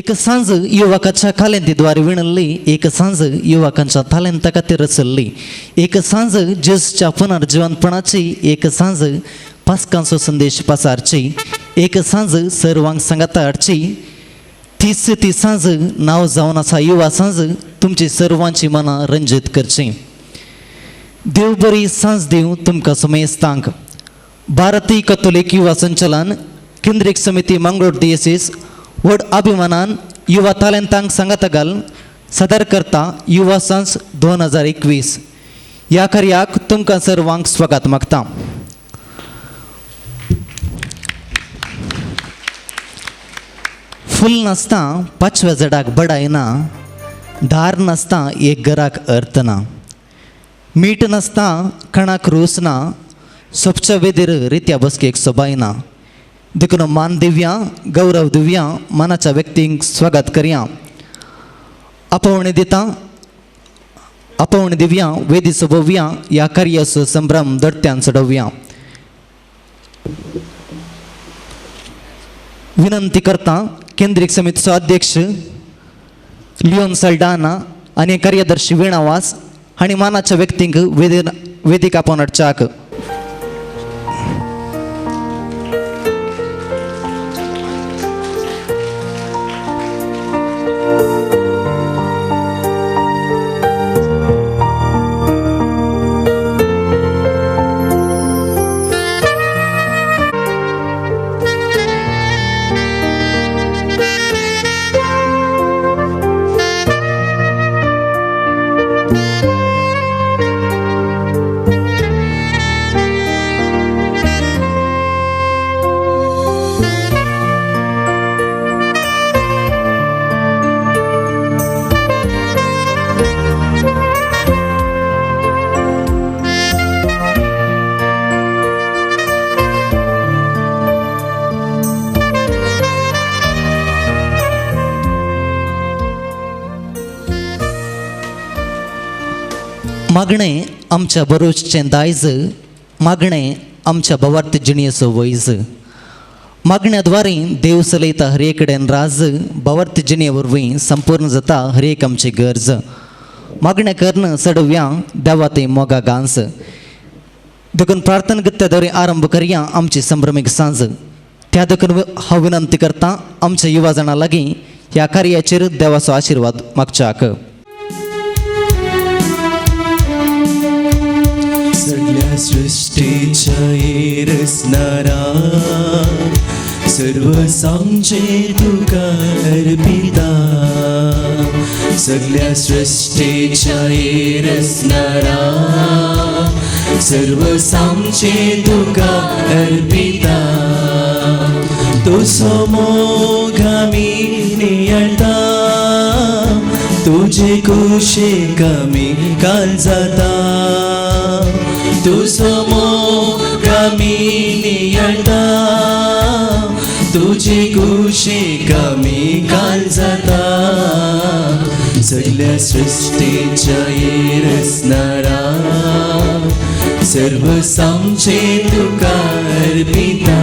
एक सांज युवकाच्या कालेंतीद्वारे विणल्ली, एक सांज युवकांच्या तालेंता खातीर रचल्ली, एक सांज जेजच्या पुनर्जिवनपणाची, एक सांज पास्कांचो संदेश पासारची, एक सांज सर्वांक सांगाता हाडची, तीच ती सांज नांव जावन आसा युवा सांज तुमची सर्वांची मनां रंजीत करची. देव बरी सांज दिवं तुमकां समेस्तांक. भारतीय कथोलीक युवा संचलन केंद्रीय समिती मंगळूर डिएसीस व्हड अभिमानान युवा तालेंतांक सांगाता घालून सादर करता युवा सांज 2021. ह्या कार्याक तुमकां सर्वांक स्वागत मागता. फूल नासता पाचव्या झाडाक बडायना, दार नासता एक घराक अर्थ ना, मीठ नासता कणाक रूस ना, सोपच्या वेदीर रित्या बसकेक सोबायना. देखून मान दिवया, गौरव दिवया, मानाच्या व्यक्तींक स्वागत करया. आपोवणें दिता, आपोवणें दिवया, वेदी सोबोवया, ह्या कार्याचो संभ्रम दडत्यान चडोवया. विनंती करता केंद्रीय समितीचो अध्यक्ष लियोन सल्डाना आनी कार्यदर्शी वीणा वास हांणी मानाच्या व्यक्तींक वेदीक आपोवन हाडच्याक. मागणें आमच्या बरोचचें दायज, मागणें आमच्या भवार्थ जिणेचो वैज. मागण्या द्वारे देव चलयता हर कडेन राज, भवार्थ जिणे वरवीं संपूर्ण जाता हर एक आमची गरज. मागणें करून चडोवया देवा ते मोगा गांस. देखून प्रार्थना गत्या आरंभ करया आमची संभ्रमीक सांज. त्या देखून हांव विनंती करता आमच्या युवा जाणां लागीं ह्या कार्याचेर देवाचो आशिर्वाद मागच्याक. सगळ्या सृष्टीच्या रचणारा सर्व सांचे तुका अर्पिता. सगळ्या सृष्टीच्या रचणारा सर्व सांचे तुका अर्पिता. तुजो मोग आमी नियाळता, तुजे कुशीक आमी काल जाता. तुजो मोग आमी नियाळता, तुजे कुशीक आमी काल जाता. सगळ्या सृष्टीच्या रचणारा सर्व सांचे तुका अर्पिता.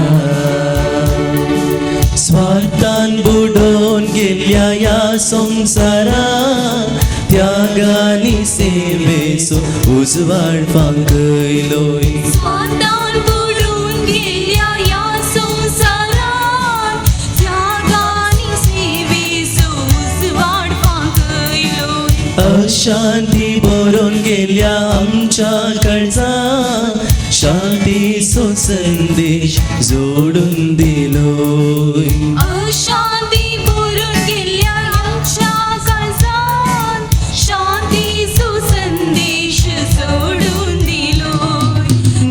स्वार्थान बुडोवन गेल्या ह्या संवसारात त्यागानी सेवेचो उजवाड फांकयलोय. स्वार्थान बुडून गेल्या ह्या संवसारात त्यागानी सेवेचो उजवाड फांकयलोय. अशांती बरोवन गेल्या आमच्या काळजात शांतीचो संदेश जोडून दिलोय. अशांती बरोवन गेल्या आमच्या काळजात शांतीचो संदेश जोडून दिलोय.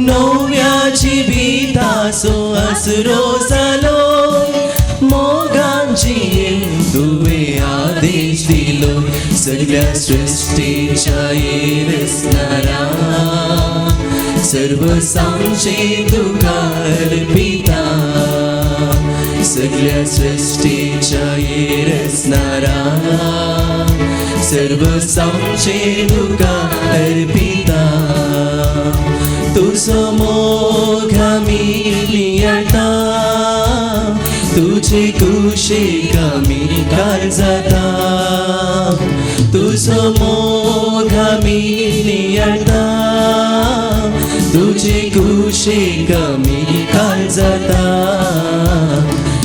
नव्या जिविताचो आसरो जालो, मोगान जियेन तुवें आदेश दिलो. सगळ्या सृष्टीच्या रचणारा सर्व सांचे तुका अर्पिता. सगळ्या सृष्टीच्या रचणारा सर्व सांचे तुका अर्पिता. तुजो मोग आमी नियाळता, तुजे तुजी कुशीक आमी काळजाता, तुजो मोग आमी नियाळटा, तुजी कुशीक आमी काळजाता.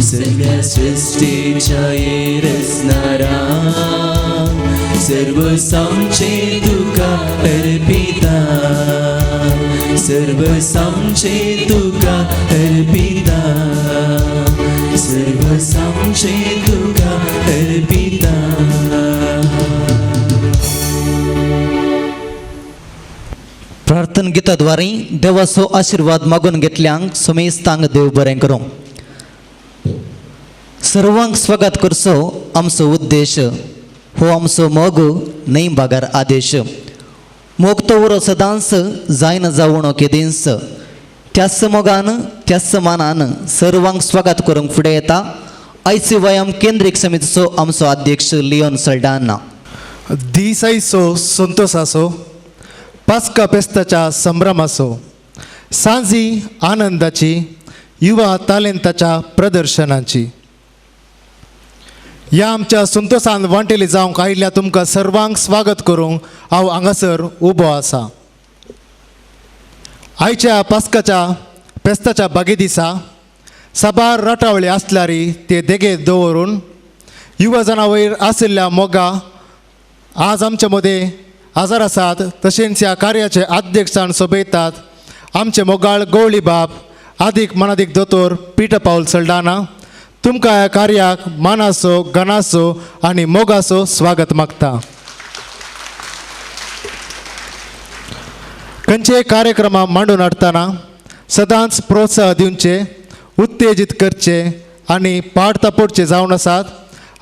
सगळ्या सृश्टीच्या रचणारा, सर्व सामचे तुका अर्पिता, सर्व सामचे तुका अर्पिता, सर्व सामचे तुका अर्पिता. प्रार्थना गीताद्वारे देवाचो आशीर्वाद मागून घेतल्यांक समेस्तांक देव बरें करूं. सर्वांक स्वागत करचो आमचो उद्देश हो आमचो मोग न्हय बागार आदेश. मोग तो उरो सदांच जायना जावणो केदींच, त्याच मोगान त्याच मानान सर्वांक स्वागत करूंक फुडें येता आयसीवायएम केंद्रीय समितीचो आमचो अध्यक्ष लियोन सल्डाना. दिसायचो संतोसाचो पास्का पेस्ताच्या संभ्रमाचो, सांजी आनंदाची, युवा तालेंताच्या प्रदर्शनाची. ह्या आमच्या संतोसान वांटेली जावंक आयिल्ल्या तुमकां सर्वांक स्वागत करूंक हांव हांगासर उबो आसा. आयच्या पास्काच्या फेस्ताच्या बागे दिसा साबार राटावळी आसल्यार ते देगेर दवरून युवा जाणां वयर आशिल्ल्या मोगा आज आमच्या मदें हजर आसात. तशेंच ह्या कार्याचे अध्यक्षान सोबयतात आमचे मोगाळ गवळी बाब आदीक मनादीक दोतोर पीटर पावल सल्डाना. तुमकां ह्या कार्याक मानाचो, गणाचो आनी मोगाचो स्वागत मागता. खंयचेय कार्यक्रमा मांडून हाडटना सदांच प्रोत्साह दिवचे, उत्तेजीत करचे आनी पाड तापोडचे जावन आसात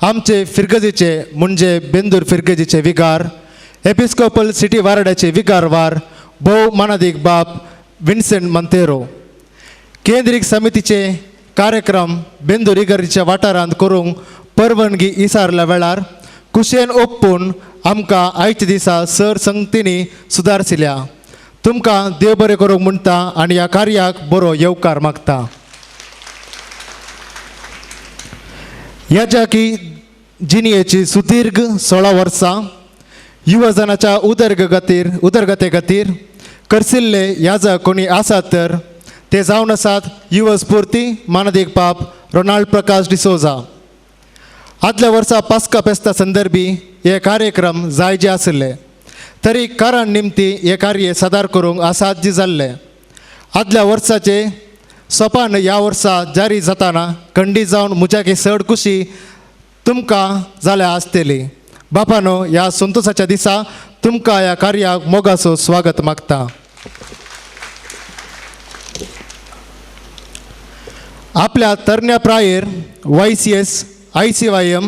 आमचे फिरगजीचे म्हणजे बेंदूर फिरगजीचे विगार, एपिस्कोपल सिटी वारड्याचे विगारवार भोव मानादीक बाप विन्सेंट मंतेरो. केंद्रीय समितीचे कार्यक्रम बेंदूर इगर्जीच्या वाठारांत करूंक परवानगी इसारल्या वेळार कुशेन ओप्पून आमकां आयच्या दिसा सर संगतींनी सुदारसिल्या. तुमकां देव बरें करूंक म्हणटा आनी ह्या कार्याक बरो येवकार मागता. ह्या जाकी जिणयेची सुदीर्घ 16 वर्सां युवजनाच्या उदरगते खातीर करसिल्ले ह्या कोणी आसात तर ते जावन आसात युव स्फूर्ती मानादीक बाप रोनाल्ड प्रकाश डिसोजा. आदल्या वर्सा पास्का फेस्ता संदर्भी हे कार्यक्रम जायजे आशिल्ले तरी कारण निमती हे कार्य सादर करूंक असाध्य जाल्लें. आदल्या वर्साचे सोपान ह्या वर्सा जारी जाताना खंडीत जावन म्हज्याकी चड खुशी तुमकां जाल्या आसतली. बापानो, ह्या संतोसाच्या दिसा तुमकां ह्या कार्याक मोगाचो स्वागत मागता. आपल्या तरण्या प्रायेर YCS, ICYM,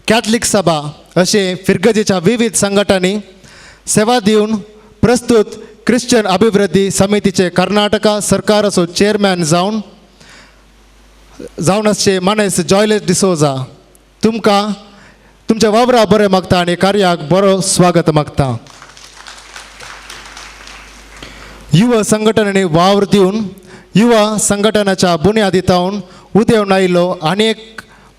Catholic सभा अशे फिरगजेच्या विविध संघटनांनी सेवा दिवन प्रस्तुत क्रिश्चन अभिवृद्धी समितीचे कर्नाटका सरकाराचो चेअरमॅन जावन आसचे मानेस जॉयलेस डिसोजा तुमकां तुमच्या वावरा बरें मागता आनी कार्याक बरो स्वागत मागता. युवा संघटनांनी वावर दिवन युवा संघटनाच्या बुन्यादी तावन उदेवन आयिल्लो अनेक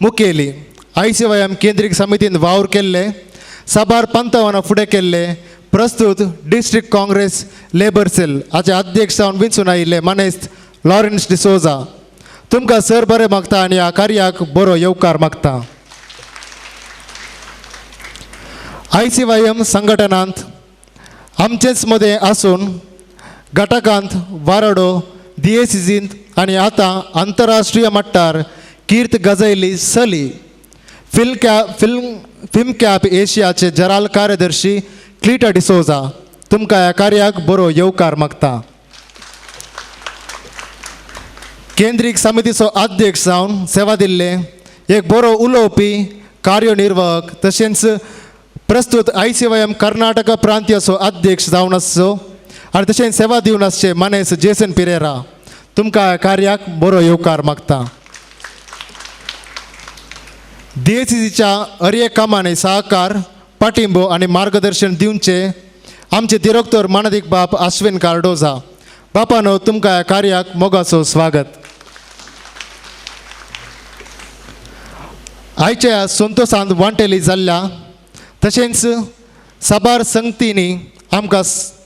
मुखेली आयसीवायएम केंद्रीय समितीन वावर केल्ले, साबार पंथावाना फुडें केल्ले प्रस्तुत डिस्ट्रिक्ट काँग्रेस लेबर सेल हाचे अध्यक्ष जावन विंचून आयिल्ले मानेस्त लॉरेन्स डिसोजा तुमकां सर बरें मागता आनी ह्या कार्याक बरो येवकार मागता. आयसीवायएम संघटनांत आमचेच मदें आसून घटकांत वारडो दियेसिजींत आनी आतां आंतरराष्ट्रीय मट्टार कीर्त गजयली सली फिल्म कॅप एशियाचे जराल कार्यदर्शी क्लिटा डिसोजा तुमकां ह्या कार्याक बरो येवकार मागता. केंद्रीय समितीचो अध्यक्ष जावन सेवा दिल्ले एक बरो उलोवपी कार्यनिर्वाहक तशेंच प्रस्तुत आयसीवायएम कर्नाटक प्रांतीयाचो अध्यक्ष जावन आसचो आनी तशेंच सेवा दिवन आसचे मानेस जेसन पिरेरा तुमकां ह्या कार्याक बरो येवकार मागता. डीएसीसीच्या हर एक कामांनी सहकार पाठिंबो आनी मार्गदर्शन दिवचे आमचे दिरोक्तर मानादीक बाप अश्विन कार्डोजा बापानो तुमकां ह्या कार्याक मोगाचो स्वागत. आयच्या संतोशांत वांटेली जाल्ल्या तशेंच साबार संगतींनी आमकां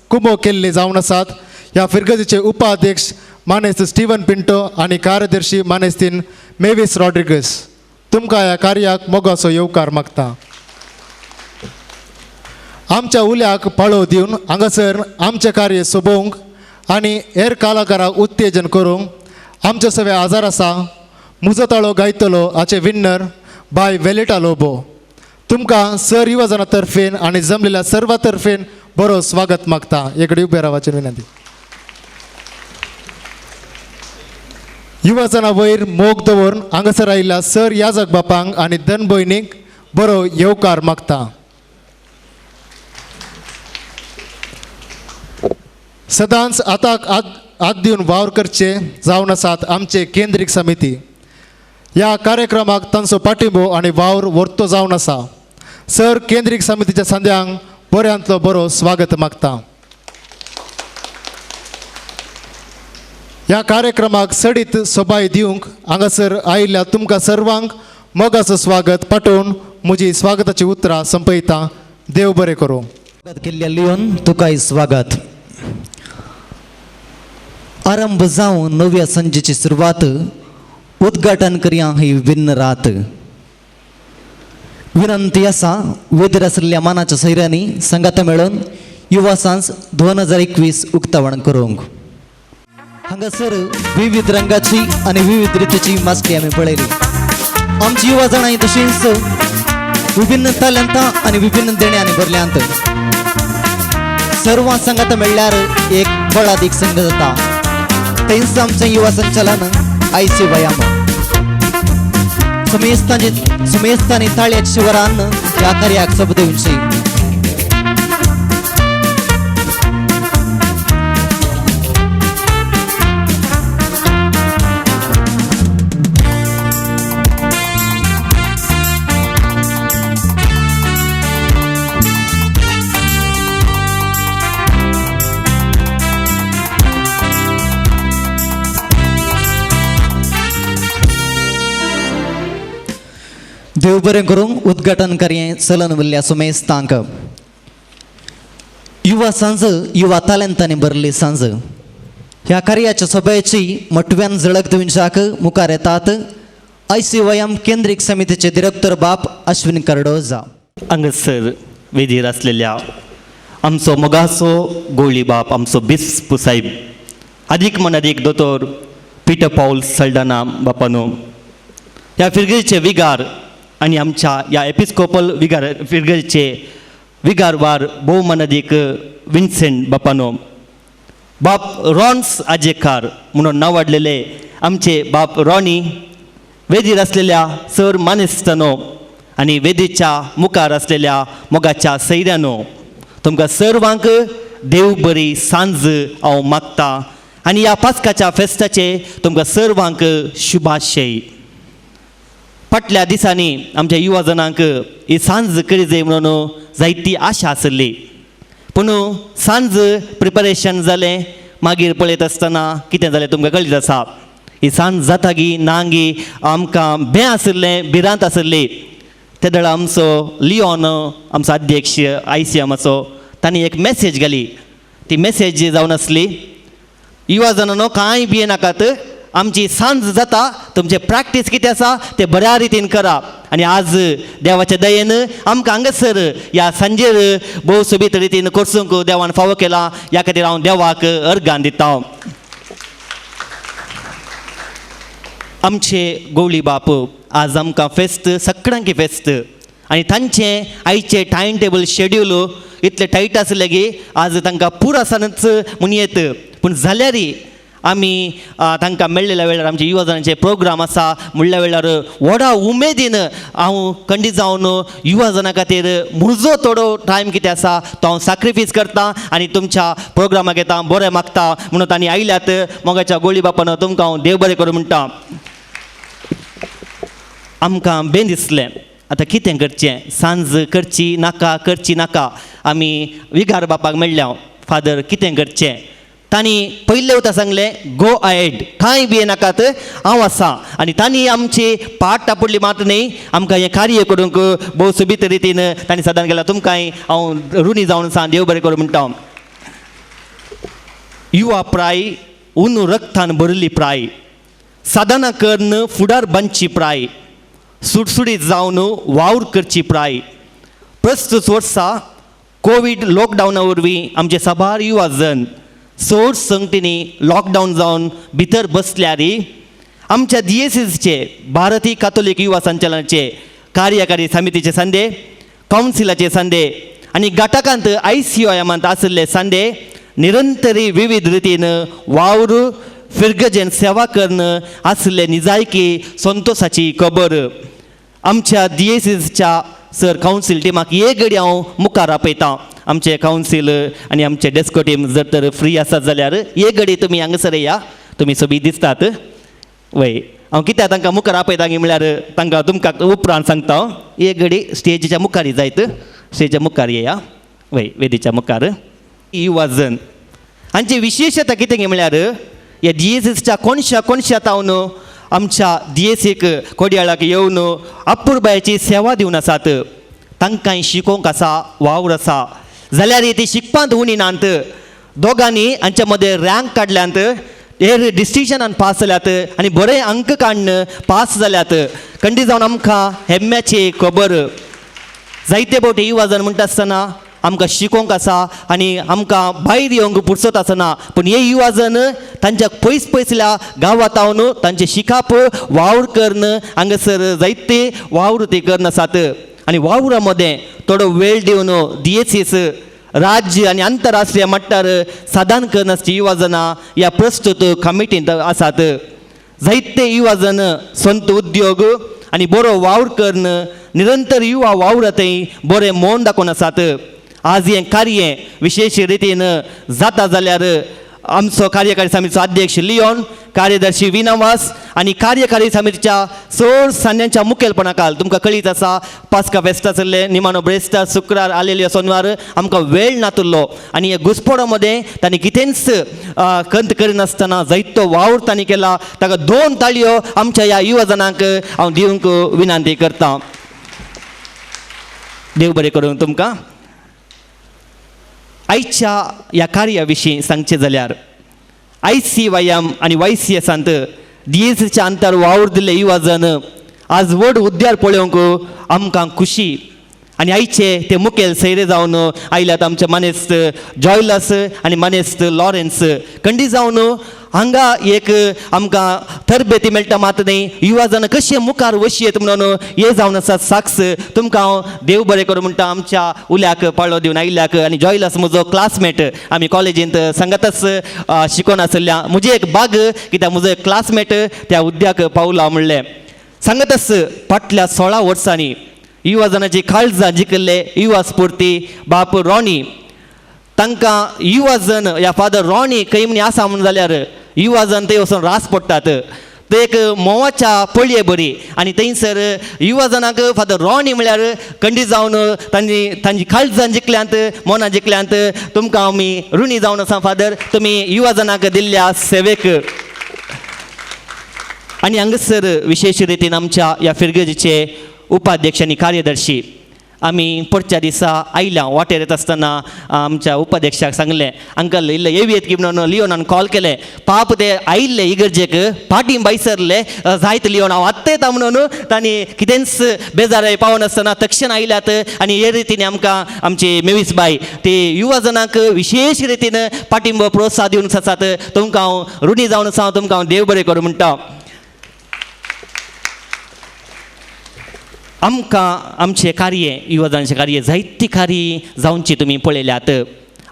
कुमो केल्ले जावन आसात. ह्या फिरगजीचे उपाध्यक्ष मानेस्त स्टीवन पिंटो आनी कार्यदर्शी मानेस्तीन मेवीस रॉड्रिगस तुमकां ह्या कार्याक मोगाचो येवकार मागता. आमच्या उल्याक पाळो दिवन हांगासर आमचें कार्य सोबोवंक आनी हेर कलाकाराक उत्तेजन करूंक आमचे सगळे आजार आसा मुजो ताळो गायतलो हाचे विन्नर बाय वेलेटा लोबो तुमकां सर युवजना तर्फेन आनी जमलेल्या सर्वा तर्फेन बरो स्वागत मागता. एकडे उबे रावाची विनंती. युवजना वयर मोग दवरून हांगासर आयिल्ल्या सर याजक बापांक आनी धन भयणीक बरो येवकार मागता. सदांच आताक हात दिवन वावर करचे जावन आसात आमचे केंद्रीक समिती. ह्या कार्यक्रमाक तांचो पाठिंबो आनी वावर वर्तो जावन आसा. सर केंद्रीक समितीच्या संद्यांक बऱ्यांतलो बरो स्वागत मागता. ह्या कार्यक्रमाक सडीत सोबाय दिवंक हांगासर आयिल्ल्या तुमकां सर्वांक मोगाचो स्वागत पाठोवन म्हजी स्वागताची उतरां संपयता. देव बरें करूं. स्वागत केल्ल्या लियोन तुकाय स्वागत. आरंभ जावन नव्या संजेची सुरवात उद्घाटन करया ही विभिन्न रात. विनंती आसा वेदर आशिल्ल्या मानाच्या सैऱ्यांनी संगाता मेळून युवा सांज 2021 उक्तावण करूंक. हांगासर विविध रंगाची आनी विविध रितीची मास्की आमी पळयली. आमची युवा जाणां तशींच विभिन्न तालंतां आनी विभिन्न देण्यांनी भरल्यांत. सर्वां संगाता मेळ्ळ्यार एक बळादीक संघ जाता. तेंच आमचें युवा संचालन आयसी व्यायाम सुमेस्तांनी ताळ्याच्या शिवरान ह्या कार्याक सोब दिवची. देव बरें करूंक उद्घाटन कार्य चलन उरल्या सुमेस्तांक. युवा सांज युवा तालंतांनी भरली सांज. ह्या कार्याच्या सभेची मटव्यान झळक दिवच्याक मुखार येतात आयसीवायएम केंद्रीक समितीचे डिरेक्टर बाप अश्विन कार्डोजा. हांगासर वेदीर आसलेल्या आमचो मोगाचो गोळी बाप आमचो बिस्प साहेब अदीक म्हण अदीक दोतोर पिटर पावल सल्डाना बापानो, ह्या फिरगेचे विगार आनी आमच्या ह्या एपिस्कोपल विगार फिरगेचे विगारवार भोवमानादीक विन्सेंट बापानो, बाप रॉन्स आजेकार म्हणून नांवाडलेले आमचे बाप रॉनी, वेदीर आसलेल्या सर मानेस्तानो आनी वेदीच्या मुखार आसलेल्या मोगाच्या सैऱ्यानो, तुमकां सर्वांक देव बरी सांज हांव मागता आनी ह्या पास्काच्या फेस्ताचे तुमकां सर्वांक शुभाशय. फाटल्या दिसांनी आमच्या युवा जणांक ही सांज करी जाय म्हणून जायती आशा आसली, पूण सांज प्रिपरेशन जालें मागीर पळयत आसतना कितें जालें तुमकां कळीत आसा. ही सांज जाता गी ना गी आमकां भें आशिल्लें, भिरांत आशिल्ली. ते वेळार आमचो लियोन आमचो अध्यक्ष आयसीएमाचो तांणी एक मॅसेज घाली. ती मॅसेज जावन आसली, युवा जणांनो कांय भियेनाकात, आमची सांज जाता, तुमचें प्रॅक्टीस कितें आसा तें बऱ्या रितीन करा. आनी आज देवाच्या दयेन आमकां हांगासर ह्या सांजेर भोव सोबीत रितीन कोर्सूंक देवान फावो केला. ह्या खातीर हांव देवाक अर्गान दिता. आमचे गोवळी बाप आज आमकां फेस्त सगळ्यांकी फेस्त आनी तांचें आयचें टायम टेबल शेड्यूल इतलें टायट आसलें की आज तांकां पूर आसनच म्हूण येत, पूण जाल्यारय आमी तांकां मेळ्ळेल्या वेळार आमचे युवा जणांचे प्रोग्राम आसा म्हणल्या वेळार व्हडा उमेदीन हांव खंडीत जावन युवा जणां खातीर म्हजो थोडो टायम कितें आसा तो हांव सॅक्रिफायस करता आनी तुमच्या प्रोग्रामाक येता, बरें मागता म्हणून तांणी आयल्यात. मोगाच्या गोळी बापान तुमकां हांव देव बरें करूं म्हणटा. आमकां बेन दिसलें आतां कितें करचें, सांज करची नाका करची नाका. आमी विगार बापाक मेळ्ळ्या, फादर कितें करचें. तांणी पयले वता सांगलें गो अहेड, कांय भिये नाकात, हांव आसा. आनी तांणी आमची पाट तापडली मात न्ही, आमकां हें कार्य करूंक भोव सोबीत रितीन तांणी साधन केलां. तुमकांय हांव ऋणी जावन आसा, देव बरें करूं म्हणटा. युवा प्राय उन रक्तान भरिल्ली प्राय, साधना करून फुडार बांदची प्राय, सुडसुडीत जावन वावर करची प्राय. प्रस्तुत वर्सा कोवीड लॉकडावना वरवीं आमचे साबार युवा जन चड संगतींनी लॉकडावन जावन भितर बसल्यार आमच्या DSSचे भारतीय कातोलीक युवा संचालनाचे कार्यकारी समितीचे संदे, कावन्सिलाचे संदे आनी घटकांत ICOMांत आशिल्ले संदे निरंतरी विविध रितीन वावर फिरगजेन सेवा करून आशिल्ले निजायकी संतोसाची खबर. आमच्या DSSच्या सर कावन्सील टिमाक एक घडी हांव मुखार आपयतां. आमचे कावन्सील आनी आमचे डेस्को टीम जर तर फ्री आसात जाल्यार एक घडी तुमी हांगासर या, तुमी सोबीत दिसतात. वय हांव कित्याक तांकां मुखार आपयता म्हणल्यार तांकां तुमकां उपरांत सांगता. हांव एक घडी स्टेजीच्या मुखार जायत, स्टेजीच्या मुखार येया, वय वेदीच्या मुखार. युवा जन हांची विशेशता कितें म्हणल्यार ह्या DSSच्या कोणशा कोणशा तावन आमच्या DSSक कोडयाळाक येवन अपुरबायेची सेवा दिवन आसात. तांकां शिकोवंक आसा, वावर आसा, जाल्यार ती शिकपांत उणी नात. दोगांनी हांच्या मदें रँक काडल्यात, हे डिस्टिंक्शनान पास जाल्यात आनी बरे अंक काडून पास जाल्यात. खंडीत जावन आमकां हेम्म्याची खबर. जायते फावटी युवा जन म्हणटा आसतना आमकां शिकोवंक आसा आनी आमकां भायर येवंक पुरसत आसना, पूण हे युवा जन तांच्या पयस पयसल्या गांवांत हांव तांचें शिकाप वावर करून हांगासर जायते वावर ते करून आसात. आनी वावरा मदें थोडो वेळ दिवन DSS राज्य आनी आंतरराष्ट्रीय मट्टार साधन करून आसची युवा जनां ह्या प्रस्तुत कमिटींत आसात. जायते युवा जन संत उद्योग आनी बरो वावर करून निरंतर युवा वावरांतय बरें मन दाखोवन आसात. आज हें कार्य विशेश रितीन जाता जाल्यार आमचो कार्यकारी समितीचो अध्यक्ष लियोन, कार्यदर्शी विनावास आनी कार्यकारी समितीच्या चड सांद्यांच्या मुखेलपणा खाल तुमकां कळीत आसा पास्का फेस्त आसलें, निमाणो ब्रेस्तार, शुक्रार आलेले सोनवार आमकां वेळ नातुल्लो आनी ह्या घुसपोडा मदें तांणी कितेंच खंत करिनासतना जायतो वावर तांणी केला. ताका 2 ताळयो आमच्या ह्या युवा जणांक हांव दिवंक विनंती करतां. देव बरें करूं तुमकां. आयच्या ह्या कार्या विशीं सांगचें जाल्यार ICYM आनी YCSांत DSSच्या अंतर वावर दिल्ले युवा जन आज व्हड हुद्द्यार पळोवंक आमकां खुशी. आनी आयचे ते मुखेल सैरे जावन आयल्यात आमचे मानेस्त जॉयलस आनी मानेस्त लॉरेन्स. खंडीत जावन हांगा एक आमकां तरबेती मेळटा मात न्ही, युवा जन कशे मुखार वशयेत म्हणून हे जावन आसा साक्ष. तुमकां हांव देव बरें करूं म्हणटा आमच्या उल्याक पाळो दिवन आयिल्ल्याक. आनी जॉयलस म्हजो क्लासमेट, आमी कॉलेजींत सांगातच शिकोन आशिल्ल्या, म्हजी एक बाग कित्याक म्हजो एक क्लासमेट त्या हुद्द्याक पावला म्हणलें. सांगतच फाटल्या 16 वर्सांनी युवा जनाची काळजां जिखल्ले युवा स्फूर्ती बाप रॉनी, तांकां युवा जन ह्या फादर रॉनी खंय म्हणी आसा म्हणून जाल्यार युवा जन थंय वचून रास पडटात. ते एक म्होंवाच्या पळये बरी आनी थंयसर युवा जनांक फादर रॉनी म्हळ्यार खंडीत जावन तांची तांची काळजां जिखल्यांत, मनां जिखल्यांत. तुमकां आमी ऋणी जावन आसा फादर, तुमी युवा जनांक दिल्ल्या सेवेक. आनी हांगासर विशेश रितीन आमच्या ह्या फिरगजीचे उपाध्यक्ष आनी कार्यदर्शी आमी पडच्या दिसा आयल्या वाटेर येता आसतना आमच्या उपाध्यक्षाक सांगलें अंकल इल्ले येवयेत की म्हणून लियोनान कॉल केलें. पाप ते आयिल्ले इगर्जेक फाटीं बायसरले जायत लियोन हांव आत्तां येता म्हणून तांणी कितेंच बेजाराय पावनासतना तक्षण आयल्यात. आनी हे रितीन आमकां आमची मेवीस बाय ती युवा जनांक विशेश रितीन पाठिंबो प्रोत्साहन दिवन आसात. तुमकां हांव ऋणी जावन आसा, तुमकां हांव देव बरें करूं म्हणटा. आमकां आमचें कार्य युवा जनांचें कार्य जायती कार्य जावची तुमी पळयल्यात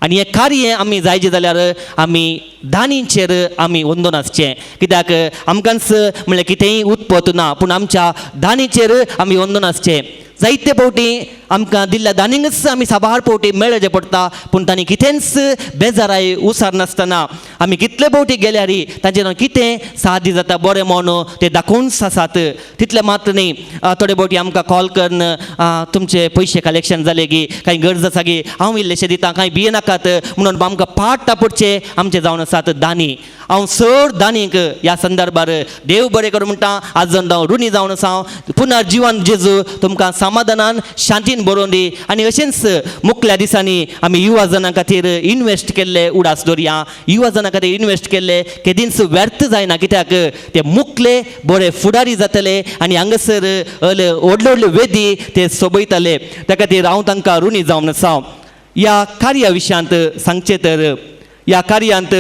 आनी हें कार्य आमी जायचें जाल्यार आमी दानींचेर आमी वंदून आसचें, कित्याक आमकांच म्हणल्यार कितेंय उत्पत्त ना, पूण आमच्या दानीचेर आमी वंदून आसचें. जायते फावटी आमकां दिल्ल्या दानींकच आमी साबार फावटी मेळचें पडटा पूण तांणी कितेंच बेजाराय उसार नासतना आमी कितले फावटी गेल्यार तांचें कितें साध्य जाता बरें म्हणून ते दाखोवनच आसात. तितलें मात्र न्ही थोडे फावटी आमकां कॉल करून तुमचे पयशे कलेक्शन जाले गी कांय गरज आसा गी हांव इल्लेशें दिता कांय भिये नाकात म्हणून आमकां पाट तापडचे आमचे जावन आसात दानी. हांव चड दानीक ह्या संदर्भार देव बरें करूं म्हणटा आजून हांव ऋणी जावन आसा. पुनर्जिवन जेजू तुमकां समाधानान शांतीन बरोवन दी आनी अशेंच मुखल्या दिसांनी आमी युवा जनां खातीर इनवेस्ट केल्ले उडास दवरया. युवा जनां खातीर इनवेस्ट केल्ले केदींच व्यर्थ जायना कित्याक ते मुखले बरे फुडारी जातले आनी हांगासर व्हडले व्हडले वेदी ते सोबयतले. त्या खातीर हांव तांकां ऋणी जावन आसा. ह्या कार्या विशयांत सांगचें तर ह्या कार्यांत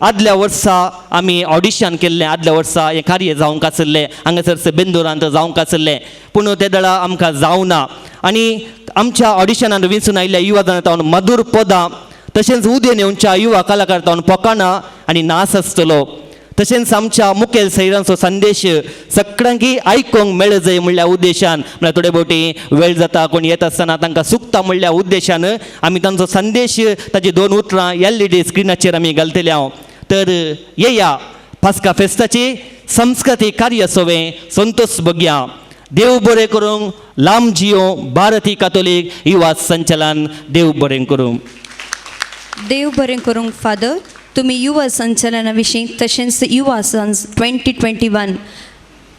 आदल्या वर्सा आमी ऑडिशन केल्लें. आदल्या वर्सा हें कार्य जावंक आसलें हांगासर बेंदुरांत जावंक आसलें पूण ते दळा आमकां जावना आनी आमच्या ऑडिशनान विंचून आयिल्ल्या युवा जाणां तावन मधुर पदां तशेंच उदेन येवच्या युवा कलाकार तावन पोकाणां आनी नाच आसतलो. तशेंच आमच्या मुखेल सैरांचो संदेश सगळ्यांकी आयकूंक मेळ जाय म्हणल्या उद्देशान म्हळ्यार थोडे फावटी वेळ जाता कोण येत आसतना तांकां सुकता म्हणल्या उद्देशान आमी तांचो संदेश ताची दोन उतरां एलईडी स्क्रिनाचेर आमी घालतले हांव. तर येया पास्का फेस्ताची संस्कृती कार्य सोवे संतोष बघया. देव बरें करूंक लांब जियो भारती कातोलीक युवा संचलन देव बरें करूंक. देव बरें करूंक फादर. तुमी युवा संचलना विशीं तशेंच युवा संस 2021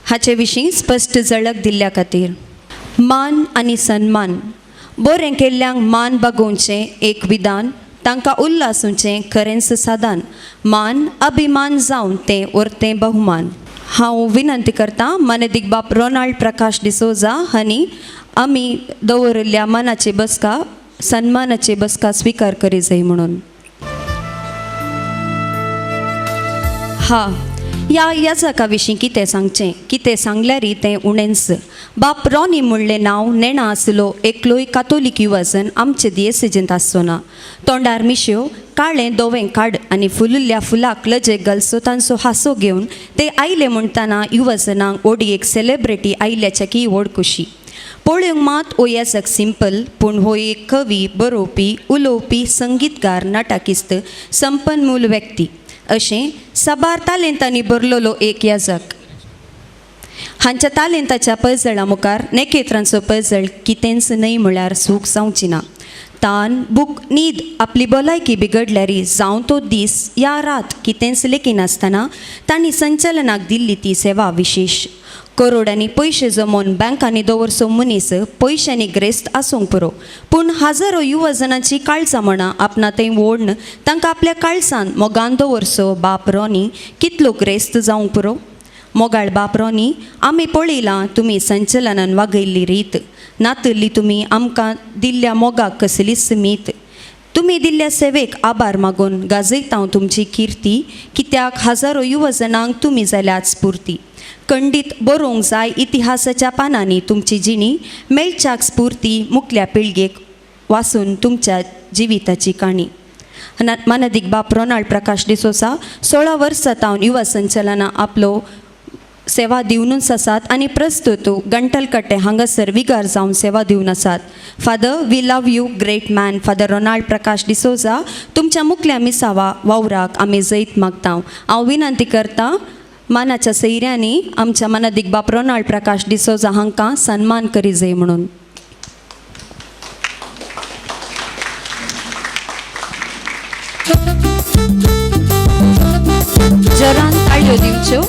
हाचे विशीं स्पश्ट झळक दिल्ल्या खातीर मान आनी सन्मान बरें केल्ल्यांक मान बागोवचें एक विधान तांकां उल्हासूचें खरेंच सादान मान अभिमान जावन तें उरतें बहुमान. हांव विनंती करतां मानेदीक बाप रोनाल्ड प्रकाश डिसोजा हांणी आमी दवरिल्ल्या मानाची बसका सन्मानाची बसका स्विकार करी जाय म्हणून. हा ह्या याजका विशीं कितें सांगचें कितें सांगल्यारी तें उणेंच. बाप रॉनी म्हणलें नांव नेणा आसलो एकलोय कातोलीक युवाजन आमचे दियेसेजींत आसचो ना. तोंडार मिश्यो काळें दोवें काड आनी फुलिल्ल्या फुलाक लजेक घालसो तांचो हांसो घेवन ते आयले म्हणटना युवजनांक ओडी एक सेलेब्रिटी आयल्याच्या की व्हड खुशी. पळोवंक मात हो याजक सिंपल पूण हो एक कवी बरोवपी उलोवपी संगीतकार नाटकिस्त संपन्मूल व्यक्ती अशें साबार तालेंतांनी भरलेलो एक याजक. हांच्या तालेंताच्या पजळा मुखार नेकेत्रांचो पजळ कितेंच न्हय म्हळ्यार सूख जावची ना. तान भूक न्हीद आपली भलायकी बिगडल्यारी जावं तो दीस या रात कितेंच लेखिनासतना तांणी संचलनाक दिल्ली ती सेवा विशेश. करोडांनी पयशे जमोवन बँकांनी दवरचो मनीस पयशांनी ग्रेस्त आसूंक पुरो पूण हजारो युवजनांची काळजां म्हणा आपणा थंय ओडन तांकां आपल्या काळजान मोगान दवरचो बाप रॉनी कितलो ग्रेस्त जावंक पुरो. मोगाळ बाप रॉनी आमी पळयलां तुमी संचलनान वागयल्ली रीत नातल्ली तुमी आमकां दिल्ल्या मोगाक कसलीच मीत. तुमी दिल्ल्या सेवेक आभार मागून गाजयता हांव तुमची किर्ती कित्याक हजारो युवजनांक तुमी जाल्यात स्फुर्ती. खंडीत बरोवंक जाय इतिहासाच्या पानांनी तुमची जिणी मेळच्याक स्फुर्ती मुखल्या पिळगेक वाचून तुमच्या जिविताची काणी. मानादीक बाप रोनाल्ड प्रकाश डिसोसा 16 वर्सां तावन युवा संचलना आपलो सेवा दिवनूच आसात आनी प्रस्तुत गंटलकट्टे हांगासर विगार जावन सेवा दिवन आसात. Father we love you great man father Ronald Prakash D'Souza तुमच्या मुखल्या मिसावा वावराक आमी जैत मागता. हांव विनंती करता मानाच्या सैऱ्यांनी आमच्या मानादीक बाप रोनाल्ड प्रकाश डिसोजा हांकां सन्मान करी जाय म्हणून. जरान ताळयो दिवच्यो.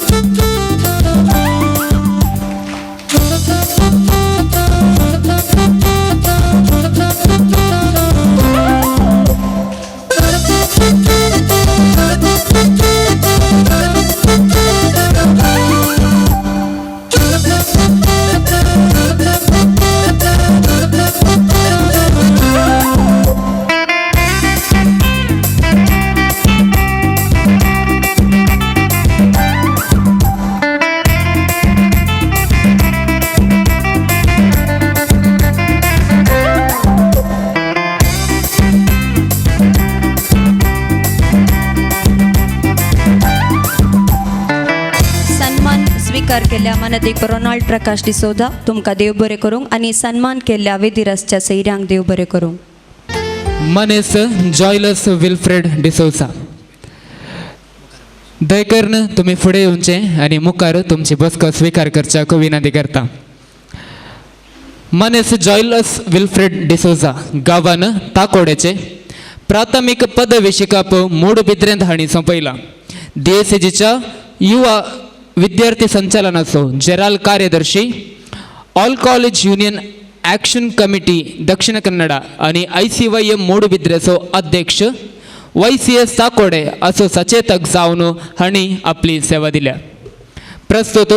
स्वीकार केल्ल्या मानादीक रोनाल्ड प्रकाश डिसोजा तुमकां देव बरें करूंक आनी सन्मान केल्ल्या वेदिरासच्या सैऱ्यांक देव बरें करूंक. मनेस जॉयलस विल्फ्रेड डिसोजा, दयकर्ण तुमी फुडें येवचें आनी मुखार तुमची बसका स्विकार करच्याक विनंती करता. मनेस जॉयलस विल्फ्रेड डिसोजा, गांवान ताकोडेचे, प्राथमीक पदवी शिकप मूडबिद्रेंत हांणी सोंपयलां. डीएसएजीच्या युवा विद्यार्थी संचालनाचो जेराल कार्यदर्शी, all college union action committee Dakshina Kannada आनी ICYM मूडबिद्रेचो अध्यक्ष, YCS Takode असो सचेतक जावन हांणी आपली सेवा दिल्या. प्रस्तुत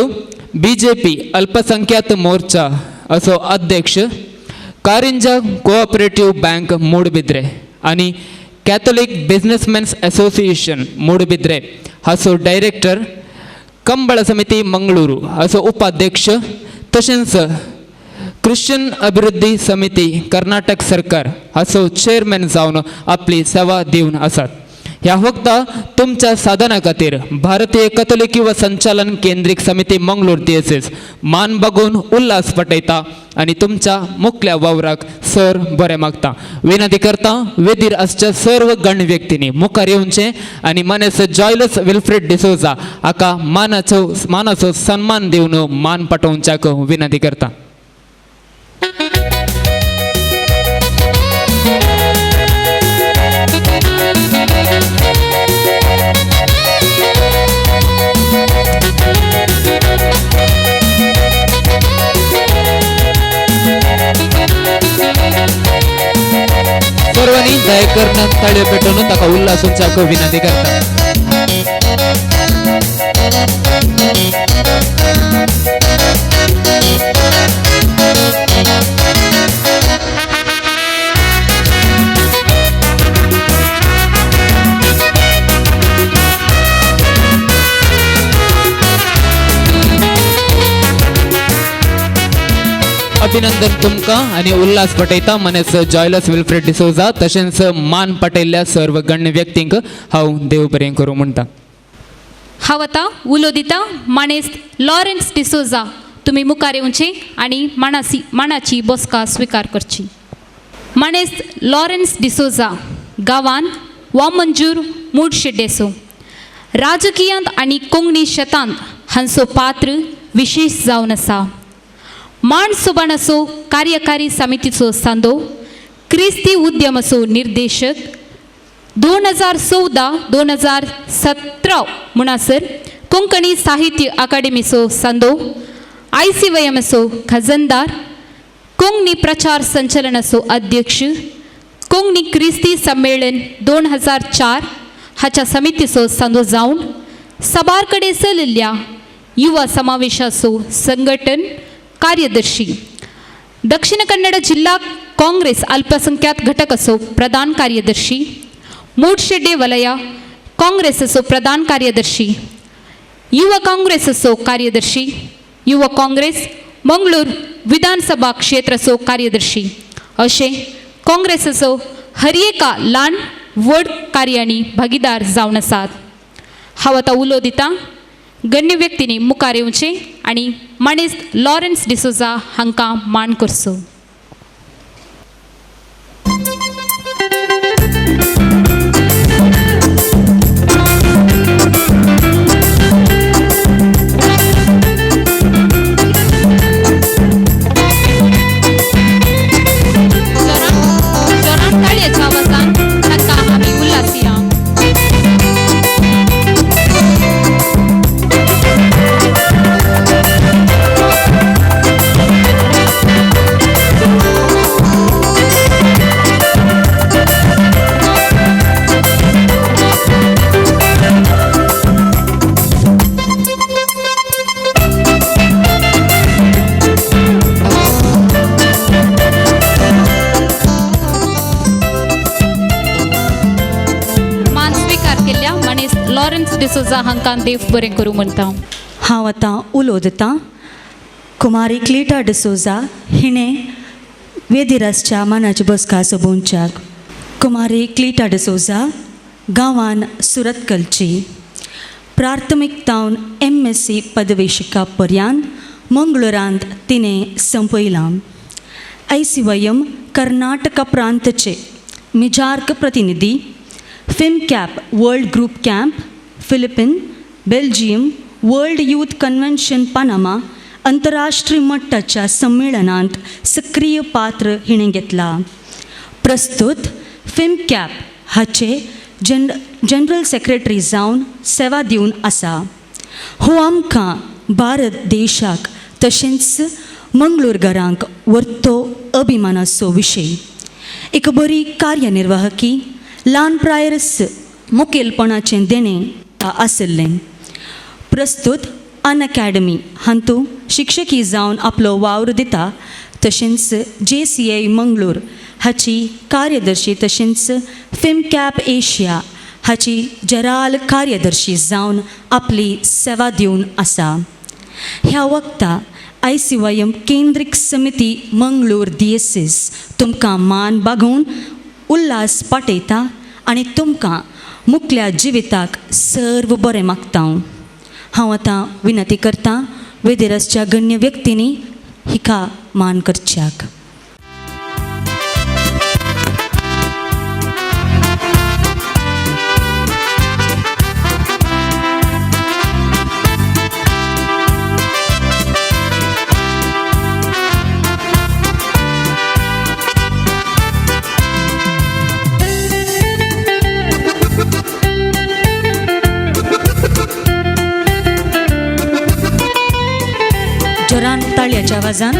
BJP अल्पसंख्याक मोर्चा असो अध्यक्ष, कारंजा कोऑपरेटिव्ह बँक मूडबिद्रे आनी कॅथोलिक बिझनेसमॅन्स असोसिएशन मूडबिद्रे हाचो डायरेक्टर, कंबळ समिती मंगळुरू असो उपाध्यक्ष, तशेंच ख्रिश्चन अभिवृद्धी समिती कर्नाटक सरकार हाचो चेअरमॅन जावन आपली सेवा दिवन आसात. ह्या वखदां तुमच्या साधना खातीर भारतीय कथोलिकी व संचालन केंद्रीक समिती मंगळूर दियेसीस मान बगून उल्हास पटयता आनी तुमच्या मुखल्या वावराक सर बरें मागता. विनंती करता वेदीर आसच्या सर्व गण व्यक्तींनी मुखार येवचें आनी मानेस्त जॉयलस विल्फ्रेड डिसोजा हाका मानाचो सन्मान दिवन मान पटोवच्याक विनंती करता. सर्वांनी दयेकरन ताळयो पेटोवन ताका उल्हास विनंती करता. अभिनंदन तुमकां आनी उल्हास पटयता मनेस जॉयलस विल्फ्रेड डिसोजा तशेंच मान पटयल्ल्या सर्व गण्य व्यक्तींक हांव देव बरें करूं म्हणटा. हांव आतां उलो दिता मानेस्त लॉरेन्स डिसोजा, तुमी मुखार येवचे आनी मानाची बसका स्विकार करची. मानेस्त लॉरेन्स डिसोजा गांवान वामंजूर मुडशेड्डेसो राजकीयांत आनी कोंकणी शेतांत हांचो पात्र विशेश जावन आसा. मांड सोबाणाचो कार्यकारी समितीचो सांदो, क्रिस्ती उद्यमाचो निर्देशक, 2014 2017 म्हणसर कोंकणी साहित्य अकादेमीचो सांदो, ICYMचो खजनदार, कोंकणी प्रचार संचलनाचो अध्यक्ष, कोंकणी क्रिस्ती संमेलन 2004 हाच्या समितीचो सांदो जावन साबार कडेन चलिल्ल्या युवा समावेशाचो संघटन कार्यदर्शी, दक्षिण कन्नड जिल्हा काँग्रेस अल्पसंख्याक घटकाचो प्रधान कार्यदर्शी, मूडशेड्डे वलया काँग्रेसाचो प्रधान कार्यदर्शी, युवा काँग्रेसाचो कार्यदर्शी, युवा काँग्रेस मंगळूर विधानसभा क्षेत्राचो कार्यदर्शी अशें काँग्रेसाचो हर एका ल्हान व्हड कार्यांनी भागीदार जावन आसात. हांव आतां उलो दिता गण्य व्यक्तींनी मुखार येवचें आनी मानेस्त लॉरेन्स डिसोजा हांकां मान करचो. जोरान ताळयेच्या आवाजान तांकां आमी उल्हासया. लॉरेन्स डिसोजा हांकां देव बरें करूं म्हणटा. हांव आतां उलो दितां कुमारी क्लिटा डिसोजा हिणें वेदिरासच्या मानाची बसका सोबोवच्याक. कुमारी क्लिटा डिसोजा गांवान सुरतकलची, प्राथमीक तावन MSc पदवी शिकप पर्यंत मंगळूरांत तिणें संपयलां. ICYM Karnataka प्रांतचे मिजार्क प्रतिनिधी, FIMCAP world group camp Philippine, Belgium, world youth convention Panama अंतरराष्ट्रीय मट्टाच्या संमेलनांत सक्रीय पात्र हिणें घेतलां. प्रस्तुत फिमकॅप हाचे जनरल सेक्रेटरी जावन सेवा दिवन आसा. हो आमकां भारत देशाक तशेंच मंगळूरगरांक वर्तो अभिमानाचो विशय. एक बरी कार्यनिर्वाहकी ल्हान प्रायरस मुखेलपणाचें देणें आशिल्लें. प्रस्तुत अन अकॅडमी हातूंत शिक्षकी जावन आपलो वावर दिता, तशेंच JCI Mangalore हाची कार्यदर्शी तशेंच फिमकॅप एशिया हाची जराल कार्यदर्शी जावन आपली सेवा दिवन आसा. ह्या वक्ता ICYM केंद्रीक समिती मंगळूर दियेसीस तुमकां मान बागोवन उल्हास पाठयता आनी तुमकां मुखल्या जिविताक सर्व बरें मागता. हांव आतां विनंती करतां वेदेरसच्या गण्य व्यक्तींनी हिका मान करच्याक. जोरान ताळयाच्या आवाजान.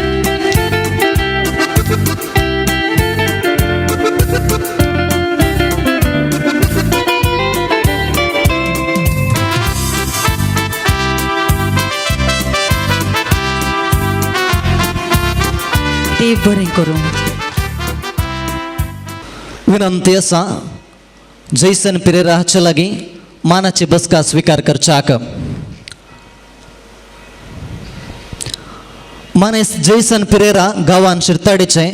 देव बरें करूं. विनंती आसा जैसन पिरेरा हाचे लागीं मानाची बसका स्विकार करच्याक. मानेस जैसन पिरेरा गांवान शिरताडीचे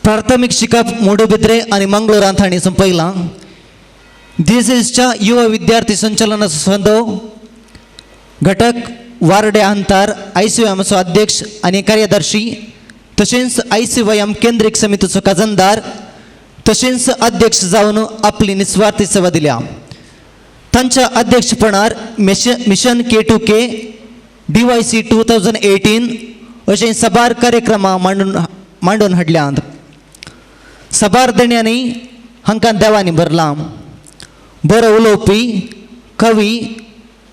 प्राथमीक शिकप मोडुबिद्रे आनी मंगळूरांत हांणी संपयलां. दिसेसच्या युवा विद्यार्थी संचलनाचो संदो घटक वार्डे अंतार ICYMचो अध्यक्ष आनी कार्यदर्शी तशेंच ICYM केंद्रीक समितीचो खजानदार तशेंच अध्यक्ष जावन आपली निस्वार्थी सेवा दिल्या. तांच्या अध्यक्षपणार मिशन K2K DYC 2018 अशें साबार कार्यक्रमां मांडून हाडल्यांत. साबार देण्यांनी हांकां देवांनी भरलां. बरो उलोवपी, कवी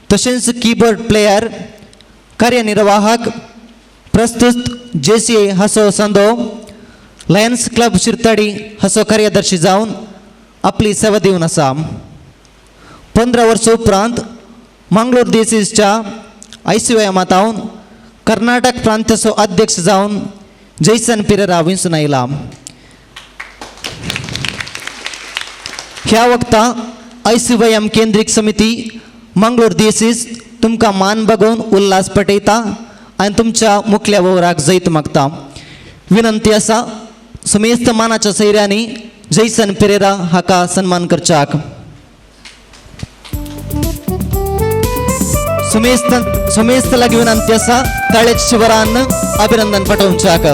तशेंच किबोर्ड प्लेयर, कार्यनिर्वाहक, प्रस्तुत JCA हाचो संदो, लायन्स क्लब शिरताडी हाचो कार्यदर्शी जावन आपली सेवा दिवन आसा. 15 वर्सां उपरांत मंगळूर दिसेसच्या ICYM Karnataka प्रांताचो अध्यक्ष जावन जैसन पिरेरा विंचून आयला. ह्या वक्ता ICYM केंद्रीक समिती मंगळूर दिसेस तुमकां मान बागोवन उल्हास पटयता आनी तुमच्या मुखल्या वावराक जैत मागता. विनंती आसा समेस्त मानाच्या सैऱ्यांनी जैसन पिरेरा हाका सन्मान करच्याक. समेस्त लागीं विनंती आसा ताळेच शिवरान अभिनंदन पाठोवच्याक.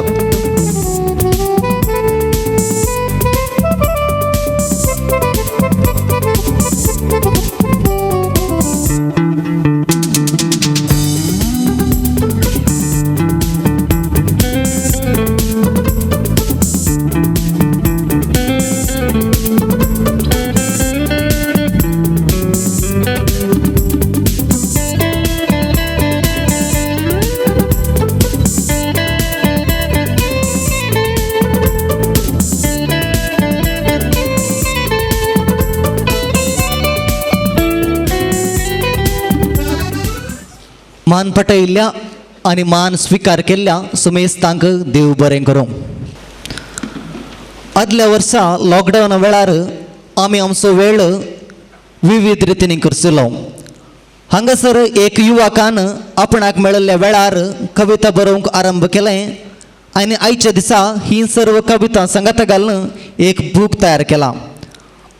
मान पटयिल्ल्या आनी मान स्विकार केल्ल्या सुमेस्तांक देव बरें करूं. आदल्या वर्सा लॉकडावना वेळार आमी आमचो वेळ विविध रितींनी करशिल्लो. हांगासर एक युवकान आपणाक मेळिल्ल्या वेळार कविता बरोवंक आरंभ केलें आनी आयच्या दिसा ही सर्व कविता सांगाता घालून एक बूक तयार केला.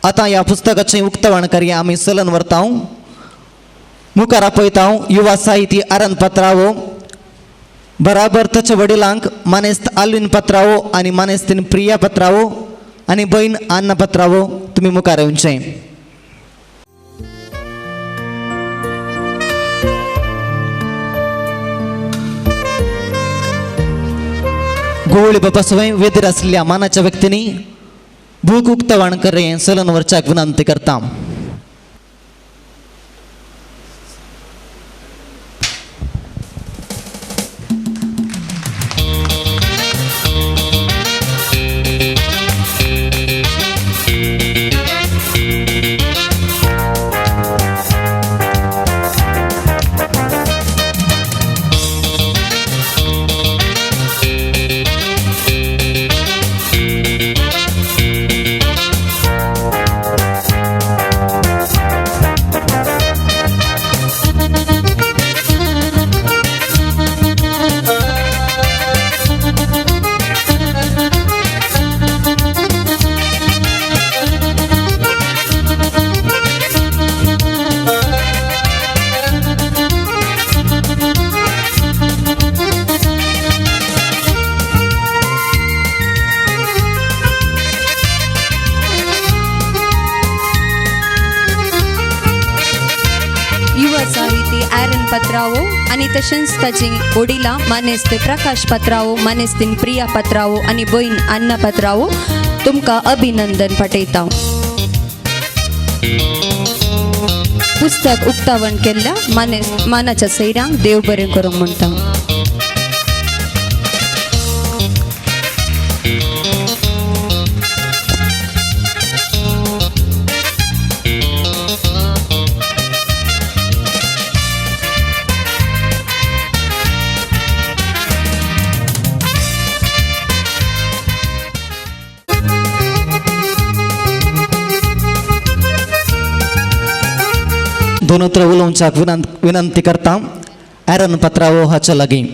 आतां ह्या पुस्तकाचें उक्तावण कार्य आमी चलन व्हरता. मुखार आपयता हांव युवा साहित्य आरन पत्रावो बराबर ताच्या वडिलांक मानेस्त आलवीन पत्रावो आनी मानेस्तीन प्रिया पत्रावो आनी बहीण आन्ना पत्रावो तुमी मुखार येवचें. गोवळी बाबा सवय वेदीर आसल्या मानाच्या व्यक्तींनी भूक उक्तावण करे सलन वरच्याक विनंती करता. पत्रावो आनी तशेंच ताची वडिलां मानेस्त प्रकाश पत्रावो, मानेस्तीन प्रिया पत्रावो आनी भयण अन्ना पत्रावो तुमकां अभिनंदन पाठयता. पुस्तक उक्तावण केल्ल्या मानाच्या सैरांक देव बरें करूंक म्हणटा. दोन उतरां उलोवच्याक विनंती करता एरन पत्रावो हाच्या लागीं.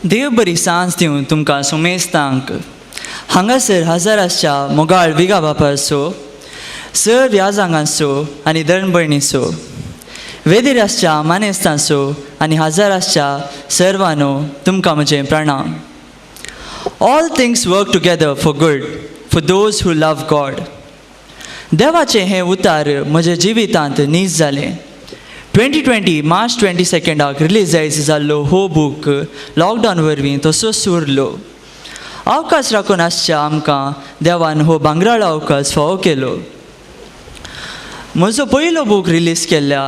देव बरी सांज दिवन तुमकां सुमेस्तांक हांगासर हजर आसच्या मोगाळ विगा बापाचो सर व्याजांगांचो आनी धर्मभयणीचो वेदीर आसच्या मानेस्तांचो आनी हजर आसच्या सर्वांनो तुमकां म्हजें प्रणाम. All things work together for good for those who love God. देवाचें हें उतार म्हज्या जिवितांत नीज जालें. 2020 मार्च 22 रिलीज जायच जाल्लो हो बूक लॉकडावन वरवीं तसोच उरलो. अवकाश राखून आसच्या आमकां देवान हो भांगराळो अवकाश फावो केलो. म्हजो पयलो बूक रिलीज केल्ल्या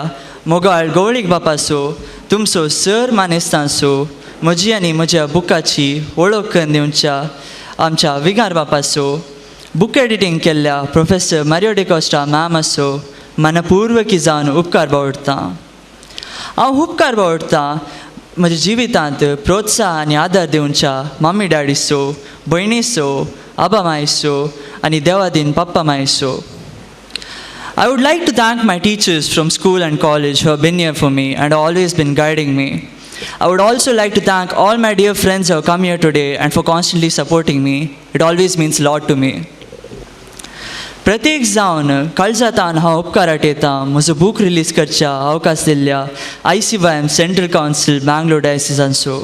मोगाळ गवळीक बापाचो तुमचो सर मानेस्तांचो म्हजी आनी म्हज्या बुकाची वळख करून दिवच्या आमच्या विगार बापाचो बूक एडिटींग केल्ल्या प्रोफेसर मारियो डिकॉस्टा मॅम आसो मनपूर्वकी जावन उपकार बावडटा. हांव उपकार बावडटा म्हज्या जिवितांत प्रोत्साह आनी आदार दिवच्या मम्मी डॅडीचो, भयणीचो, आबा मायचो आनी देवादीन पप्पा मायचो. I would like to thank my teachers from school and college who have been here for me and always been guiding me. I would also like to thank all my dear friends who have come here today and for constantly supporting me. It always means a lot to me. प्रत्येक जावन काळजातान हांव उपकार आठयता म्हजो book release करच्या अवकाश दिल्ल्या ICYM central council Bangalore डायसिसांचो.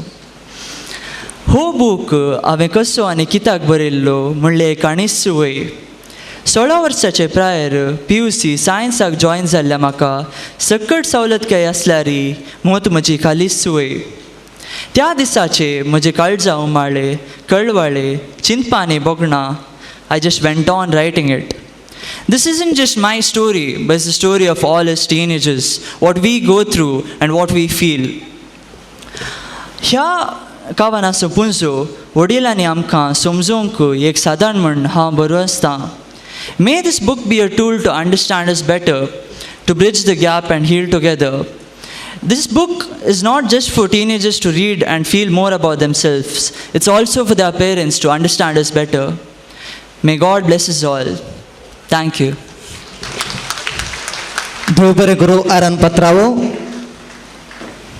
हो book हांवें कसो आनी कित्याक बरयल्लो म्हणलें काणीच वय. 16 वर्साचे प्रायर PUC सायन्साक जॉयन जाल्ल्या म्हाका सकट सवलत काय आसल्यारी मोत म्हजी खालीच वय. त्या दिसाचे म्हजे काळजा उमाळे कळवाळे चिंतपां आनी भोगणां I just went on writing it. This isn't just my story, but it's the story of all us teenagers, what we go through and what we feel. ह्या कवनाचो पुंजो वडिलांनी आमकां समजूंक एक सादारण म्हण हांव बरो आसता. May this book be a tool to understand us better, to bridge the gap and heal together. This book is not just for teenagers to read and feel more about themselves. It's also for their parents to understand us better. May God bless us all. Thank you. देव बरें करूं आरान पत्रावो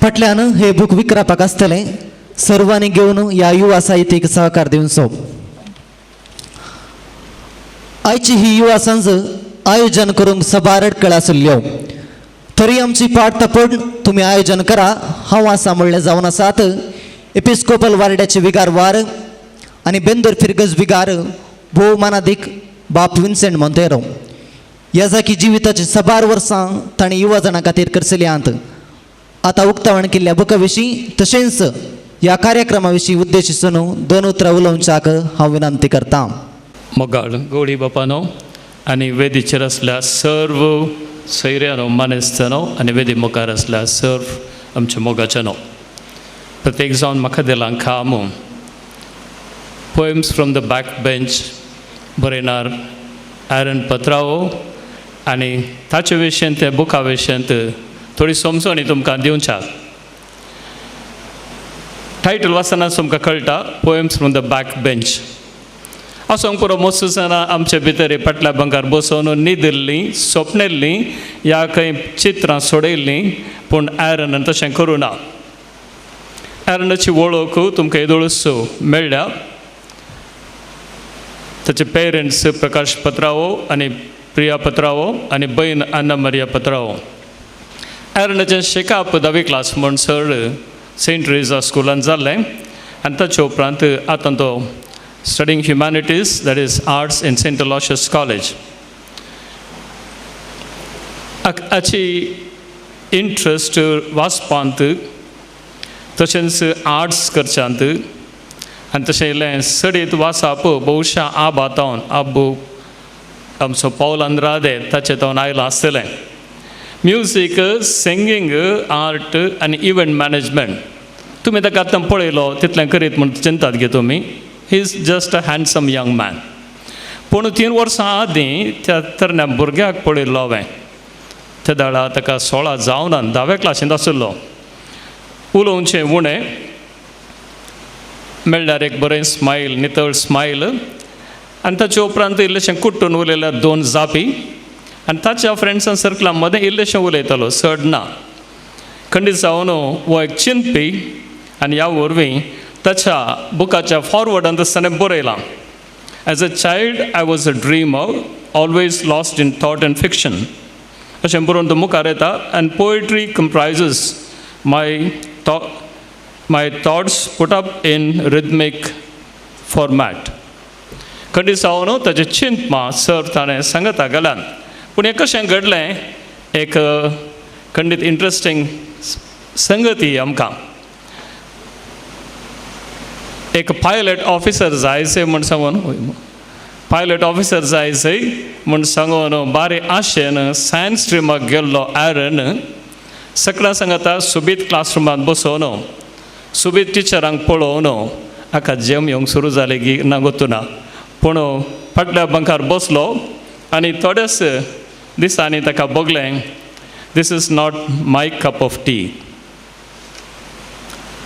फाटल्यान हे book विकरापाक आसतलें सर्वांनी घेवन ह्या युवा साहित्यीक सहकार दिवचो. आयची ही युवा सांज आयोजन करूंक सबार अडकळ आशिल्ल्यो तरी आमची पाट तपण तुमी आयोजन करा हांव आसा म्हणलें जावन आसात एपिस्कोपल वार्ड्याचे विगार वार आनी बेंदूर फिरगज विगार भोव मानादीक बाप विन्सेंट मोंतेरो. याजाकी जिविताची साबार वर्सां तांणी युवा जाणां खातीर करसल्यांत. आतां उक्तावण केल्ल्या बुका विशीं तशेंच ह्या कार्यक्रमा विशीं उद्देश दोन उतरां उलोवच्याक हांव विनंती करतां. मोगाळ गौडी बापानो आनी वेदीचेर आसल्या सर्व सैऱ्यानो मानेस्तानो आनी वेदी मुखार आसल्या सर्व आमच्या मोगाच्यानो प्रत्येक जावन म्हाका दिलां काम poems from the back bench बरयणार iron पत्रावो आनी ताचे विशयंत त्या बुका विशयंत थोडी समजणी तुमकां दिवच्याक. टायटल वाचतना तुमकां कळटा poems from the back bench. असो पुरो मस्त जाणां आमचे भितर फाटल्या बंकार बसोवन न्हिदिल्लीं सोपणिल्लीं ह्या खंय चित्रां सोडयल्लीं पूण आयरनान तशें करूं ना. आयरनाची वळख तुमकां येदोळूच मेळ्ळ्या. ताचे पेरंट्स प्रकाश पत्रावो आनी प्रिया पत्रावो आनी भयण अन्ना मारिया पत्रावो. आयरनाचें शिकप धावी क्लास म्हणसर सेंट रेजा स्कुलान जाल्लें आनी ताचे उपरांत आतां तो studying humanities, that is arts in St. Aloysius College. हाची इंट्रस्ट वाचपांत तशेंच आर्ट्स करच्यांत आनी तशें इल्लें चडीत वाचप बहुशा आबा तावन आबू आमचो पावल आंद्रादे ताचे तावन आयलां आसतलें. म्युजीक, सिंगींग, आर्ट आनी इव्हंट मॅनेजमेंट तुमी ताका आतां पळयलो तितलें करीत म्हूण चिंतात गे तुमी. He is just a handsome young man. पूण 3 वर्सां आदीं त्या तरण्या भुरग्याक पळयल्लो हांवें. त्या वेळार ताका 16 जावना, 10वे क्लासींत आशिल्लो. उलोवचें उणें मेळ्ळ्यार एक बरें स्मायल, नितळ स्मायल आनी ताचे उपरांत इल्लेशें कुट्टून उलयल्यार 2 जापी आनी ताच्या फ्रेंड्सां सर्कला मदें इल्लेशें उलयतालो, चड ना. खंडीत जावन हो एक चिंतपी आनी ह्या वरवीं ताच्या बुकाच्या फॉरवर्डान आसतना बरयलां, as a child I was a dreamer, always lost in thought and fiction अशें बरोवन तो मुखार येता. And poetry comprises my thoughts put up in rhythmic format. खंडीत जावन ताचें चिंतमा सर ताणें सांगता गेल्यान. पूण हें कशें घडलें एक खंडीत इंट्रस्टींग संगती आमकां. एक पायलट ऑफिसर जायचे म्हूण सांगून पायलट ऑफिसर जायचे म्हूण सांगून बारी आशेन सायन्स स्ट्रिमाक गेल्लो आयरन सगळ्यां सांगता सुबीत क्लासरुमांत बसोवन सुबीत टिचरांक पळोवन हाका जेम येवंक सुरू जालें की ना गोतू ना. पूण फाटल्या बंकार बसलो आनी थोड्याच दिसांनी ताका भोगलें, this is not my cup of tea.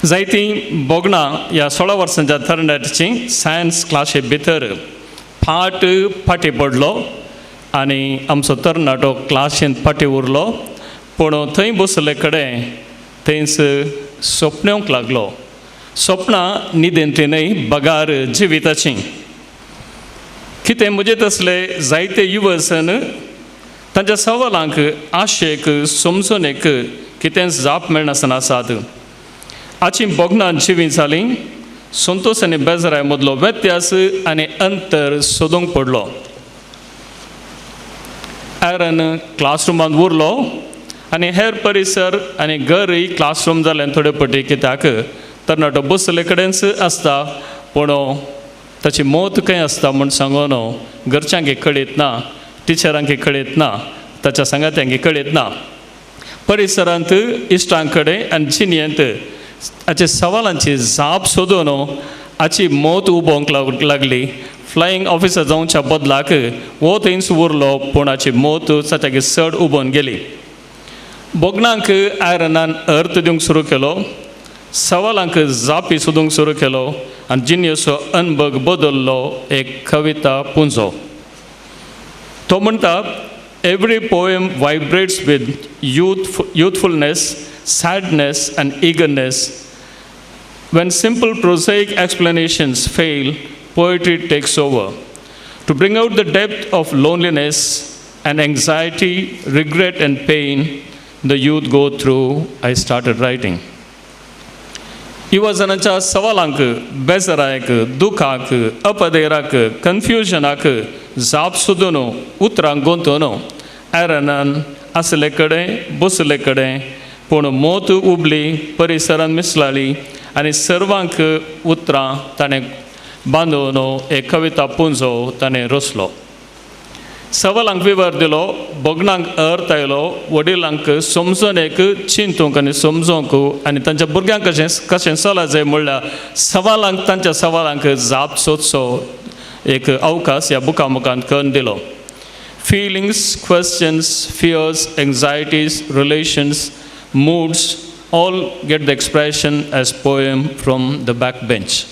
जायतीं भोगणां ह्या 16 वर्सांच्या तरणाट्याची सायन्स क्लासी भितर फाट फाटीं पडलो आनी आमचो तरणाटो क्लासींत फाटीं उरलो. पूण थंय बसले कडेन थंयच सपनेवंक लागलो. सपनां न्हिदेंतलीं न्हय बगार जिविताचीं. कितें म्हजे तसले जायते युवसन तांच्या सवालांक आशेक समजूनेक कितेंच जाप मेळनासतना आसात. हाची भोगणां जिवीं जालीं. संतोश आनी बेजराय मदलो व्यत्यास आनी अंतर सोदूंक पडलो. आयरन क्लासरुमांत उरलो आनी हेर परिसर आनी घरय क्लासरूम जालें थोडे पटी कित्याक तरणाटो बसले कडेनच आसता पूण ताची मौत खंय आसता म्हूण सांगून घरच्यांक कळयत ना, टिचरांक कळयत ना, ताच्या सांगात्यांक कळयत ना. परिसरांत इश्टां कडेन आनी जिणेंत हाचे सवालांची जाप सोदून हाची मौत उबोवंक लागली. फ्लायींग ऑफिसर जावच्या बदलाक हो थंयच उरलो पूण हाची मौत ताच्या चड उबोवन गेली. भोगणांक आयरनान अर्थ दिवंक सुरू केलो, सवालांक जापी सोदूंक सुरू केलो आनी जिणेचो अनभग बदल्लो एक कविता पुंजो. तो म्हणटा, every poem vibrates with youthfulness, sadness and eagerness. When simple prosaic explanations fail, poetry takes over to bring out the depth of loneliness and anxiety, regret and pain. the youth go through I started writing. युवजनाच्या सवालांक, बेजाराक, दुखाक, अपदेराक, कन्फ्युजनाक जाप सोदून उतरांक गोंतून एरनान आसले कडेन बसले कडेन पूण मोत उबली परिसरान मिसलाली आनी सर्वांक उतरां ताणें बांदून एक कविता पुंजो ताणें रचलो. सवालांक विवर दिलो, भोगणांक अर्थ आयलो, वडिलांक समजून एक चिंतूंक आनी समजूंक आनी तांच्या भुरग्यांक कशें कशें चला जाय म्हणल्यार सवालांक तांच्या सवालांक जाप सोदचो एक अवकाश ह्या बुका मुखान करून दिलो. Feelings, questions, fears, anxieties, relations, moods all get the expression as poem from the back bench.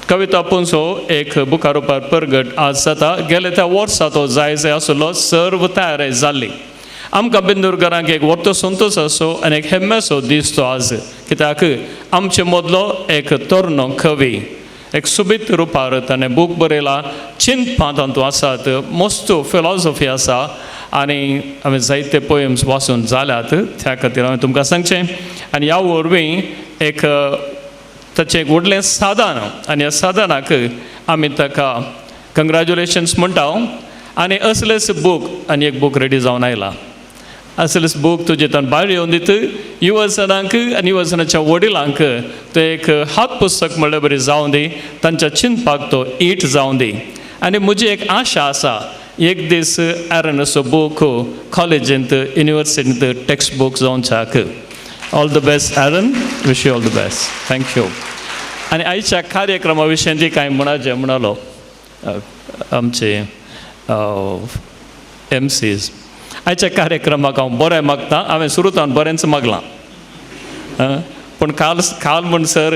कविता पुंजो एक बुका रुपार परगट आज जाता. गेले त्या वर्सा तो जाय जाय आसलो, सर्व तयारी जाल्ली. आमकां बेंदूरकारांक एक व्हडलो संतोश आसो आनी एक हेम्मेसो दीस तो आज, कित्याक आमचे मदलो एक तरणो कवी एक सुबीत रुपार ताणें बूक बरयला. चिंतपां तातूंत आसात, मस्त फिलॉसॉफी आसा आनी हांवें जायते पोयम्स वाचून जाल्यात. त्या खातीर हांवें तुमकां सांगचें आनी ह्या वरवीं एक ताचें एक व्हडलें साधन आनी ह्या साधनाक आमी ताका कंग्रेच्युलेशन्स म्हणटा. आनी असलेच बूक आनी एक बूक रेडी जावन आयला. असलेच बूक तुजे तान भायर येवन दित युवजनांक आनी युवजनाच्या वडिलांक तें एक हात पुस्तक म्हणल्यार बरी जावन दी, तांच्या चिंतपाक तो ईट जावन दी. आनी म्हजी एक आशा आसा एक दीस एरनाचो बूक कॉलेजींत युनिवर्सिटींत टॅक्स्ट बूक जावच्याक. All the best Aaron, wish you all the best, thank you. आनी आयच्या कार्यक्रमा विशीं ती कांय म्हणाचें म्हणालो आमचे एम सीज. आयच्या कार्यक्रमाक हांव बरें मागता. हांवें सुरुतान बरेंच मागलां, पूण काल काल म्हणसर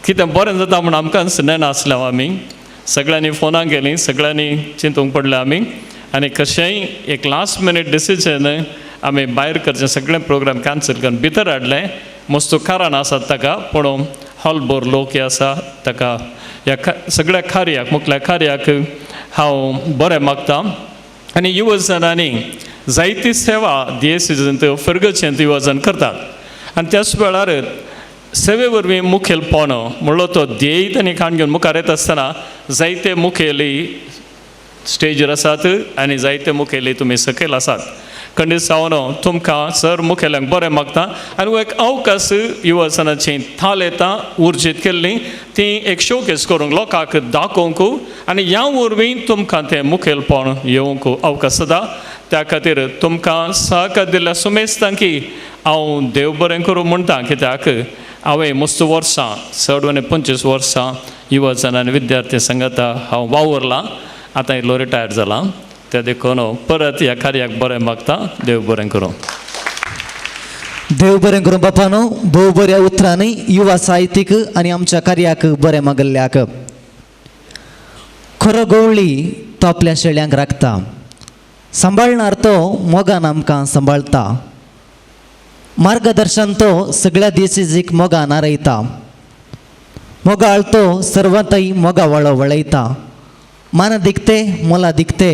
कितें बरें जाता म्हूण आमकांच नेणासलें. आमी सगळ्यांनी फोनां केलीं, सगळ्यांनी चिंतूंक पडलें आमी आनी कशेंय एक लास्ट मिनीट डिसिजन आमी भायर करचें सगळें प्रोग्राम कॅन्सल करून भितर हाडलें. मस्त कारण आसात ताका, पूण हॉल भर लोक आसा ताका ह्या सगळ्या कार्याक मुखल्या कार्याक हांव बरें मागता. आनी युवजनांनी जायती सेवा दियेसीजंत फिरगचेंत युवजन करतात आनी त्याच वेळार सेवे वरवीं मुखेलपण म्हणलो तो ध्येय तांणी काण घेवन मुखार येता आसतना जायते मुखेली स्टेजीर आसात आनी जायते मुखेली तुमी सकयल आसात. खंडीत जावन तुमकां सर मुखेल्यांक बरें मागता आनी एक अवकाश युवजनाची थाल येता उर्जीत केल्ली ती एक शोकेस करूंक लोकांक दाखोवंक आनी ह्या वरवीं तुमकां तें मुखेलपण येवंक अवकाश जाता. त्या खातीर तुमकां सहकार दिल्ल्या सुमेस्तांकी हांव देव बरें करूं म्हणटा, कित्याक हांवें मस्त वर्सां चड आनी 25 वर्सां युवजन आनी विद्यार्थी संगता हांव वावुरलां. आतां इल्लो रिटायर जालां, त्या देखून परत ह्या कार्याक बरें मागता. देव बरें करूं. देव बरें करूं बापानो. भोव बऱ्या उतरांनी युवा साहित्यीक आनी आमच्या कार्याक बरें मागल्ल्याक. खरो गवळी तो आपल्या शेळ्यांक राखता, सांबाळणार तो मोगान आमकां सांबाळता, मार्गदर्शन तो सगळ्या देसीजीक मोगान आरयता, मोगाळ तो सर्वांतय मोगावाळो वळयता. मान दिखते मोला दिखते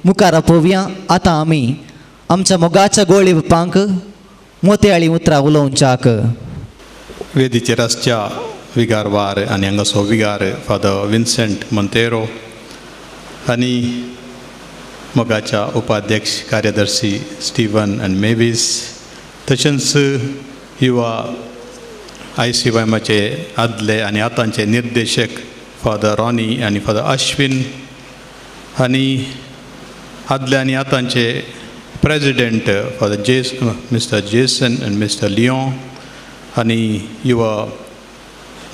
मुखार आपोवया आतां आमी आमच्या मोगाच्या गोळी बापांक मोतयाळी उतरां उलोवच्याक. वेदीचेर आसच्या विगारवार आनी हांगासो विगार फादर विन्सेंट मोंतेरो आनी मोगाच्या उपाध्यक्ष कार्यदर्शी स्टिवन आनी मेवीस, तशेंच युवा I C वायमाचे आदले आनी आतांचे निर्देशक फादर रॉनी आनी फादर अश्विन आनी आदले आनी आतांचे president father Jas mister Jason आनी मिस्टर लियोन आनी युवा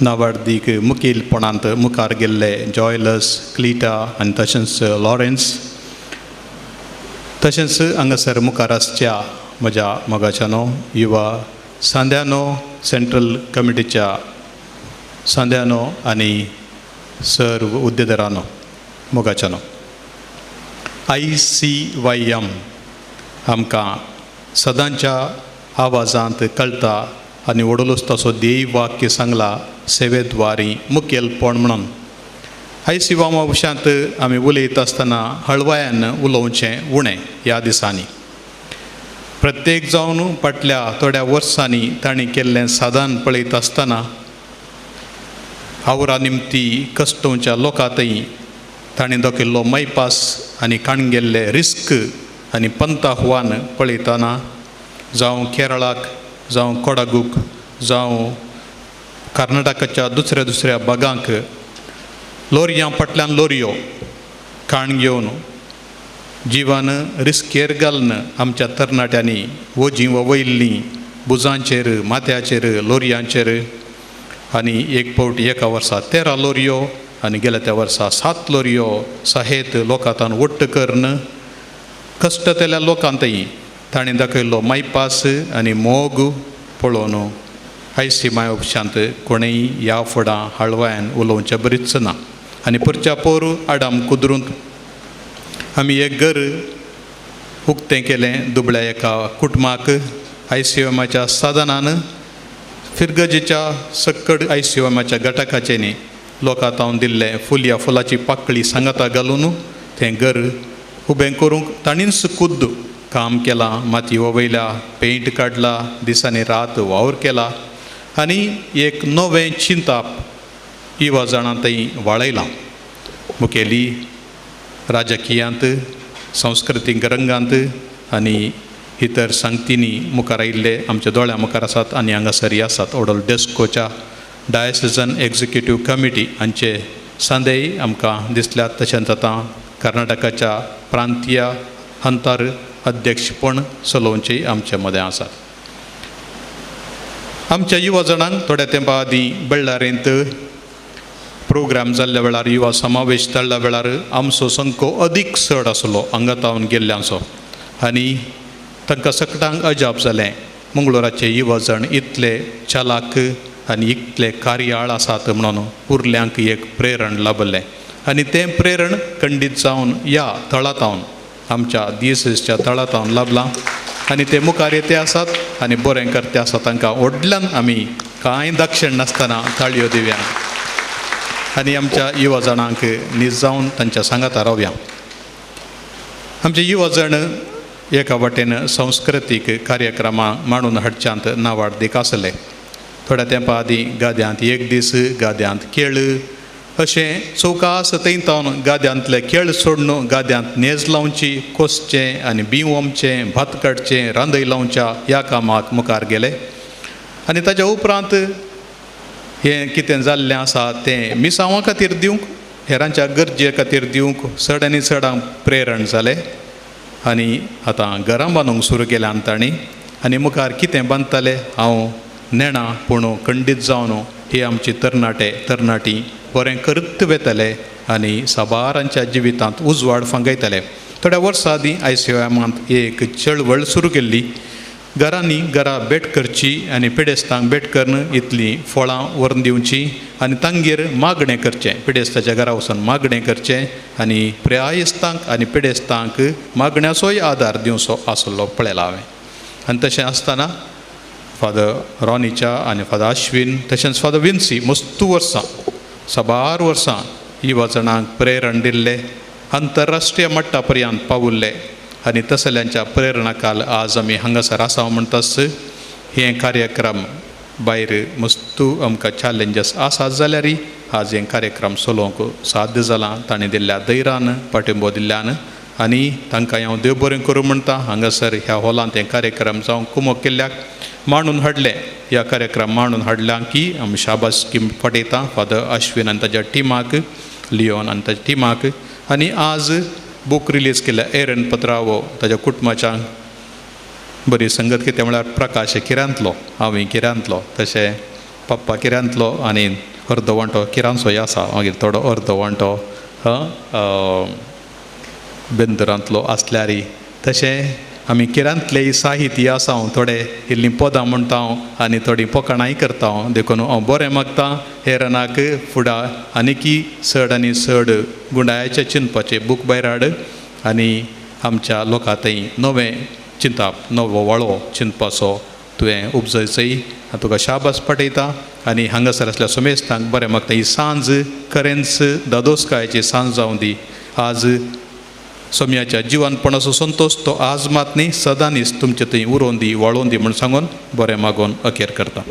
नावार्दीक मुखेलपणांत मुखार गेल्ले जॉयलस क्लिटा आनी तशेंच लॉरेन्स, तशेंच हांगासर मुखार आसच्या म्हज्या मोगाच्यानो युवा सांद्यानो सेंट्रल कमिटीच्या सांद्यानो आनी सर्व उद्देदारानो मोगाच्यानो, I C Y M आमकां सदांच्या आवाजांत कळटा आनी वडलोस तसो ध्येय वाक्य सांगला सेवेद्वारी मुखेलपण म्हणून. I C वायमा विशयांत आमी उलयता आसतना हळवायान उलोवचें उणें ह्या दिसांनी. प्रत्येक जावन फाटल्या थोड्या वर्सांनी तांणी केल्लें साधन पळयत आसतना आवरा निमती कस्टोवच्या लोकांतय तांणी दाखयल्लो मैपास आनी काण गेल्ले रिस्क आनी पंताहुवान पळयतना जावं केरळाक जावं कोडागूक जावं कर्नाटकाच्या दुसऱ्या दुसऱ्या भागांक लोरयां फाटल्यान लोरयो काण घेवन जिवान रिस्केर घालून आमच्या तरणाट्यांनी वजीं वयल्लीं बुजांचेर माथ्याचेर लोरयांचेर आनी एक फावट एका वर्सा 13 लोरयो आनी गेल्या त्या वर्सा 7 लोरयो सहेत लोकांतान वट्ट करून कश्टतेल्या लोकांतय ताणें दाखयल्लो मायपास आनी मोग पळोवन आयसी माय उपशांत कोणेय ह्या फुडां हाळवायान उलोवचें बरीच ना. आनी परच्या पोर आडाम कुदरूंत आमी एक घर उक्तें केलें दुबळ्या एका कुटुंबाक आयसीएमाच्या साधनान फिरगजेच्या सक्कड आयसीएमाच्या घटकाचें न्ही लोकां तावन दिल्लें फुलया फुलाची पाकळी सांगाता घालून तें घर उबें करूंक ताणीच खुद्द काम केलां, माती वयल्या पेंट काडला, दिसांनी रात वावर केला आनी एक नवें चिंताप युवा जाणां थंय वाळयलां. मुखेली राजकीयांत सांस्कृतीक रंगांत आनी इतर सांगतींनी मुखार आयिल्ले आमच्या दोळ्या मुखार आसात आनी हांगासरय आसात. ओडल डेस्कोच्या डायसेजन एग्जिक्युटीव कमिटी हांचे सांदेय आमकां दिसल्यात. तशेंच आतां कर्नाटकाच्या प्रांतीय अंतर अध्यक्षपण चलोवचें आमचे मदें आसात. आमच्या युवा जाणांक थोड्या तेंपा आदीं बळ्ळारेंत प्रोग्राम जाल्ल्या वेळार युवा समावेश जाल्ल्या वेळार आमचो संको अदीक चड आसलो हांगा गेल्ल्यांचो आनी तांकां सकटांक अजाप जालें मंगळुराचे युवा जण इतले चालाक आनी इतले कार्याळ आसात म्हणून उरल्यांक एक प्रेरण लाभलें आनी तें प्रेरण खंडीत जावन ह्या थळांत आमच्या दियेसेसच्या थळांत लाभलां आनी ते मुखार येते आसात आनी बरें करते आसात. तांकां व्हडल्यान आमी कांय दक्षिण नासतना ताळयो दिवया आनी आमच्या युवा जाणांक नीज जावन तांच्या सांगाता रावया. आमचे युवा जण एका वाटेन संस्कृतीक कार्यक्रमां मांडून हाडच्यांत नावाडदीक आसले. थोड्या तेंपा आदीं गाद्यांत एक दीस गाद्यांत खेळ अशें चौकास थंय तावन गाद्यांतले खेळ सोडून गाद्यांत नेज लावची, कोसचें आनी बीं ओमचें, भात काडचें, रांदय लावच्या ह्या कामाक मुखार गेले आनी ताच्या उपरांत हें कितें जाल्लें आसा तें मिसांवा खातीर दिवंक हेरांच्या गरजे खातीर दिवंक चड आनी चडांक प्रेरण जालें आनी आतां घरां बांदूंक सुरू केल्यान तांणी आनी मुखार कितें बांदताले हांव नेणा पूण खंडीत जावन हे आमची तरणाटे तरणाटी बरें करत वेतले आनी साबारांच्या जिवितांत उजवाड फांगयतले. थोड्या वर्सां आदीं आयसीएमांत एक चळवळ सुरू केल्ली, घरांनी घरा भेट करची आनी पिडेस्तांक भेट करून इतलीं फळां व्हरून दिवचीं आनी तांगेर मागणें करचें, पिडेस्ताच्या घरा वचून मागणें करचें आनी प्रियायस्तांक आनी पिडेस्तांक मागण्याचोय आदार दिवचो आसलो पळयला हांवें. आनी तशें आसतना फादर रॉनीच्या आनी फादर आश्विन तशेंच फादर विन्सी मस्तू वर्सां साबार वर्सां युवा जाणांक प्रेरण दिल्ले आंतरराष्ट्रीय मट्टा पर्यंत पावुल्ले आनी तसल्यांच्या प्रेरणा काल आज आमी हांगासर आसा म्हणटास हे कार्यक्रम भायर मस्तू आमकां चॅलेंजीस आसात जाल्यारय आज हे कार्यक्रम चलोवंक साध्य जालां ताणें दिल्ल्या धैर्यान पाठिंबो दिल्ल्यान आनी तांकां हांव देव बरें करूं म्हणटा. हांगासर ह्या हॉलांत हें कार्यक्रम जावंक कुमोक केल्ल्याक मांडून हाडलें ह्या कार्यक्रम मांडून हाडल्या की आमी शाबासकी पटयता फादर आश्विन आनी ताच्या टिमाक, लियोन आनी ताच्या टिमाक. आनी आज बूक रिलीज केल्या एरन पत्रावो ताच्या कुटुंबाच्या बरी संगत कितें म्हळ्यार प्रकाश किरांतलो, हांवूय किरांतलो, तशें पप्पा किरांतलो आनी अर्दो वांटो किरांचोय आसा, मागीर थोडो अर्दो वांटो बेंदरांतलो आसल्यारय तशें आमी किरांतले साहित्य आसा हांव थोडे इल्लीं पदां म्हणटा हांव आनी थोडीं पोकाणांय करता हांव, देखून हांव बरें मागता हेरनाक फुडां आनीकी चड आनी चड गुंडायाचें चिंतपाचें बूक भायर हाड आनी आमच्या लोकां थंय नवें चिंताप नवो वाळो चिंतपाचो तुवें उपजयचय हांव तुका शाबास पटयता आनी हांगासर आसल्या समेस्तांक बरें मागता. ही सांज खरेंच दादोसकायची सांज जावं दी. आज सोम्याच्या जिवनपणाचो संतोश तो आज मात न्ही सदांनीच तुमचे थंय उरोवन दी वाळोवन दी म्हूण सांगून बरें मागोवन अखेर करता.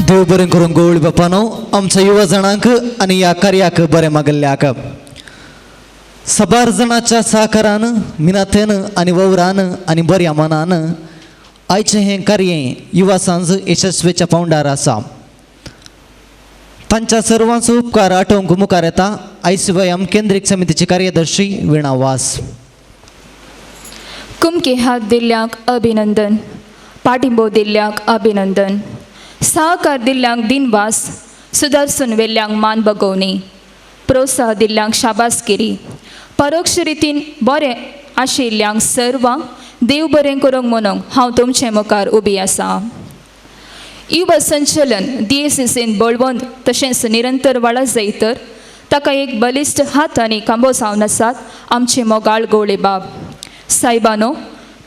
देव बरें करूं गवळी बापानो आमच्या युवा जाणांक आनी ह्या कार्याक बरें मागल्ल्याक. सबार जाणाच्या सहकारान मिनाथेन आनी ववरान आनी बऱ्या मनान आयचें हें कार्य युवा सांज यशस्वीच्या पावंडार आसा. तांच्या सर्वांचो उपकार आठोवंक मुखार येता आयसीवायएम केंद्रीय समितीचे कार्यदर्शी विणा वास. कुमके हात दिल्ल्यांक अभिनंदन, पाठिंबो दिल्ल्यांक अभिनंदन, सहकार दिल्ल्यांक दिनवास, सुदारसून वेल्ल्यांक मान बगोवणी, प्रोत्साह दिल्ल्यांक शाबासगिरी, परोक्ष रितीन बरें आशिल्ल्यांक सर्वांक देव बरें करूंक म्हणूंक हांव तुमचे मुखार उबी आसा. युवा संचलन डीएसीसीन बळवंत तशेंच निरंतर वाडत जायत तर ताका एक बलिश्ट हात आनी खांबो जावन आसात आमचे मोगाळ गवळे बाब. सायबानो,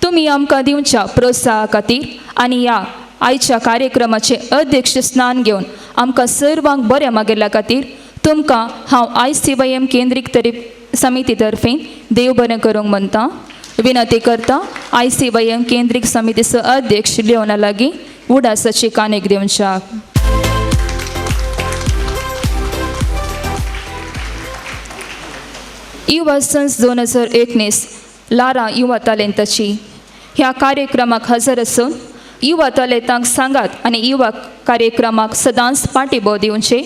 तुमी आमकां दिवच्या प्रोत्साहा खातीर आनी ह्या आयच्या कार्यक्रमाचें अध्यक्ष स्थान घेवन आमकां सर्वांक बऱ्या मागिल्ल्या खातीर तुमकां हांव आयसीवायएम केंद्रीक तरी समिती तर्फेन देव बरें करूंक म्हणटा. विनंती करता आयसीवायएम केंद्रीक समितीचो अध्यक्ष लियोना लागीं उडासाची कानेक दिवच्या. युवा संस 2019 लारा युवा तालेंताची ह्या कार्यक्रमाक हजर आसून युवा तालेंतांक सांगात आनी युवा कार्यक्रमाक सदांच पाठिंबो दिवचे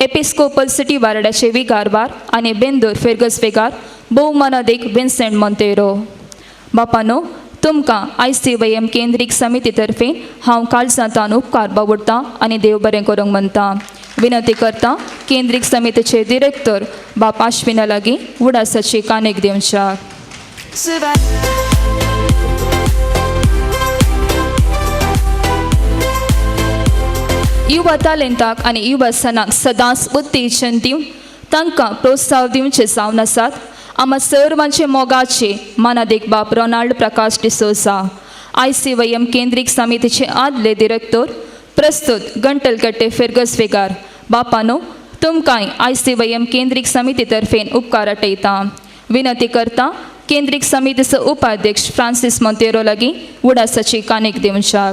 एपिस्कोपल सिटी वार्डाचे विगारबार आनी बेंदूर फेर्गस वेगार भोवमानादीक विन्सेंट मोंतेरो. बापानो, तुमकां आयसीवायएम केंद्रीक समिती तर्फे हांव काळजांतान उपकार बावडटा आनी देव बरें करूंक म्हणटा. विनंती करता केंद्रीक समितीचे डिरेक्टर बाप आश्विना लागीं उडासाची कानेक दिवच्या. युवा तालेंताक आनी युवा सणाक सदांच उत्तेजन दिवन तांकां प्रोत्साह दिवचे जावन आसात आमा सर्वांचे मोगाचे मानादीक बाप रोनाल्ड प्रकाश डिसोजा, आयसीवायएम केंद्रीक समितीचे आदले डिरेक्टर प्रस्तुत गंटलकट्टे फेर्गस वेगार. बापानो, तुमकांय आयसीवायएम केंद्रीक समिती तर्फेन उपकार आटयता. विनंती करता केंद्रीक समितीचो उपाध्यक्ष फ्रांसीस मोंतेरो लागीं उडासाची कानेक दिवच्या.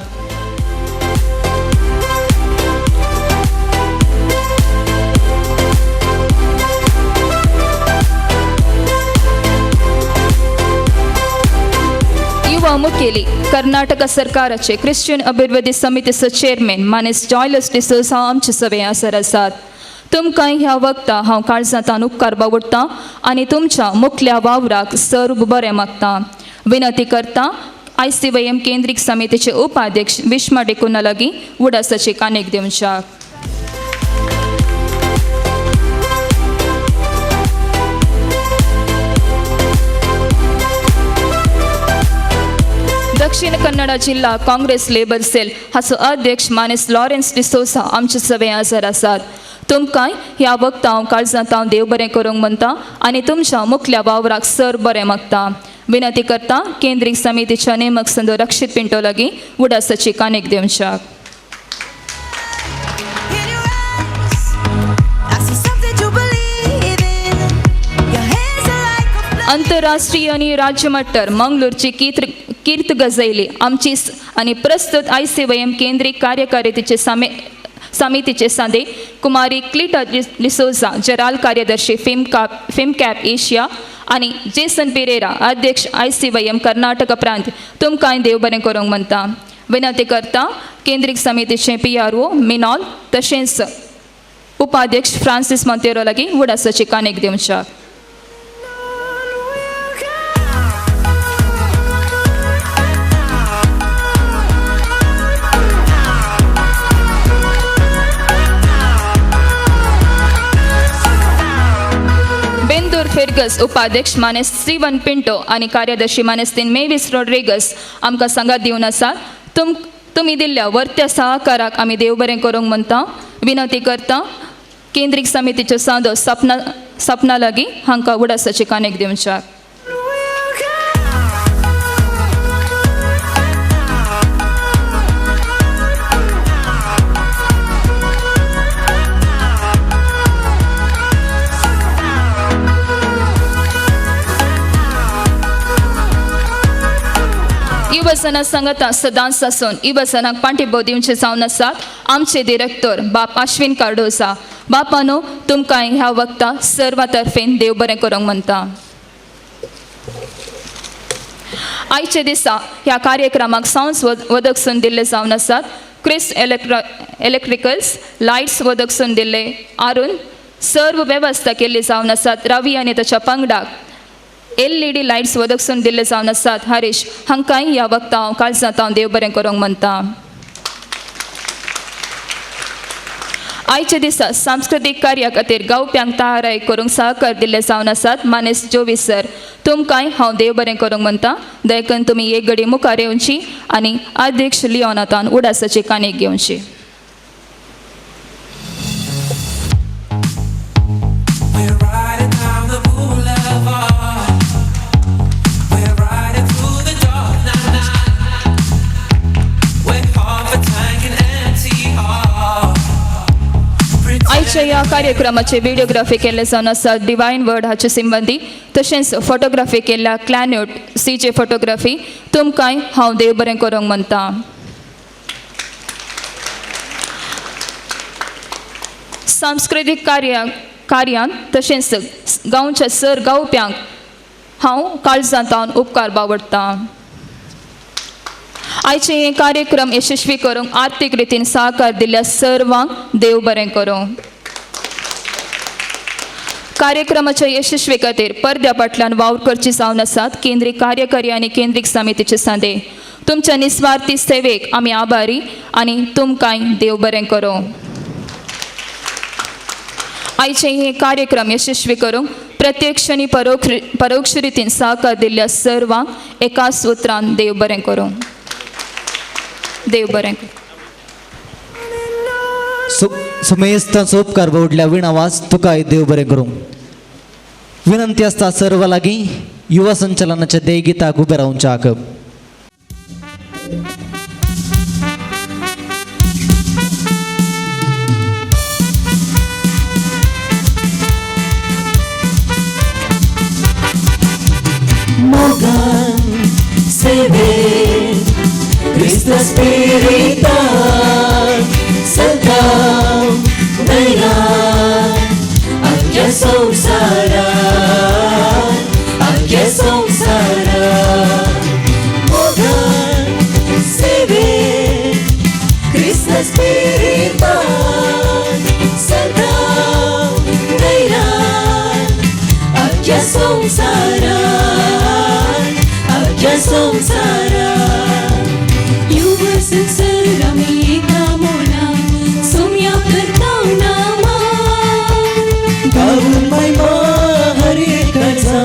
युवा मुखेली कर्नाटक सरकाराचे ख्रिश्चन अभिवृद्धी समितीचो चेअरमॅन मानेस जॉयलस डिसोजा आमचे सभे आसर आसात. तुमकां ह्या वक्ता हांव काळजांतान उपकार बावडटा आनी तुमच्या मुखल्या वावराक सर्व बरें मागता. विनंती करता आयसीवायएम केंद्रीक समितीचे उपाध्यक्ष विश्मा डिकुना लागीं उडासाची कानेक दिवच्या. दक्षिण कन्नडा जिल्हा काँग्रेस लेबर सेल हाचो अध्यक्ष मानेस लॉरेन्स डिसोजा आमचे सभे हजर आसात. तुमकां ह्या वक्ता हांव काळजांत हांव देव बरें करूंक म्हणटा आनी तुमच्या मुखल्या वावराक सर बरें मागता. विनंती करता केंद्रीय समितीच्या नेमक संदो रक्षीत पिंटो लागीं उडासाची कानेक दिवच्या. अंतरराष्ट्रीय आनी राज्य मट्टार मंगळूरची कीर्त गजयली आमची आनी प्रस्तुत आयसीवायएम केंद्रीय कार्यकारिणीचे समितीचे सांदे कुमारी क्लिटा डिसोजा जराल कार्यदर्शी फिमकॅप एशिया आनी जेसन पिरेरा अध्यक्ष आयसीवायएम कर्नाटक प्रांत तुमकां देव बरें करूंक म्हणटा. विनंती करता केंद्रीय समितीचे PRO मिनॉल तशेंच उपाध्यक्ष फ्रांसीस मोंतेरो लागीं उडासाची कानेक दिवच्या. फेर्गस उपाध्यक्ष मानेस स्टीवन पिंटो आनी कार्यदर्शी मानेस तीन मेवीस रॉड्रिगस आमकां सांगात दिवन आसात. तुमी दिल्ल्या वर्त्या सहकाराक आमी देव बरें करूंक म्हणटा. विनंती करता केंद्रीय समितीच्यो सांदो सपना लागीं हांकां उडासाची कानेक दिवच्या. युवजना सांगता सदांच आसून युवजनाक पाठिंबो दिवचे जावन आसात आमचे डिरेक्टर बाप आश्विन कार्डोजा. बापानो तुमकां ह्या वक्ता सर्वा तर्फेन देव बरें करूंक म्हणटा. आयच्या दिसा ह्या कार्यक्रमाक सावंस वदकसून दिल्ले जावन आसात क्रिस इलेक्ट्रिकल्स लायट्स वदकसून दिल्ले आरून सर्व वेवस्था केल्ली जावन आसात रवी आनी ताच्या पंगडाक LED lights वदकसून दिल्ले जावन आसात हरीश हांकांय ह्या वक्ता हांव काळजांत हांव देव बरें करूंक म्हणटा. आयच्या दिसा सांस्कृतीक कार्या खातीर गावप्यांक तयाराय करूंक सहकार दिल्ले जावन आसात मानेस जोवी सर तुमकांय हांव देव बरें करूंक म्हणटा. देखून तुमी एक घडी मुखार येवची आनी अध्यक्ष लियोनाथान उडासाची काणीक घेवची. आयच्या ह्या कार्यक्रमाचे व्हिडिओग्राफी केल्ले जावन आसा डिवायन वर्ड हाचे संबंदी तशेंच फोटोग्राफी केल्ल्या क्लॅन्यूट CJ photography तुमकांय हांव देव बरें करूंक म्हणटा. सांस्कृतीक कार्यांत तशेंच गांवच्या सर गावप्यांक हांव काळजांत उपकार बावडटा. आयचे हे कार्यक्रम यशस्वी करूंक आर्थीक रितीन सहकार दिल्ल्या सर्वांक देव बरें करूं. कार्यक्रमाच्या यशस्वी खातीर पडद्या फाटल्यान वावर करची जावन आसात केंद्रीय कार्यकारी आनी केंद्रीय समितीचे सांदे. तुमच्या निस्वार्थी सेवेक आमी आभारी आनी तुमकांय देव बरें करूं. आयचे हे कार्यक्रम यशस्वी करूंक प्रत्यक्ष आनी परोक्ष रितीन सहकार दिल्ल्या सर्वांक एका सुत्रान देव बरें करूं. देव बरें करूं. सुमेस्तांचो उपकार बावडल्या विणावास तुकाय देव बरें करूं. विनंती आसता सर्व लागीं युवा संचलनाच्या देगीताक उबें रावच्या आकब. मोगान सेवे क्रिस्त स्पिरितान सदां दैरान आख्या संवसारान आख्या संवसारान मोगान सेवे क्रिस्त स्पिरितान सदां दैरान आख्या संवसारान आख्या संवसारान. युव संसर आमी एका मोला सोम्या करता नामा गाऊन महिमा हर एकाचा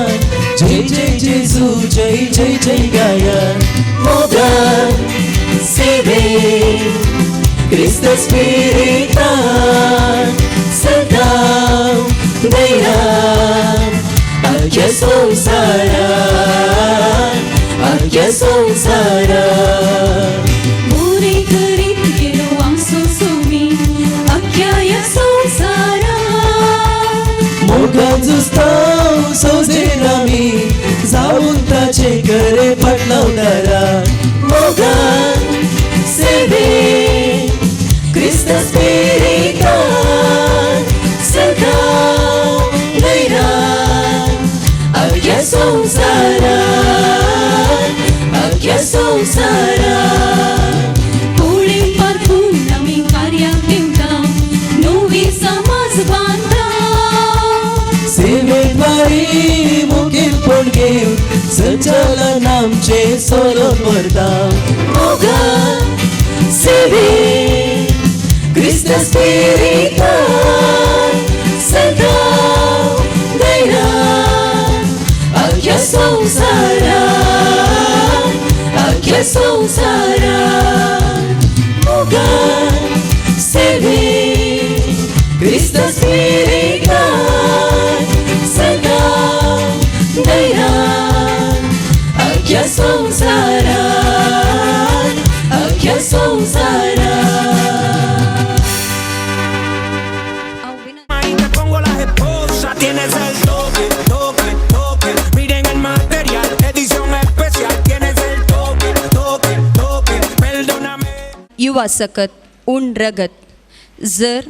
जय जय जेजू जय जय जय गाया मोगान सेवे क्रिस्त स्पिरितान सदां दैरान आख्या संवसारान आख्या संवसारान. मोरे करीत गेलो आमचो सोमी आख्या ह्या संवसारान मोगान जुस्ताव सोजेन आमी जावन ताचे करे फाटलावणारा मोगान सेवे क्रिस्त स्पिरितान सदां दैरान आख्या संवसारान आख्या संवसारान. कोळे पारखून आमी कार्याक देंवता नवी समाज बांदता सेवेद्वारी मुखेलपण घेवन संचालन आमचे सोलोन व्हरता मोगान सेवे क्रिस्त स्पिरितान सदां दैरान आख्या संवसारान आख्या संवसारान. मोगान सेवे क्रिस्त स्पिरितान सदां दैरान आख्या संवसारान आख्या संवसारान. Te pongo las esposas, tienes el toque, toque, toque. Miren el material, edición especial. Tienes el toque, toque. युवा सकत उण रगत. जर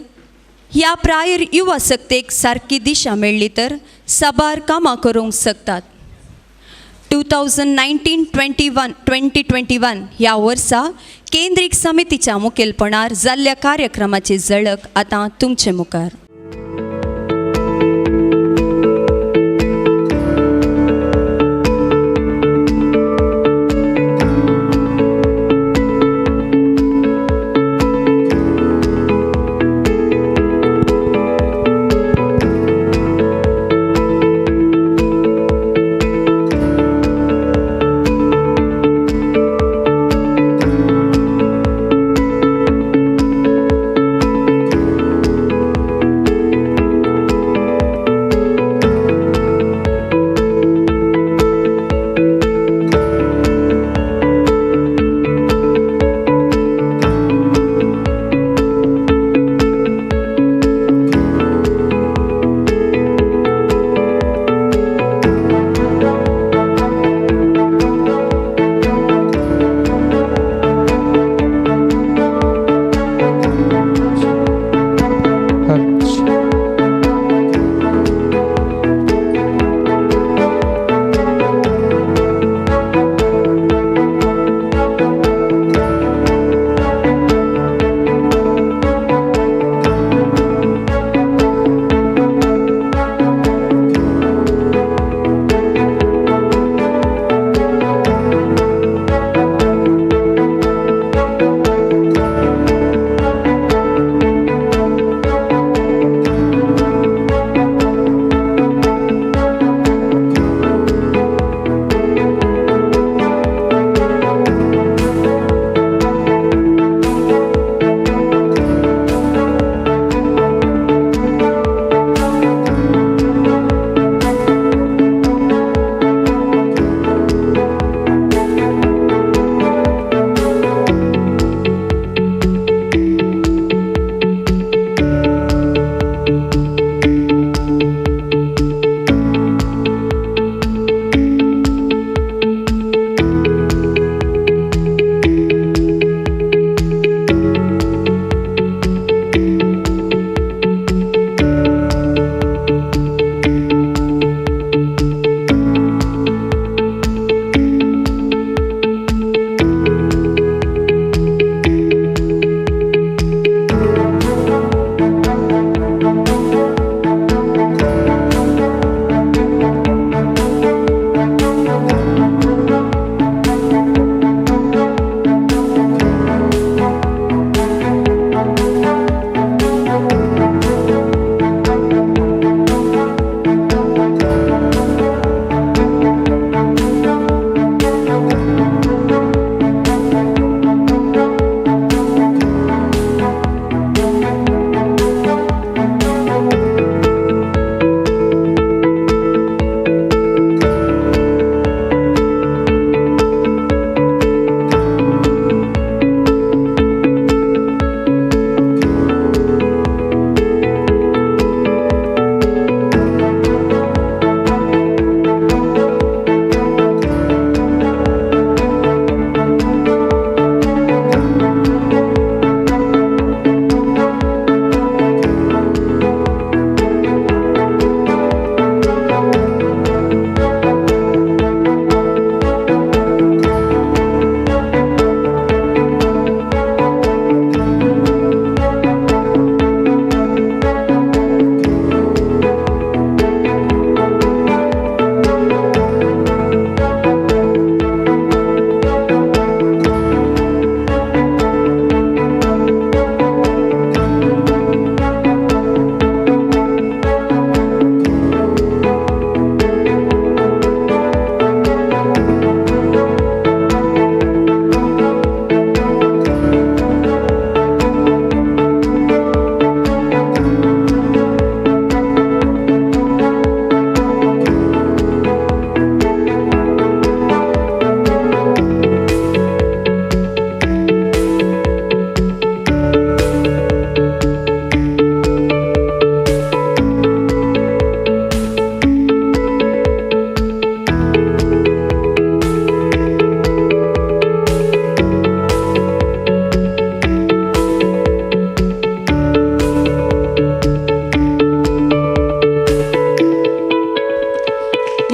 ह्या प्रायर युवा सक्तेक सारकी दिशा मेळ्ळी तर साबार कामां करूंक शकतात. 2019-21 2021 ह्या वर्सा केंद्रीक समितीच्या मुखेलपणार जाल्ल्या कार्यक्रमाची झळक आतां तुमचे मुखार.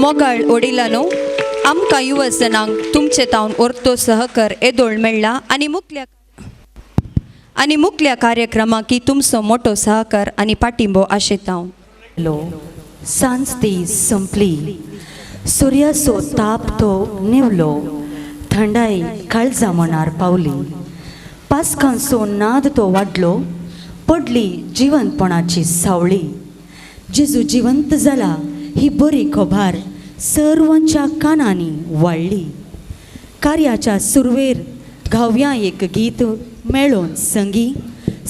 मोगाळ वडिलांनो, आमकां युवजनांक तुमचे तावन orto सहकार येदोळ मेळ्ळा आनी मुखल्या कार्यक्रमाक तुमचो मोटो सहकार आनी पाठिंबो आशेताव. सांज ती संपली, सुर्याचो ताप तो निवलो, थंडाय काळजा मनार पावली, पास्कांचो नाद तो वाडलो, पडली जिवंतपणाची सावळी. जेजू जिवंत जाला ही बरी खबर सर्वांच्या कानांनी वाडली. कार्याच्या सुरवेर गावया एक गीत मेळोन संगी,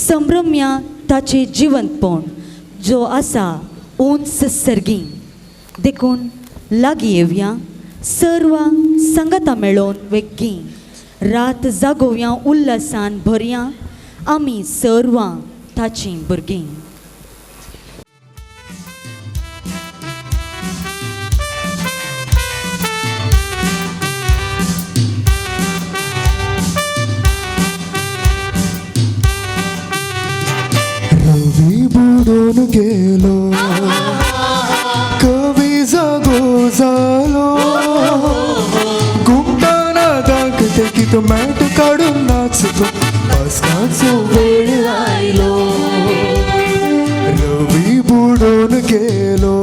संभ्रम्या ताचे जिवंतपण जो आसा उंच सर्गी. देखून लागीं येवया सर्व संगता मेळोवन वेगीं, रात जागोवया उल्हासान भरया, आमी सर्वां ताचीं भुरगीं. रवी बुडून गेलो, कवी जागो जालो, घुमताना दाखते की तो मॅट काडून नाचतो, पास्काचो वेळ आयलो. रवी बुडून गेलो,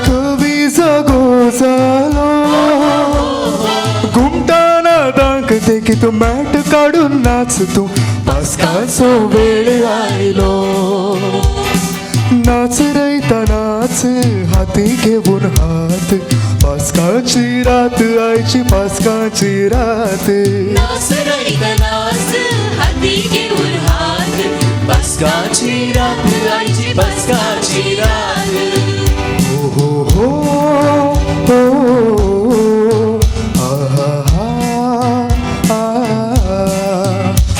कवी जागो जालो, घुमताना दाखते की तो मॅट काडून नाचतो, पास्काचो वेळ आयलो. नाच रयता नाच, हाती घेवन हात, पास्काची रात आयची पास्काची रात. नाच रयता नाच, हाती घेवन हात, पास्काची रात आयची पास्काची रात. हो हो हो हो, आहा हा हा,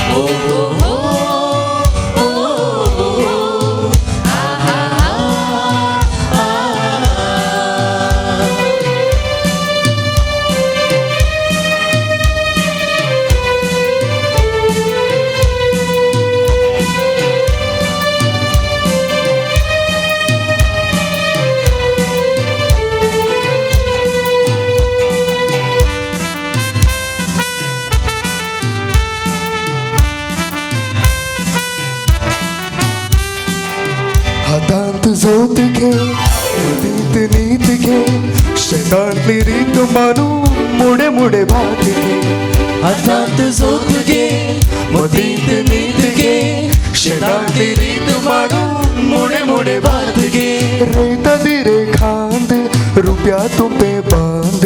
हो हो हो हो, आहा हा हा. हातांत जोत घे, मतींत नीत घे, शेतांतली रीत मानू मुडे मुडे भात घे. हातांत जोत घे, मतींत नीत घे, शेतांतली रीत मानू मुडे मुडे भात घे. रेता दिरे खांद, रुपया तुंबे बांद,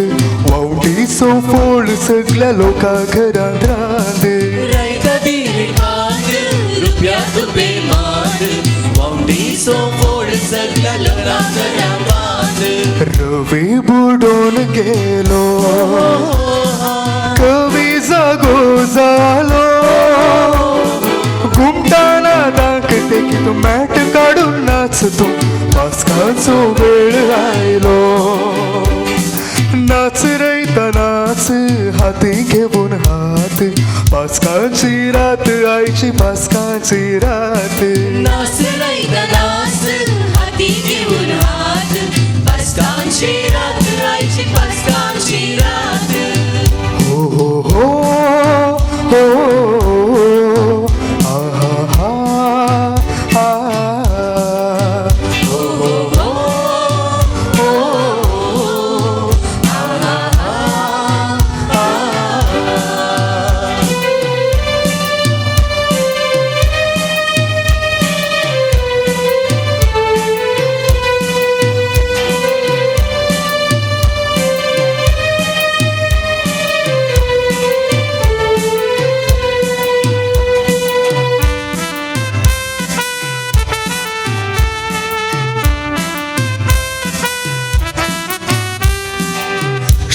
वावटीचो फोळ सगल्या लोका घरांत रांद. रेता दिरे खांद, रुपया तुंबे बांद, वावटीचो फोळ सगल्या लोका घरांत रांद. रवी बुडून गेलो, कवी जागो जालो, घुमताना दाखते की तू मॅट काडून नाचतो, पास्काचो वेळ आयलो. नाच रयता नाच, हाती घेवन हात, पास्काची रात आयची पास्काची रात. नाच रयता नाच, हाती घेवन हात, पास्काची रात आयची पास्काची रात. हो हो हो हो, आहा हा हा, हो हो हो हो, आहा हा हा.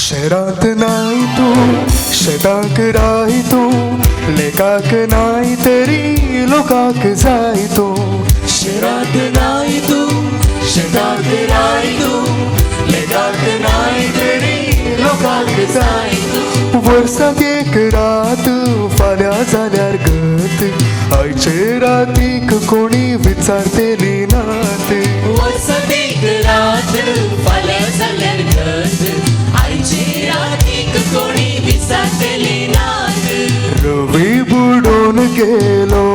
शहरात नाही तू, शेताक राय तू, लेकाक नाही तरी लोकाक जाय तू. शहरात नाही तू, शेताक राय तू, लेकाक नाही तरी लोकाक जाय तू. वर्साक एक रात फाल्यां जाल्यार गत, आयचे रातीक कोणी विचारतेली नात. वर्साक एक रात फाल्यां गेलो,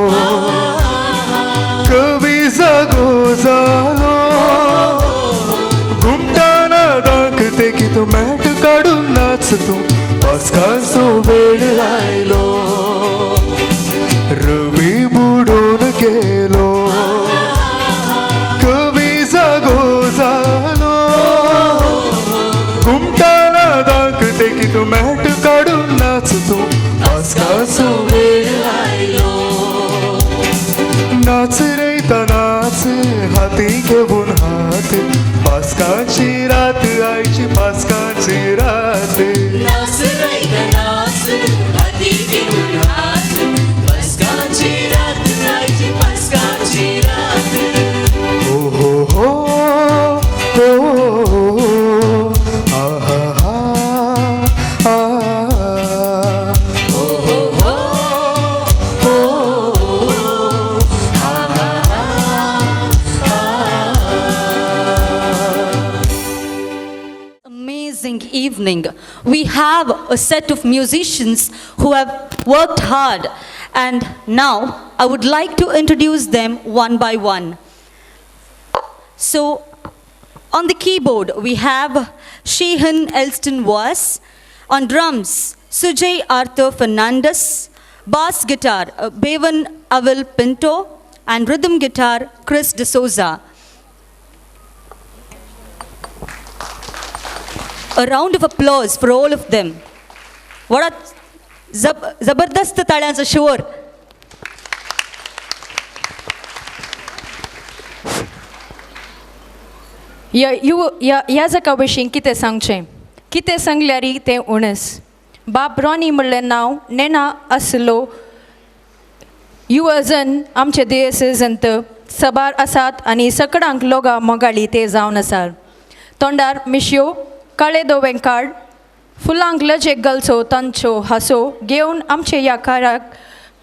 कवी जागो जालो. घुमटाना दाखते की तूं मॅट काडून नाच तूं, पास्काचो वेळ आयलो. रवी बुडून गेलो, कवी जागो जालो. घुमटाना दाखते की तूं मॅट काडून नाच तूं, पास्काचो वेळ आयलो. नाच रयता नाच, हाती घेवन हात, पास्काची रात आयची पास्काची रात. नाच रयता नाच, हाती घेवन हात, पास्काची रात आयची पास्काची रात. हो हो हो हो, आ हा हा आ, हो हो हो हो, हा हा हा. Amazing evening. We have a set of musicians who have worked hard, and now I would like to introduce them one by one. So, on the keyboard, we have Shehan Elston Was. On drums, Sujay Arthur Fernandez. Bass guitar, Bevan Avil Pinto. And rhythm guitar, Chris D'Souza. A round of applause for all of them. What a zabardast टाळ्यांचो शिवर. ह्या जाका विशीं कितें सांगचें, कितें सांगल्यार तें उणेच. बाब Ronnie म्हणलें नांव नेणा आसलो युवजन आमचे देसेजंत सबार आसात आनी सकडांक लोगा मोगाळी ते जावन आसात. तोंडार मिशयो, काळे दोवे कार्ड, फुलांक लजेक गलचो तांच्यो हांसो घेवन आमचे ह्या काराक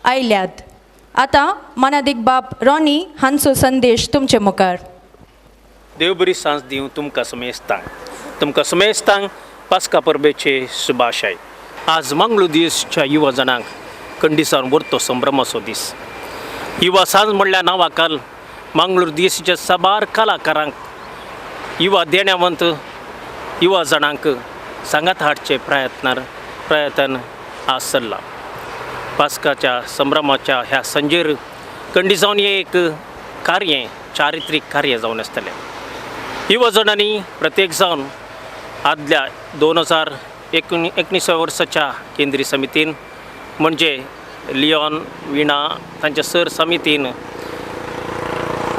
आयल्यात. आतां मानादीक बाब रॉनी हांचो संदेश तुमचे मुखार. देव बरी सांज दिवं तुमकां समेस्तांक. तुमकां समेस्तांक पास्का परबेचे शुभाशय. आज मंगळूर दीसच्या युवा जणांक कंडिसान व्हरतो संभ्रमाचो दीस. युवा सांज म्हणल्यार नांवाकाल मंगळूर दीसच्या साबार कलाकारांक, युवा देण्यावंत युवा जाणांक सांगात हाडचे प्रयत्न आज चल्ला. पास्काच्या संभ्रमाच्या ह्या संजेर कंडिजावन एक कार्य, चारित्रीक कार्य जावन आसतलें. युवा जाणांनी प्रत्येक जावन आदल्या 2019 वर्साच्या केंद्रीय समितीन म्हणजे लिओन विणा तांच्या सर समितीन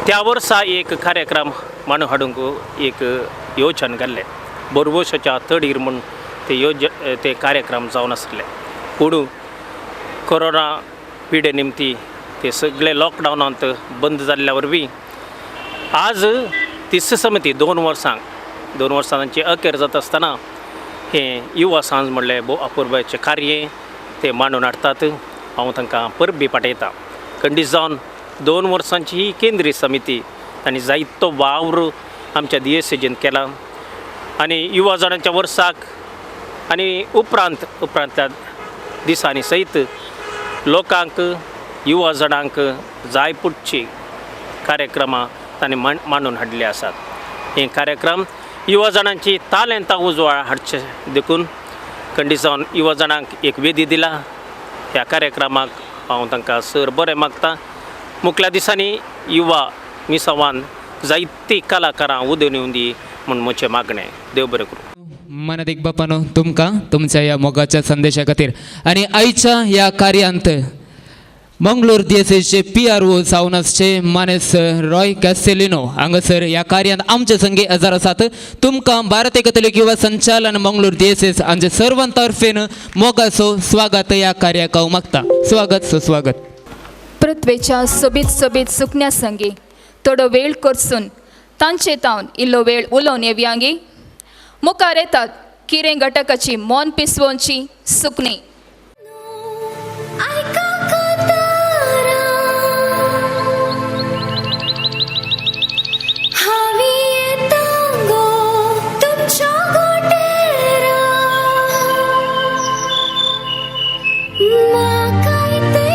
त्या वर्सा एक कार्यक्रम मांडून हाडूंक एक योजन घाल्लें. बोरवोशाच्या तडीर म्हूण ते ते कार्यक्रम जावन आसले. पूण कोरोना पिडे निमती ते सगळे लॉकडावनांत बंद जाल्ल्या वरवीं आज तीस समिती 2 वर्सांक 2 वर्सां तांची अखेर जाता आसतना हें युवा सांज म्हणलें भोव अपुरबायेचें कार्य ते मांडून हाडटात. हांव तांकां परबी पाठयतां. खंडीत जावन 2 वर्सांची ही केंद्रीय समिती तांणी जायतो वावर आमच्या दियेसेजीन केला आनी युवा जाणांच्या वर्साक आनी उपरांतल्या दिसांनी सयत लोकांक, युवा जाणांक जाय पुटची कार्यक्रमां तांणी मांडून हाडले आसात. हे कार्यक्रम युवा जाणांची तालेंतां उजवाड हाडचे देखून खंडीत जावन युवा जाणांक एक वेदी दिला. ह्या कार्यक्रमाक हांव तांकां सर बरें मागता. मुखल्या दिसांनी युवा मिसावान जायतीं कलाकारां उदोवन येवंदी म्हूण म्हजें मागणें. देव बरें करूं. मनादीक बापानो तुमकां तुमच्या ह्या मोगाच्या संदेशा खातीर. आनी आयच्या ह्या कार्यांत मंगळूर दियेसेचे PRO जावन आसचे मानेस रॉय कॅस्टेलिनो हांगासर ह्या कार्यांत आमचे संगी हजर आसात. तुमकां भारतीय कथोलीक युवा संचालन मंगळूर दियेसेस हांचे सर्वां तर्फेन मोगाचो स्वागत ह्या कार्याक हांव मागता. स्वागत सुस्वागत. पृथ्वेच्या सोबीत सोबीत सुकण्या संगी थोडो वेळ करसून तांचे तावन इल्लो वेळ उलोवन येवयांगी. मुखार येतात किरें घटकाची मन पिसवोनची सुकणी. म्हाकाय ते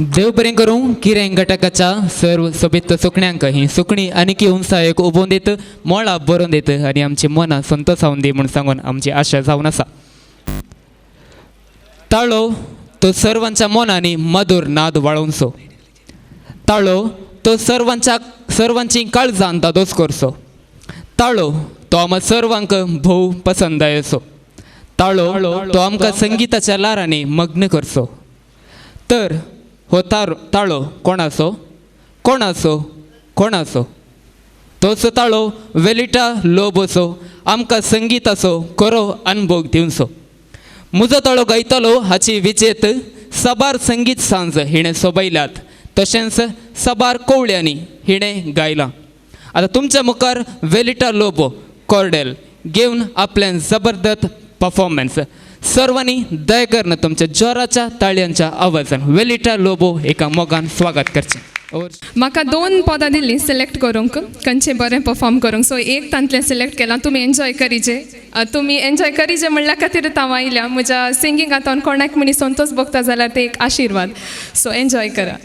देव बरें करूं किरें घटकाच्या सर्व सोबीत सुकण्यांक ही सुकणी आनीकी उंचायेक उबोवन दित मोळा बरोवन दित आनी आमची मनां संतोसावन दी म्हूण सांगून आमची आशा जावन आसा. ताळो तो सर्वांच्या मनांनी मधुर नाद वाळोवचो, ताळो तो सर्वांच्या सर्वांची काळजान दादोस करचो, ताळो तो आमकां सर्वांक भोव पसंद येसो, ताळो तो आमकां संगीताच्या लारांनी मग्न करचो. तर हो ताळो कोणाचो कोणाचो कोणाचो? तोच ताळो वेलिटा लोबोचो आमकां संगीताचो खरो अनभोग दिवचो. मुजो ताळो गायतलो हाची विजेत साबार संगीत सांज हिणें सोबयल्यात, तशेंच साबार कोवळ्यांनी हिणें गायलां. आतां तुमच्या मुखार वेलिटा लोबो कॉर्डेल घेवन आपलें जबरदस्त परफॉर्मन्स. सर्वांनी दया करून तुमच्या जोराच्या ताळयांच्या आवाजान वेलिटा लोबो एका मोगान स्वागत करचें. म्हाका दोन पदां दिल्लीं सिलेक्ट करूंक, खंयचें बरें परफॉर्म करूंक. सो एक तांतलें सिलेक्ट केलां. तुमी एन्जॉय करीजे, तुमी एन्जॉय करीजे म्हणल्या खातीर हांव आयल्या. म्हज्या सिंगिंगांत कोणाक मनीस संतोष भोगता जाल्यार ते एक आशिर्वाद. सो एन्जॉय करा.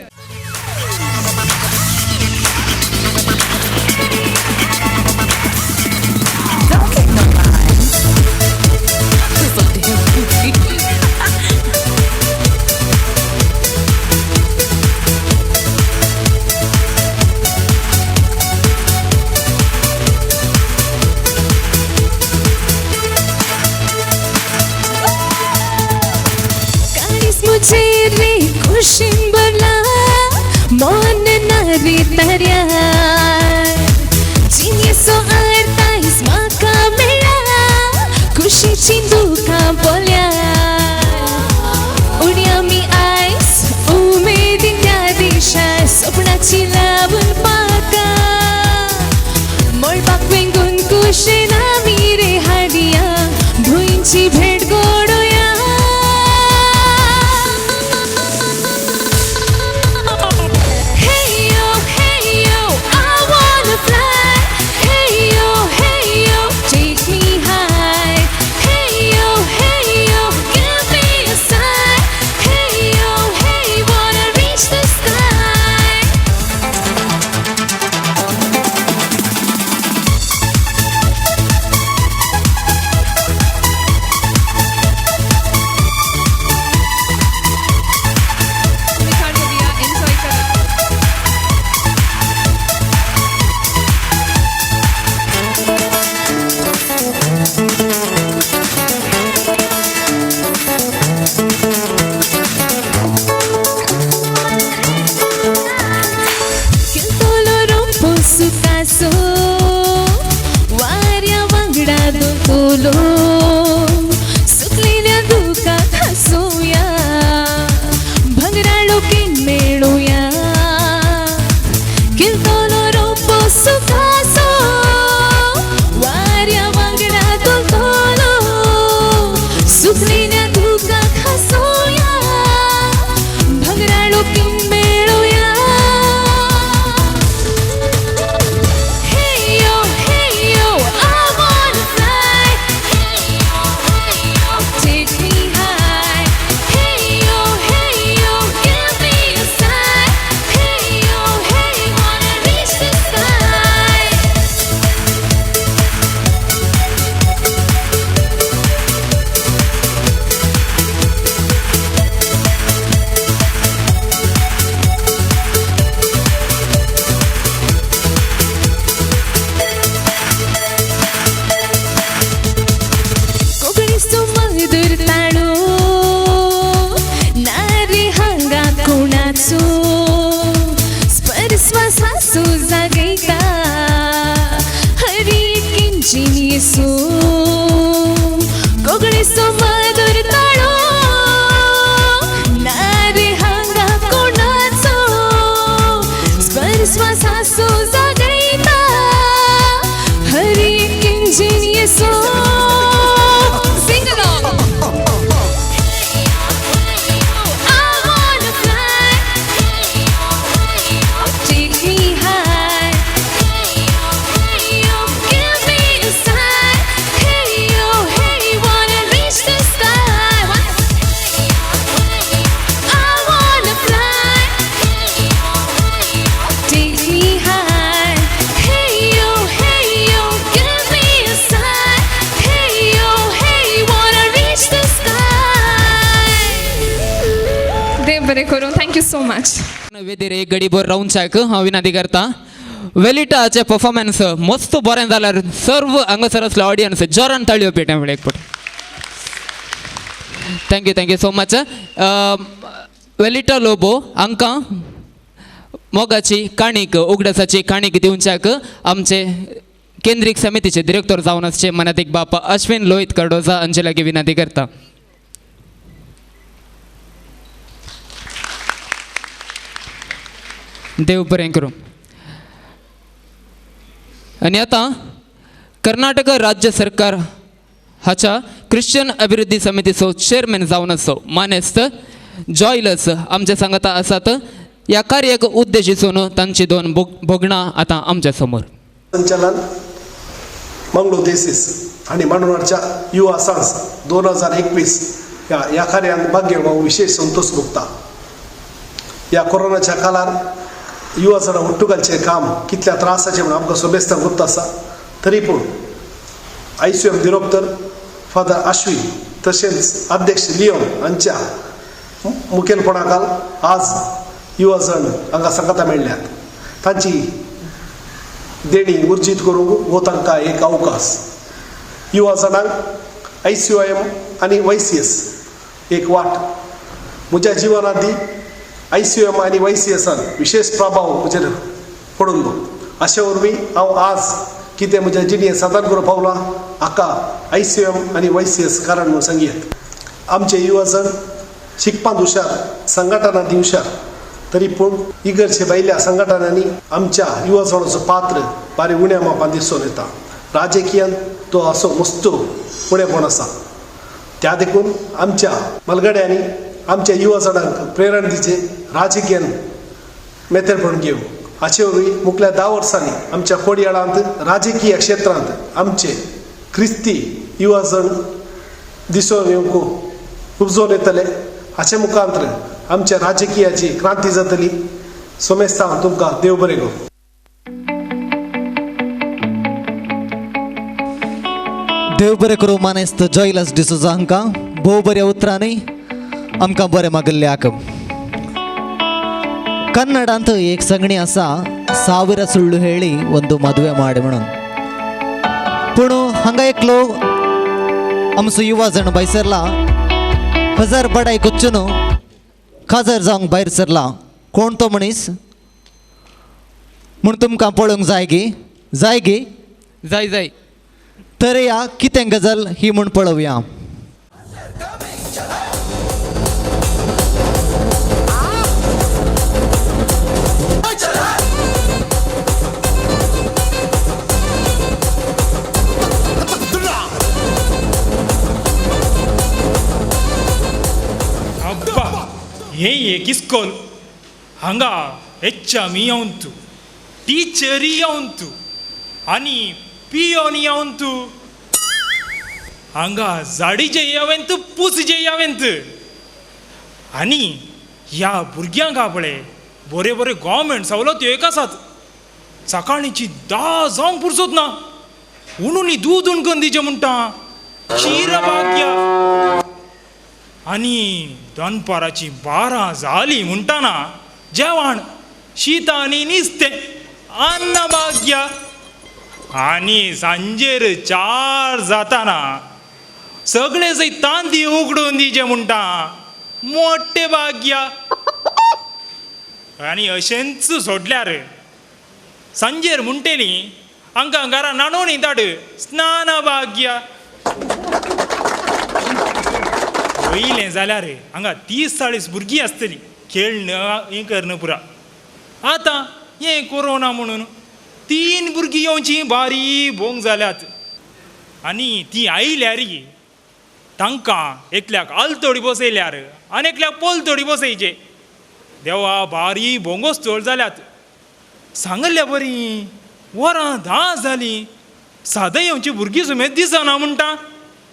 खुशी भरला मन नारी ताऱ्या जिणेचो अर्थ आयज म्हाका मेळ्ळा खुशीची दुखां पोल्या उडया मी आयज उमेदीन त्या दिशा सपनाची लावून पाका मळबाक वेंगून कुशेन आमी रे हाडिया भुंयची भेट घडोवया. सुकलेल्या दुखात हसूया भंगराळो किन मेळुया किलतलो रोपो सुखाचो वाऱ्या वांगडा धोलतलो सुकलेल्या दुखात हसूया भंगराळो किन मेळुया. Hey yo, hey yo, I wanna fly. बरें करूं. Thank you so much. वेदीर एक गडी भर रावंच्याक हांव विनंती करता. वेलिटाचे परफॉर्मन्स मस्त बरें जाल्यार सर्व हांगासर आसले ऑडियन्स जोरान ताळयो पेटे म्हणल्यार एक पट. Thank you, thank you so much. Velita Lobo हांकां मोगाची काणीक, उगडासाची काणीक दिवच्याक आमचे केंद्रीक समितीचे डिरेक्टर जावन आसचे मनातीक बाप अश्विन लोहित कार्डोजा हांचे लागीं विनंती करता. देव बरें करूं. आनी आतां कर्नाटक राज्य सरकार हाच्या ख्रिश्चन अभिवृद्धी समितीचो चेअरमॅन जावन आसचो मानेस्त जॉयलस आमचे सांगाता आसात. ह्या कार्याक उद्देशिसून तांची दोन भोगणां आतां आमच्या समोर. संचालन मंगळूर देसीस आनी मांडवणाच्या युवा सांस 2021 ह्या कार्यान भाग घेवंक विशेष संतोष भोगता. ह्या कोरोनाच्या काळार युवा जाणां उट्टू घालचें काम कितल्या त्रासाचें म्हणून आमकां सोबेस्तांक गुप्त आसा. तरी पूण ICM director father Ashwin तशेंच अध्यक्ष लियोन हांच्या मुखेलपणाखाल आज युवा जण हांगा सांगाता मेळ्ळ्यात. तांची देणी उर्जीत करूंक हो तांकां एक अवकाश. युवा जाणांक ICOM आनी YCS एक वाट. म्हज्या जिवनांत ICOM आनी YCSान विशेष प्रभाव म्हजेर पडून अशे वरवीं हांव आज कितें म्हज्या जिणेंत साधन करूंक पावलां हाका ICOM आनी YCS कारण म्हूण सांगयेत. आमचे युवा जण शिकपांत हुशार, संघटनांत हुशार, तरी पूण इगर्जे भायल्या संघटनांनी आमच्या युवा जणांचो पात्र बारी उण्या मापान दिसून येता. राजकीयान तो असो मस्त उणेपण आसा. त्या देखून आमच्या मलगड्यांनी आमच्या युवा जाणांक प्रेरणा दिवचें, राजकीयान मेतेरपण घेवं. हाचे वरवीं मुखल्या 10 वर्सांनी आमच्या कोडयाळांत राजकीय क्षेत्रांत आमचे क्रिस्ती युवा जण दिसून येवंक उपजोन येतले. हाचे मुखांतर आमच्या राजकीयाची क्रांती जातली. सोमेस्तां तुमकां देव बरें करूं. देव बरें करूं मानेस्त जॉयलस डिसोजा हांकां भोव बऱ्या उतरांनी आमकां बरें मागल्लें आक. ಕನ್ನಡಾಂತ ಏಕ್ ಸಂಗಣಿ ಆಸ ಸಾವಿರ ಸುಳ್ಳು ಹೇಳಿ ಒಂದು ಮದುವೆ ಮಾಡಿ म्हणून. पूण हांगा एकलो आमचो युवा जण भायर सरला, हजार बडाय कुच्चून काजार जावंक भायर सरला. कोण तो मनीस म्हूण तुमकां पळोवंक जाय गी? जाय गी? जाय जाय. तर या कितें गजाल ही म्हूण पळोवया. हे एक इस्कोल हांगा एच.एम. येवंतू, टिचरी येवंतू आनी पियोन येवंतू. हांगा झाडीचे येवेंत, पुसचे येवेंत. आनी ह्या भुरग्यांक पळय बरे बरे गव्हर्मेंट सवलत्यो एक आसात. सकाळींची 10 जावंक पुरसत ना, उणून दूद उणकन दिचें म्हणटा क्षीरभाग्य. आनी दनपाराची 12 जाली म्हणटाना जेवण शीत आनी नुस्तें अन्नभाग्य. आनी सांजेर 4 जाताना सगळे जंय तांदी उगडून दिचें म्हणटा मोठें भाग्य. आनी अशेंच सोडल्यार सांजेर म्हणटेली हांकां घरा न्हाणोवणी धाड स्नान भाग्य. पयलें जाल्यार हांगा 30-40 भुरगीं आसतलीं खेळणं हें करणं पुरा. आतां हें कोरोना म्हणून 3 भुरगीं येवचीं बारी भोंग जाल्यात. आनी ती आयल्यार तांकां एकल्याक आलतोडी बसयल्यार आनी एकल्याक पोलतोडी बसयचे. देवा बारी भोंगोच चड जाल्यात. सांगल्या बरी वरां 10 जालीं, सादां येवची भुरगीं सुमेद दिसना म्हणटा.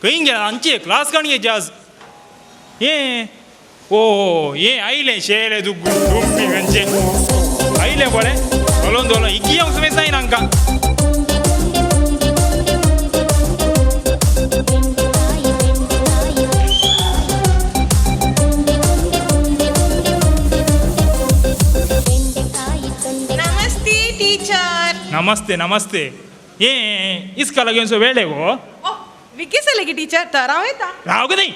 खंय गेला आमची क्लास काण आज हे ओ हे आयलें शेले दुग्गू दुप्पी खंयचें आयलें पळय धोलोन धोलोन इकी येवंक सुमेद जायना हांकां. नमस्ते नमस्ते. ये इस्काला घेऊन वेळ आहे गो. विकीसले की टीचर तर हांव येता. राव गे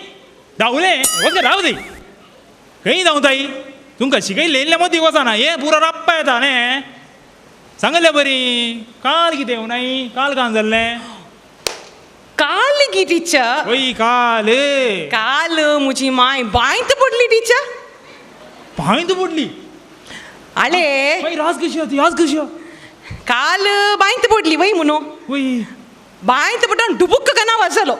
धांवले वच राव दे. खंय धांवताई तुमकां शिकयलें इल्लें मदीं वचना हे पुरो राप्पा येता न्ही. सांगलें बरी काल कितें येवनाय काल कान जाल्लें. काल गी टीचर. वय काल काल म्हजी माय बांयत पडली टीचर. बांयत पडली? आले मागीर आज कशी ती आज कशी? काल बांयत पडली वय म्हणून. वय बांयत पडून डुबुक्क कना वाजलो.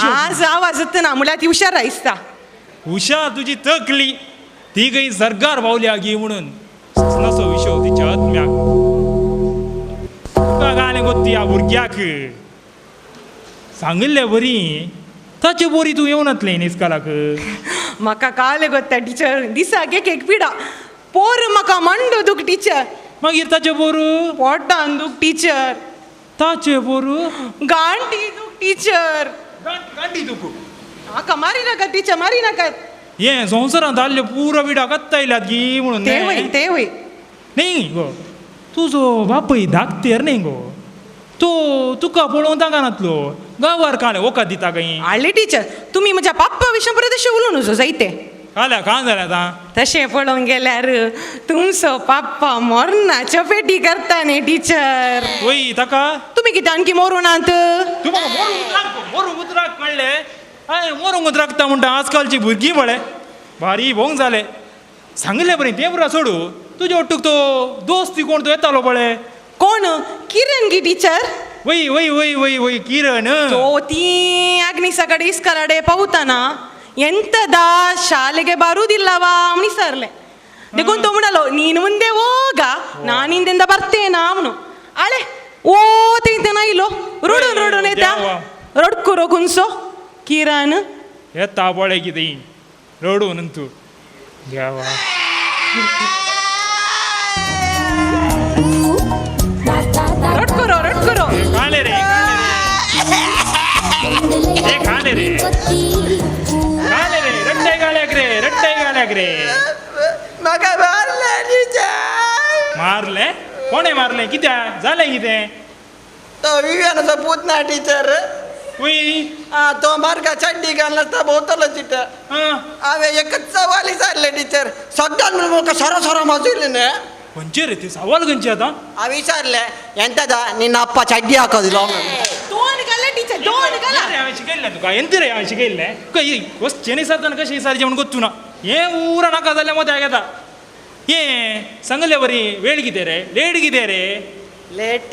आज आवाज ना म्हणल्यार ती हुशार आयसता. हुशार तुजी तकली ती खंय सरकार पावली गी म्हणून ससनाचो विशय तिच्या आत्म्याक. तुका गाणें गोत्ती ह्या भुरग्याक सांगिल्ले बरी ताचे बोरी तूं येवनातलें न्ही इस्कालाक. म्हाका काल गोत्ता टिचर दिसाक एक एक पिडा पोर म्हाका मांडो दूख टिचर. मागीर ताचे बोर पोटान दूख टिचर. ताचे बोर गांठी दूख टिचर. गांठी दूख म्हाका मारी नाका टिचर मारी नाका. हे संवसारांत आल्ल्यो पुरो बिडा कत्तायल्यात गी म्हणून. ते वय ते वय न्ही गो तुजो बापूय धाकतेर न्ही गो तो तुका पळोवन तांकां नातलो गांवार काल वखद दिता खंय. हाडले टिचर तुमी म्हज्या बाप्पा विशीं बरें तशें उलोवं नजो जायते. काल्या कान जालें आतां? तशें पळोवंक गेल्यार तुमचो बाप्पा मरणाच्यो पेटी करता न्ही टिचर. वय ताका तुमी कितें आणकी मरूं नात? तूं म्हाका मरूंक उतराक कळ्ळें. हय मरूंक उतराकता म्हणटा आजकालची भुरगीं पळय भारी भोंग जालें. सांगिल्लें बरें तें पुरा सोडू तुजे ओट्टूक तो दोस्त कोण तो येतालो पळय. कोण? किरण गी टिचर. वय वय वय वय वय किरण. तो ती आग्निसा कडेन इस्कालाडे पावतना ಎಂತದ ಶಾಲೆಗೆ ಬರುವುದಿಲ್ಲವಾ ಅವನಿ ಸರ್ಲೆ देखून तो म्हणालो ನೀನು ಮುಂದೆ ಹೋಗ ನಾನು ಹಿಂದೆಂದ ಬರ್ತೇನ ಅವನು ಅಳೆ ಓ ತಿಂತೇನ ಇಲ್ಲೋ ರೋಡು ರೋಡು ನೇತ ರೊಡ್ಕುರೋ ಕುನ್ಸೋ ಕಿರಣ್ ಎತ್ತ ಬೊಳೆಗಿದೆ ರೋಡು ನಂತು ಯಾವ ರೊಡ್ಕುರೋ ರೊಡ್ಕುರೋ ಕಾಲೆ ರೆ ಏ ಕಾಲೆ ರೆ ಕಾಲೆ ರೆ ರಟ್ಟೆ ಗಾಳೆ ಹಾಕ್ರೆ ರಟ್ಟೆ ಗಾಳೆ ಹಾಕ್ರೆ म्हाका मारले टीचर. मारले? कोणे मारले? कित्याक जालें कितें? तो विव्यानाचो पूत ना टीचर. वय तो मार्का चड्डी घालून आसता भोंवतलो चिटर. हांवें एकच सवाल विचारलें टीचर सगळ्यान म्हणून म्हाका सरो सरो माजयलें न्ही. खंयचे रे ते सवाल खंयचे आतां? हांवें विचारलें एंता निन्न अप्पा चड्डी हाकदिलो. दोन घाला टीचर दोन घाला. हांवें शिकयल्लें तुका एंत रे हांवें शिकयल्लें तुका वचचें विचारतना कशें विचारचें म्हूण गोत्तू ना हें उरा नाका जाल्यार मोत्याक येता. हें सांगले बरी वेळ कितें रे लेट कितें रे? लेट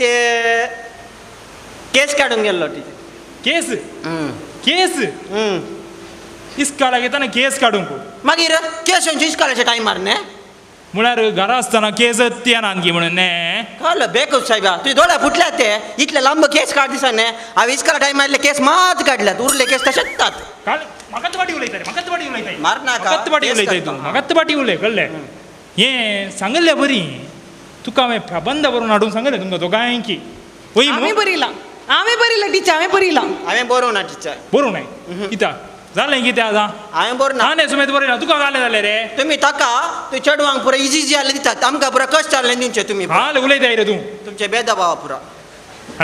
केस काडूंक गेल्लो टीचर. केस? केस इस्कालाक येतना केस काडूंक. मागीर केस येवचे इस्कालाच्या टायमार न्ही म्हळ्यार घरा आसतना केस येना गी म्हणून न्ही. कळ्ळें बेकूच सायबा तुजे दोळे फुटल्यात ते इतले लांब केस काड दिसा न्ही. हांवें इस्काला टायमार इल्ले केस मात काडल्यात उरले केस तशेंच तात. म्हाकाच वाटी उलयता रे म्हाकाच वाटी उलयता मार नाका म्हाकाच वाटी उलयताय तूं म्हाकाच वाटी उलय कळ्ळें. हें सांगल्लें बरी तुका हांवें प्रबंध बरोवन हाडूंक सांगलें तुमकां दोगांयकी. हांवें बरयलां हांवें बरयलां टिचर हांवें बरयलां. हांवें बरोवं ना टिचर. बरोवं नाय कित्याक जालें कितें आतां? हांवें बरोवं ना. हांवें सुमेत बरयलां तुका जालें जालें रे. तुमी ताका तूं चेडवांक पुरो इजी इजी आहलें दितात आमकां पुरो कश्ट आहलें दिवचें तुमी. हाल उलयताय रे तूं. तुमचें बेदभाव पुरो.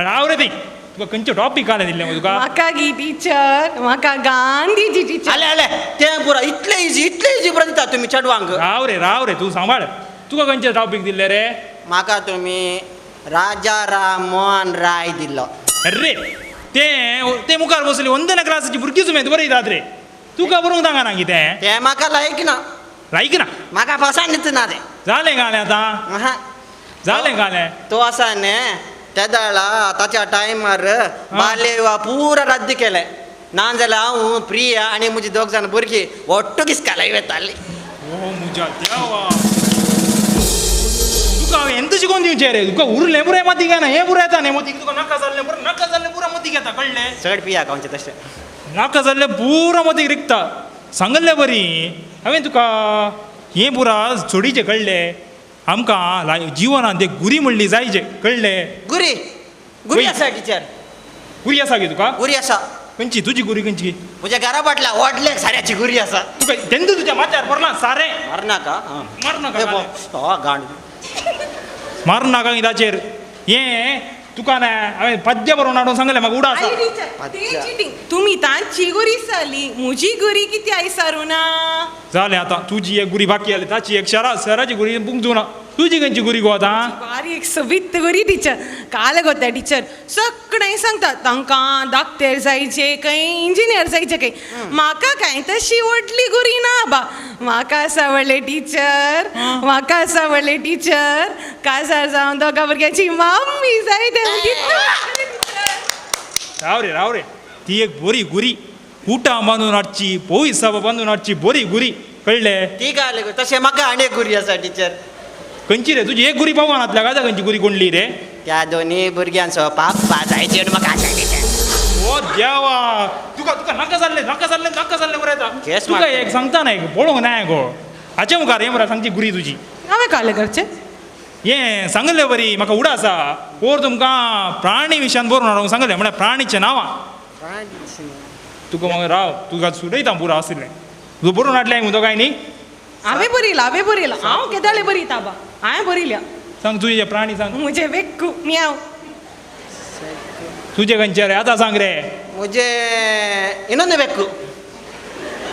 राव रे ती तुका खंयचें टॉपीक आलें दिल्लें मगो तुका? म्हाका गी टिचर म्हाका गांधीजी टिचर. आलें आलें तें पुरो इतलें इजी पुरो दितात तुमी चेडवांक. राव रे तूं सांबाळ. तुका खंयचें टॉपीक दिल्लें रे? म्हाका तुमी राजा राम मोहन राय दिल्लो. अरे ते मुखार बसली वंदना क्लासीची भुरगीं सुमेत बरयतात रे तुका बरोवंक तांकां ना कितें? तें म्हाका लायक ना. लायक ना? म्हाका पसंदच ना तें. जालें घालें आतां? जालें घालें. तो आसा न्ही तेदाळा ताच्या टायमार बाल्य विवाह पुरा रद्द केलें ना जाल्यार हांव प्रिया आनी म्हजी दोग जाण भुरगीं ಒಟ್ಟು इस्कालाक वेतालीं. ओ म्हज्या देवा तुका हांवें एंत शिकोवन दिवचें रे तुका उरलें पुराय मतीक येना हें पुराय येता न्ही मतीक तुका नाका जाल्लें पुरा नाका जाल्लें पुरा मतीक येता कळ्ळें? चड पिया खावचें तशें नाका जाल्लें पुरा मतीक रिगता. सांगल्लें बरी हांवें तुका हें पुरा चोडीचें कळ्ळें आमकां जिवनांत एक गुरी म्हणली जायचे कळ्ळें? गुरी गुरी आसा टिचर. गुरी आसा गे तुका? गुरी आसा. खंयची तुजी गुरी खंयची? म्हज्या घरा फाटल्या व्हडल्या साऱ्याची गुरी आसा. तुका तेन्ना तुज्या माथ्यार पडलां सारें. मार नाका मार नाका गांड मार नाका ताचेर. हें तुका ना हांवें पद्य बरोवन हाडून सांगलें म्हाका उडा आसा. तुमी तांची गुरी जाली, म्हजी गुरी कितें आयसारू ना. जालें आतां तुजी एक गुरी बाकी आली, ताची एक शरा सराची गुरी बुंगजू ना. तुजी खंयची गुरी गो आतां? बारी एक सवित गुरी टिचर. काल गोता टिचर सगळें सांगता तांकां डाक्टर जायचे खंय, इंजिनियर जायचे खंय. म्हाका कांय तशी व्हडली गुरी ना बा. म्हाका आसा व्हडलें टिचर, म्हाका आसा व्हडलें टिचर, काजार जावन दोगा भुरग्यांची मम्मी जाय तें. राव रे राव रे, ती एक बरी गुरी, कुटां बांदून हाडची, पोयसा बांदून हाडची बरी गुरी, कळ्ळें? ती काल तशें म्हाका आनी एक गुरी आसा टिचर. खंयची रे तुजी एक गुरी पावना आतल्या काय खंयची गुरी कोणली रे? त्या दोनी भुरग्यांचो पाप्पा जायचे म्हाका आसा टिचर. ओ देवा, तुका तुका नाका जाल्लें नाका जाल्लें नाका जाल्लें मरे आतां. तुका एक सांगता ना, एक पळोवंक ना गो हाचे मुखार हें मरे सांगची गुरी तुजी. हांवें कालें करचें हें सांगलें बरी म्हाका उडा आसा. पोर तुमकां प्राणी विशयान बरोवन हाडूंक सांगलें, म्हळ्यार प्राणीचें नांवां. तुका मागीर राव तुका सुटयता पुरो आशिल्लें तूं बरोवन हाडलें मुगो काय न्ही? हांवें बरयलां, हांवें बरयलां, हांव केदाळे बरयता बा, हांवें बरयल्या. सांग तुजें प्राणी सांग. म्हजें वेक्कू म्याव. तुजें खंयचें रे आतां सांग रे. म्हजें इनोन वेक्कू.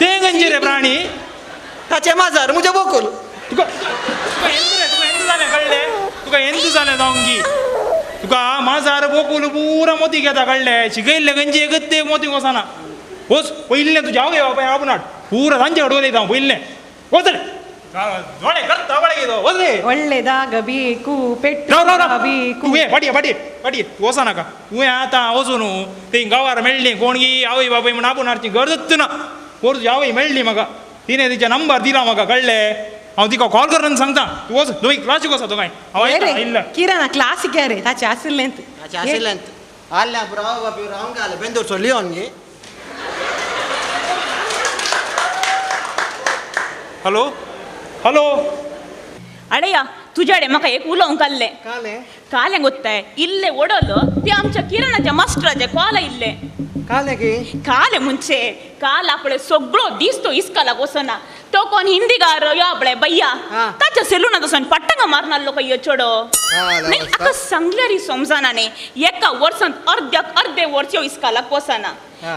तें खंयचें रे प्राणी? ताचें माजर, म्हजें बोकूल. तुका तुका जालें कळ्ळें? तुका एंत जालें जावंक तुका माजार बोकूल पुरा मोती घेता कळ्ळें? शिकयल्लें खंयचें एकच तें मोती वचना. वच पयलें तुजें आवय बापाय आपूण हाड पुरा तांचे कडेन उलयता हांव पयलें. वच रे दोळे करता पळय कितें, वच रे. व्हडले दाग बेकू पेट्टू. राव राव राव तुवें फाटी फाटी फाटी तूं वचनाका. तुवें आतां वचून ती गांवार मेळ्ळी कोण गी आवय बापाय म्हूण आपूण हाडची गरजच ना. पोर तुजी आवय मेळ्ळी म्हाका, तिणें तिचें नंबर दिला म्हाका कळ्ळें? हांव तिका कॉल करून सांगता. तूं वच दोय क्लासीक वचा दोगांय. हांव आयिल्लें किरण क्लासीक रे ताचें आशिल्लें ताचें आशिल्लें आल्ल्या पुरो बापी रावंक आलें बेंदूर लियोन गे. हॅलो हॅलो अडेया तुझ्याडे म्हाका एक उलोवंक आसलें. कालें गोत्ताय इल्लें ओडलो ते आमच्या किरणाच्या मास्टराचे कॉल आयिल्लें. कालें की कालें म्हणजे काल आपले सगळो दीस तो इस्कालाक वचना. तो कोण हिंदीगार यो आपले भैया ताच्या सेलुनांत वचून पट्टंगा मारनासलो खंय चेडो. न्ही आतां सांगल्यार समजना न्ही, एका वर्सांत अर्द्याक अर्दे वर्स यो इस्कालाक वचना.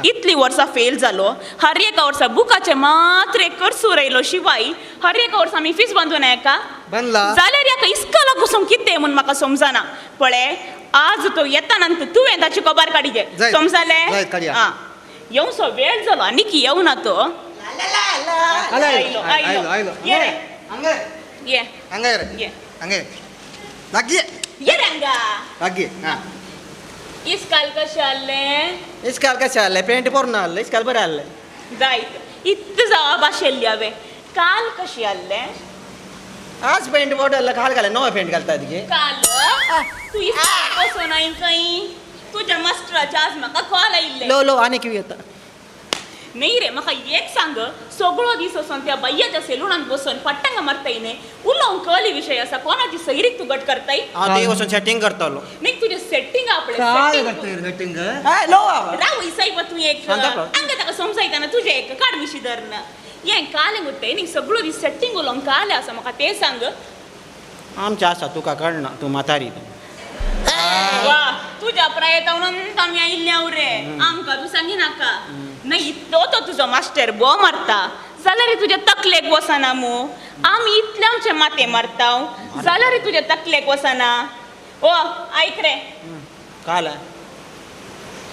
इतली वर्सां फेल जालो. हर एका वर्सा बुकाचे मात्र एक करसूर आयलो शिवाय हर एका वर्सा आमी फीस बांदून एका जाल्यार एका इस्कालाक वचूंक कितें म्हूण म्हाका समजना. पळय आज तो येता नंतर तुवें ताची खबर काडिजे समजलें? आं येवसो वेळ जालो आनीक येवना तो. आयलो आयलो ये रे ये हांगा ये हांगा लागीं ये रे हांगा लागीं. हां इस्काल कशें आसलें? इस्काल कशें आसलें? पेंट पोरनो आसलें, इस्काल बरें आसलें. जायत इतलें जावप आशिल्लें हांवें. काल कशें आसलें? आज पेंट पोरनो आसलें, काल घालें नवें पेंट घालता तिगे. काल तूं इस्काल वचोना खंय? तुज्या मास्टराचें आज म्हाका कॉल आयिल्लें. लो लो आनी कितें येता न्ही रे म्हाका एक सांग, सगळो दीस वचोन त्या बाय्याच्या सेलुनांत बसून पट्टंगा मारताय न्ही, उलोवंक कळ्ळी विशय आसा. कोणाची सैरीक तूं गट करताय? हांव थंय वचून सेटींग करतलो. न्ही तुजें सेटींग आपलें सेटींग राव सायबा तूं एक हांगा ताका समजायतना तुजें एक काड मिशी धरून हें कालें गुत्ताय न्ही सगळो दीस सेटींग उलोवंक कालें आसा म्हाका तें सांग. आमचें आसा तुका कळना, तूं म्हातारी. वा तुज्या प्रायतावन आमी आयिल्लें हांव रे, आमकां तूं सांगिनाका. न्ही इतलो तो तुजो मास्टर बो मारता जाल्यार तुज्या तकलेक वचना मू. आमी इतलें आमचें माथें मारता जाल्यार तुज्या तकलेक वचना. ओ आयक रे काल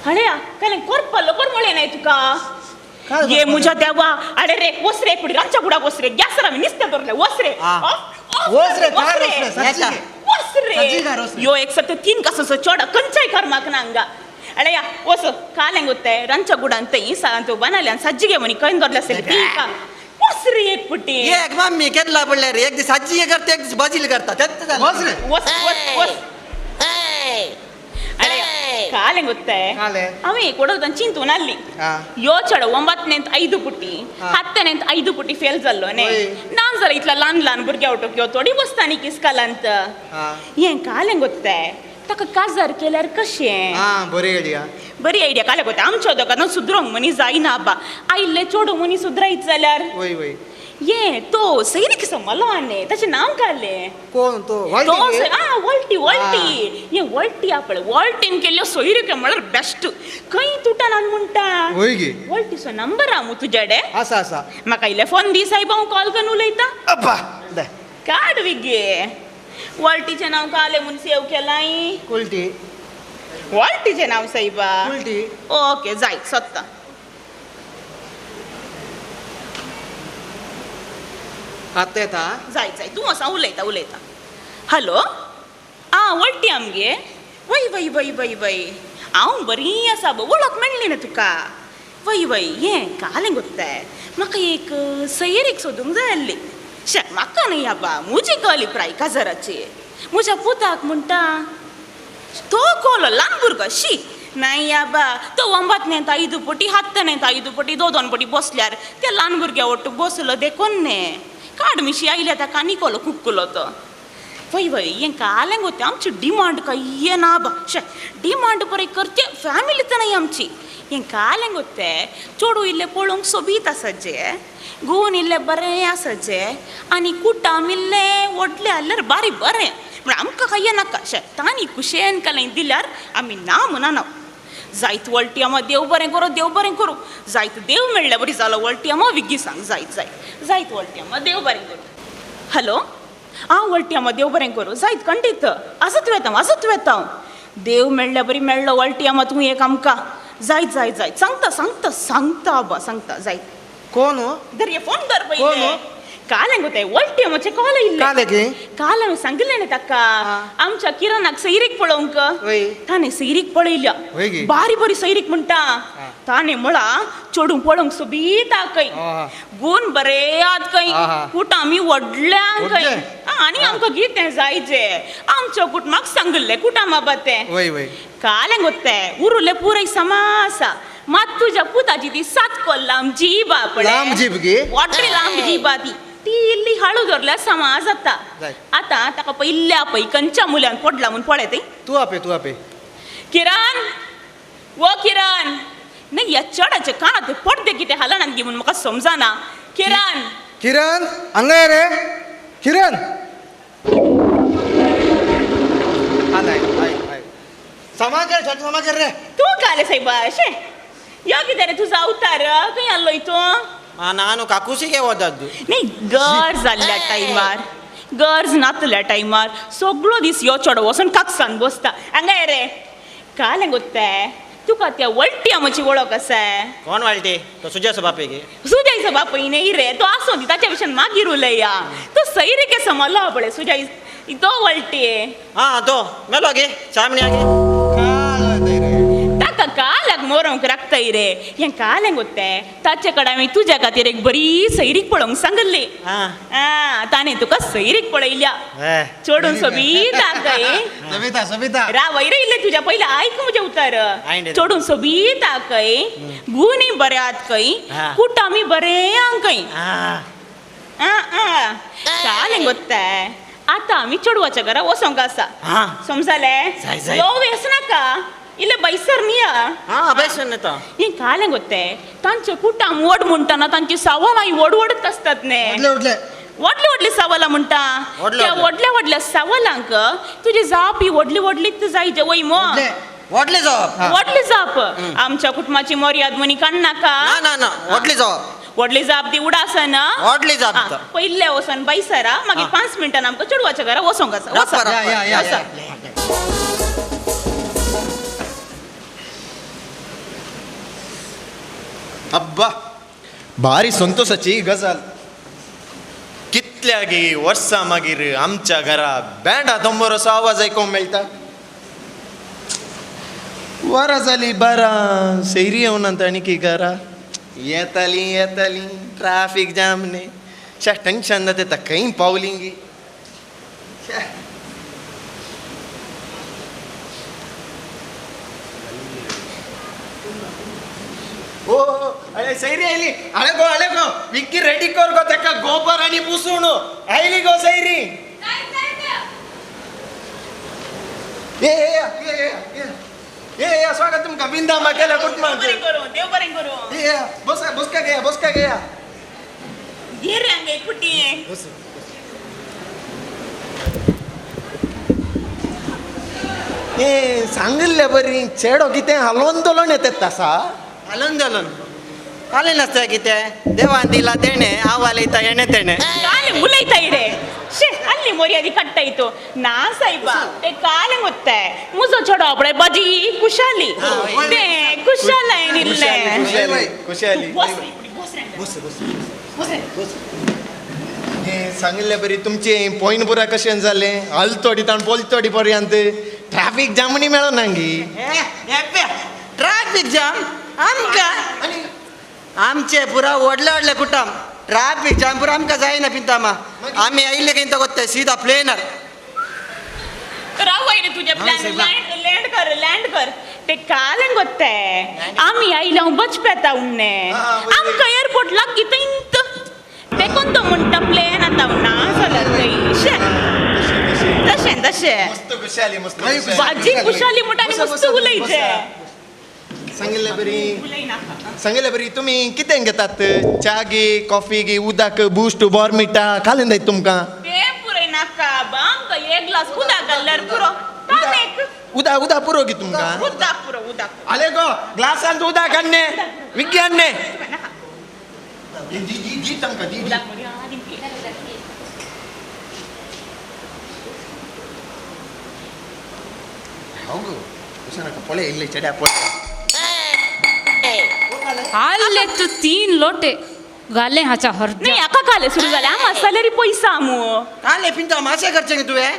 अरे काल कोरपा लोकर म्हळें नाय तुका ये म्हज्या देवा. अरे रे वस रे पुढे रातच्या कुडाक वस रे, गॅसार आमी निस्तें दवरलें. वस रे वस रे वस रे यो एक सत्य 3 कासाचो चोडा खंयच्याय कर्माक ना हांगा. अरे या वस कालें गोत्ताय रांच्या गुडान थंय सालांत बनाल्यान सज्जिगे म्हणी खंय दवरलें आसतलें ती वस रे एक पुटी. एक मम्मी केदला पडल्या रे, एक दीस सज्जिगे करता एक दीस भाजील करता. वस रे वस वस वस. अरे कालें ಗೊತ್ತೇ ಅವ ಕೊಡೋದನ್ ಚಿಂತು ನಲ್ಲಿ ಯೋಚಡ 9ನೇಂತ 5 ಪುಟ್ಟಿ 10ನೇಂತ 5 ಪುಟ್ಟಿ ಫೇಲ್ ಜಲ್ಲೋನೆ ನಾನ್ ಜರ ಇತ್ಲ ಲಾನ್ ಲಾನ್ ಬುರ್ಗೆ ಔಟೋಕ್ ಯೋ ತೋಡಿ ವಸ್ತಾನಿ ಕಿಸ್ಕಲ್ ಅಂತ ಏನ್ ಕಾಲೆಂ ಗೊತ್ತೇ ತಕ ಕಾಜಾರ್ केल्यार कशें बरी आयडिया बरी आयडिया काले गोत्ता आमच्या दोगांत सुदरोंक मनीस जायना आबा आयिल्ले चोडो मनीस सुदरायत जाल्यार वय वय ये तो सैनिक समलो आने ताचें नांव काडलें कोण तो तो आं वॉल्टी वॉल्टी हे वॉल्टी आपले वॉल्टीन केल्ल्यो सोयरीक्यो म्हळ्यार बेस्ट खंय तुटना म्हणटा वय गे वॉल्टीचो नंबर आ मु तुजेडे आसा आसा म्हाका इल्लें फोन दी सायब हांव कॉल करून उलयता अब्बा दे काड विगे वॉल्टीचें नांव कालें म्हूण सेव केलां कुलटी वॉल्टीचें नांव सायबा कुलटी ओके जाय सोदता आतां येता जाय जाय तूं वच हांव उलयता उलयता हॅलो आं वळटी आमगे वय वय वय वय वय हांव बरी आसा वळख मेळ्ळी न्ही तुका वय वय हें कालें गोत्ताय म्हाका एक सयरीक सोदूंक जाय आसली शे म्हाका न्ही आबा म्हजी कली प्राय काजाराची म्हज्या पुताक म्हणटा तो कोलो ल्हान भुरगो शी नाही आबा तो 9 5 पटी 7 5 पटी 2 2 पटी बसल्यार त्या ल्हान भुरग्या ओट्टू बसलो देखून न्ही काड मिशी आयल्या ताका आनी कोलो कुक्कुलो तो वय वय हें कालें गो तें आमची डिमांड कांय ना बा शे डिमांड बरें करचे फॅमिली तर न्ही आमची हें कालें गो तें चेडूं इल्लें पळोवंक सोबीत आसा जे गूण इल्लें बरें आसा जे आनी कुटाम इल्लें व्हडलें आसल्यार बारी बरें म्हण आमकां कांय नाका शे तांणी कुशेन कालें दिल्यार आमी ना म्हणना जायत वळटी आमा देव बरें करूं देव बरें करूं जायत देव मेळ्ळ्या बरी जालो वळटी आमा विग्गी सांग जायत जायत जायत वळटी आमा देव बरें करूं हॅलो आं वळटी आमा देव बरें करूं जायत खंडीत आसत वेता आसत वेता हांव देव मेळ्ळ्या बरी मेळ्ळो वळटी आमा तूं एक आमकां जायत जायत जायत सांगता सांगता सांगता आबा सांगता जायत कोण धर हे फोन धर पयलें काल गो तें वळटी आमाचें कॉल आयिल्लें काल हांवें सांगिल्लें न्ही ताका आमच्या किरणाक सैरीक पळोवंक ताणें सैरीक पळयल्या बारी बरी सैरीक म्हणटा ताणें म्हळां चेडूं पळोवंक सोबीत आहा खंय गूण बरे आहात खंय कुटां आमी व्हडल्या खंय आनी आमकां कितें जाय जे आमच्या कुटुंबाक सांगिल्लें कुटां बाबा तें काल गो तें उरुल्लें पुराय समा आसा मात तुज्या पुताची ती 7 कोल लांब जीब आ पळय लांब जीब गे व्हडली लांब जीब आ ती ती इल्ली हाळू धरल्यार समा जाता आतां ताका पयल्या आपय खंयच्या मुल्यान पडला म्हूण पळय ती तूं आपय तूं आपय किरण वो किरण न्ही ह्या चेड्याच्या कानार ते पडदे कितें हालनात गी म्हूण म्हाका समजना किरण किरण हांगा रे किरण समा कर समा कर रे तूं काले सायबा अशें यो कितें रे तुजो अवतार खंय आसलोय तूं ನಾನು काकुशीगे ಹೋದದ್ದು न्ही गरज जाल्ल्या टायमार गरज नातल्या टायमार सगळो दीस यो चेडो वचोन काकसान बसता हांगा रे कालें गो तें तुका त्या वळटी आमची वळख आसा कोण वळटी तो सुजाचो बापूय गे सुजायचो बापूय न्ही रे तो आसूं दी ताच्या भशेन मागीर उलया तो सैरिके समलो पळय सुजाय तो वळटी आं तो मेलो गे चामणी गे ताका कालाक मोरोंक राखताय रे हें कालें गो तें ताचे कडेन हांवें तुज्या खातीर एक बरी सैरीक पळोवंक सांगिल्ली आं ताणें तुका सैरीक पळयल्या चेडूं सोबीत आहा सबिता सबिता रावय रे इल्लें तुज्या पयलें आयक म्हजें उतर चेडूं सोबीत आहा खंय गुणी बरे आहात खंय कुटामी बरें आहा खंय आं कालें गो तें आतां आमी चेडवाच्या घरा वचोंक आसा समजलें यो वेस नाका इल्लें बैसर न्ही आं बैसर न्ही हें कालें गो तें तांचे कुटाम व्हड म्हणटाना तांची सवालां व्हड व्हडच आसतात न्ही व्हडली व्हडली सवालां म्हणटा त्या व्हडल्या व्हडल्या सवालांक तुजी जाप ही व्हडली व्हडलीच जाय जे वय मो व्हडली जाप व्हडली जाप आमच्या कुटुंबाची मर्याद म्हणी काडनाका ना ना व्हडली जाप व्हडली जाप दी उडासन व्हडली जाप पयले वचोन बैसरा मागीर 5 मिनटान आमकां चेडवाच्या घरा वचोंक आसा अब्बा भारी संतोषाची गजाल कितल्या गी वर्सां मागीर आमच्या घरा बँडा तंबोराचो आवाज आयकूंक मेळटा वरां जाली 12 सैरी येवनात आनी की घरा येताली येताली ट्राफीक जाम न्ही शा टेन्शन जाता येता खंय पावली गी. ओ अरे सैरी आयली हळे गो हळे गो विक्की रेडी कर गो ताका गोबर आनी पुसून आयली गो सैरी. ए ए ए ए ए स्वागत तुमकां बिंदा माकेल्या कुटुंबाक. देव बरें करूं. ए बस बसका घेया बसका घेया. ये रे हांगा एक पुटी. ए सांगिल्ले बरी चेडो कितें हालोवन दलोन येतात आसा. हालोवन दलोन हाले नासता कितें देवान दिला तेणें हांव हालयता हेणें तेणें. काले उलयता रे शे ಅಲ್ಲಿ ಮರ್ಯಾದೆ ಕಟ್ಟಾಯ್ತು ನಾ ಸಾಯ್ಬಾ ते काले ಗೊತ್ತೇ ಮುಜೋ ಚಡೋ आपले बाजी ಕುಶಾಲಿ ते ಕುಶಾಲ ಏನಿಲ್ಲ ಕುಶಾಲಿ सांगिल्ले बरी तुमचे पॉयंट पुरा कशें जालें हलतोडी ताण पोलतोडी पर्यंत ट्रॅफिक जामनी मेळना गी. ट्रॅफिक जाम आमकां आमचे पुरा व्हडले व्हडले कुटुंब ट्रॅफिक जाम पुरा आमकां जायना पिंतामा. आमी आयिल्ले कितें गोत्ते सीधा प्लेनार. राव रे तुझे प्लॅन लँड कर लँड कर. ते काले गोत्ते आमी आयले हांव बचपेता उन्ने आमकां एअरपोर्ट लागीं थंयत ते कोण तो म्हणटा प्लेन आतां ना जाल्यार थंय तशें तशें बाजी कुशाली म्हणटा आनी मस्त उलयचें. सांगिल्ले बरी सांगिल्ले बरी तुमी कितें घेतात च्या गी कॉफी गी उदक बूस्ट बॉर्मिटा कालें जाय तुमकां. ते पुरय नाका आमकां एक ग्लास उदक घाल्यार पुरो. उदा उदा पुरो गी तुमकां. उदक पुरो उदक. आले गो ग्लासान उदक हाडने विग्गी हाडने. दी दी दी तांकां दी. हांव गो अशें नाका पळय इल्लें चेड्या पळय. आले तू 3 लोटे घाले हाच्या हरद्या. नाही आका काले सुरू झाले आम आसताले पैसा आमू काले पिंता माशे करचे तुवें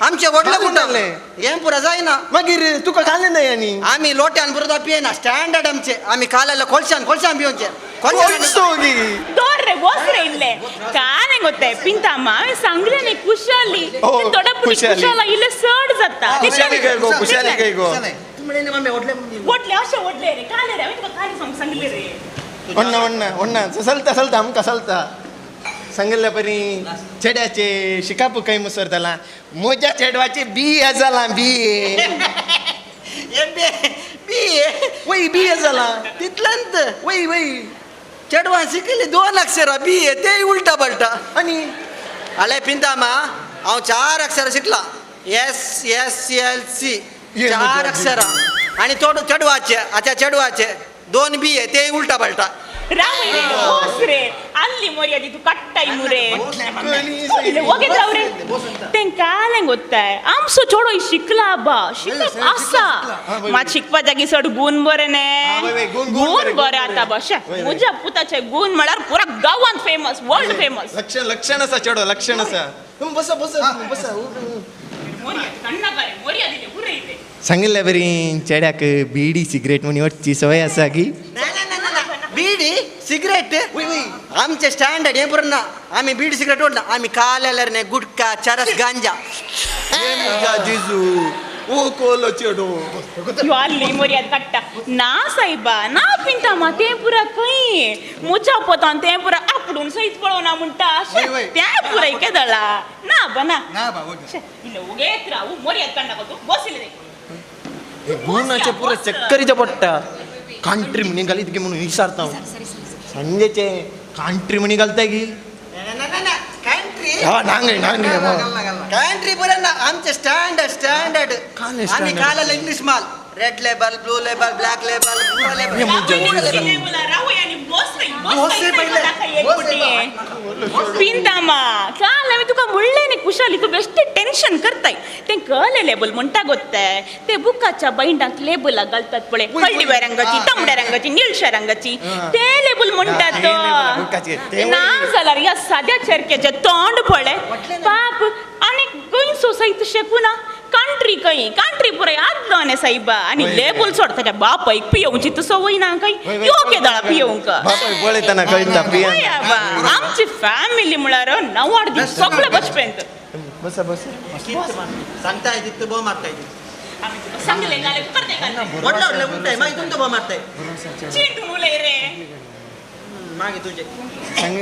आमचे व्हडले कुटुंब हें पुरा जायना. मागीर तुका घालें न्हय आनी आमी लोट्यान पुरो पियेना स्टँडर्ड आमचे. आमी काल्याला कोळशान कोळशान पिवचे. कोळसो गी दोर रे बस रे इल्ले काले गोते पिंतामा हांवें सांगलें न्ही कुशाली थोडा कुशाला इल्ले चड जाता. कुशाली काय गो कुशाली काय गो व्हडले अशें व्हडले रे काले रे हांवें तुका काले सांगलें रे. ஒண்ணா ஒண்ணா ஒண்ணா चलता चलता आमकां चलता. सांगिल्ले परी चेड्याचे शिकाप खंय मुसर जाला म्हज्या चेडवाचे बी ए जालां बी ए बी ए वय बी ए जालां तितल्यांत वय वय चेडवान शिकिल्ली 2 अक्षरां बी ए तेय उल्टा पलटा. आनी आले पिंतामा हांव 4 अक्षरां शिकलां एस एस एल सी 4 अक्षरां आनी थोडो चेडवाचे आतां चेडवाचे 2 बी ए तेय उल्टा पलटा. राव रे बस रे ಅಲ್ಲಿ ಮರ್ಯಾದೆ तू ಕಟ್ಟಾಯಿ ಮುರೆ ಹೋಗಿದ್ರ ಅವ್ರೆ तेंकालें गोत्ताय आमचो चेडो शिकला बा शिकप आसा मात शिकपा जागी चड गूण बरें न्ही गूण बरें आतां बशे म्हज्या पुताचे गूण म्हळ्यार पुरा गांवांत फेमस वर्ल्ड फेमस. लक्षण लक्षण आसा चेडो लक्षण आसा. बसा बसा बसा. सांगिल्ले बरी चेड्याक बीडी सिगरेट म्हूण वचची सवय आसा की. बीडी सिगरेट आमचे स्टँडर्ड हें पुरो ना. आमी बीडी सिगरेट ओडना आमी काल्यार न्ही गुटखा चरस गांजा. जिजू ओ कोलो चेडो यो आल्ली मर्याद काडटा ना सायबा ना पिंतामा तें पुरा खंय म्हज्या पोतान तें पुरा आपडून सयत पळोवना म्हणटा तें पुराय केदळा ना बा ना इल्लें उगेत राव मर्याद काडनाका तूं बस इल्लें. गुणाचे पुरा चक्करीचे पडटा कांट्री म्हणी घालीत गी म्हणून विचारता सांजेचे कांट्री म्हणी घालताय गी. कंट्री कंट्री बरें ना आमचे स्टँडर्ड स्टँडर्ड. आमी काल्याला इंग्लीश माल red label blue label black label label. पिंतामा काल हांवें तुका म्हणलें न्ही कुशाली तूं बेश्टें टेंशन करताय. तें कळ्ळें लेबल म्हणटा गोत्ते ते बुकाच्या बायंडाक लेबलां घालतात पळय हळदिव्या रंगाची तांबड्या रंगाची निळश्या रंगाची ते लेबल म्हणटात. ना जाल्यार ह्या साद्या चेरक्याचें तोंड पळय पाप आनी गोंयचो सयत शेकुना कंट्री खंय कंट्री पुराय आदलो न्ही सायबा आनी लेबल सोड ताच्या बापायक पियोवची तर संवय ना खंय यो केदळा पियोवंक पळयतना कळटा बा. आमची फॅमिली म्हळ्यार नवाड दीस सगळे बचपेंत. बसा बसा सांगताय तितू बो मारताय सांगले घाले करते व्हडले व्हडले उलटाय मागीर तुमचो बो मारताय चीट उलय रे मागीर तुजे सांग.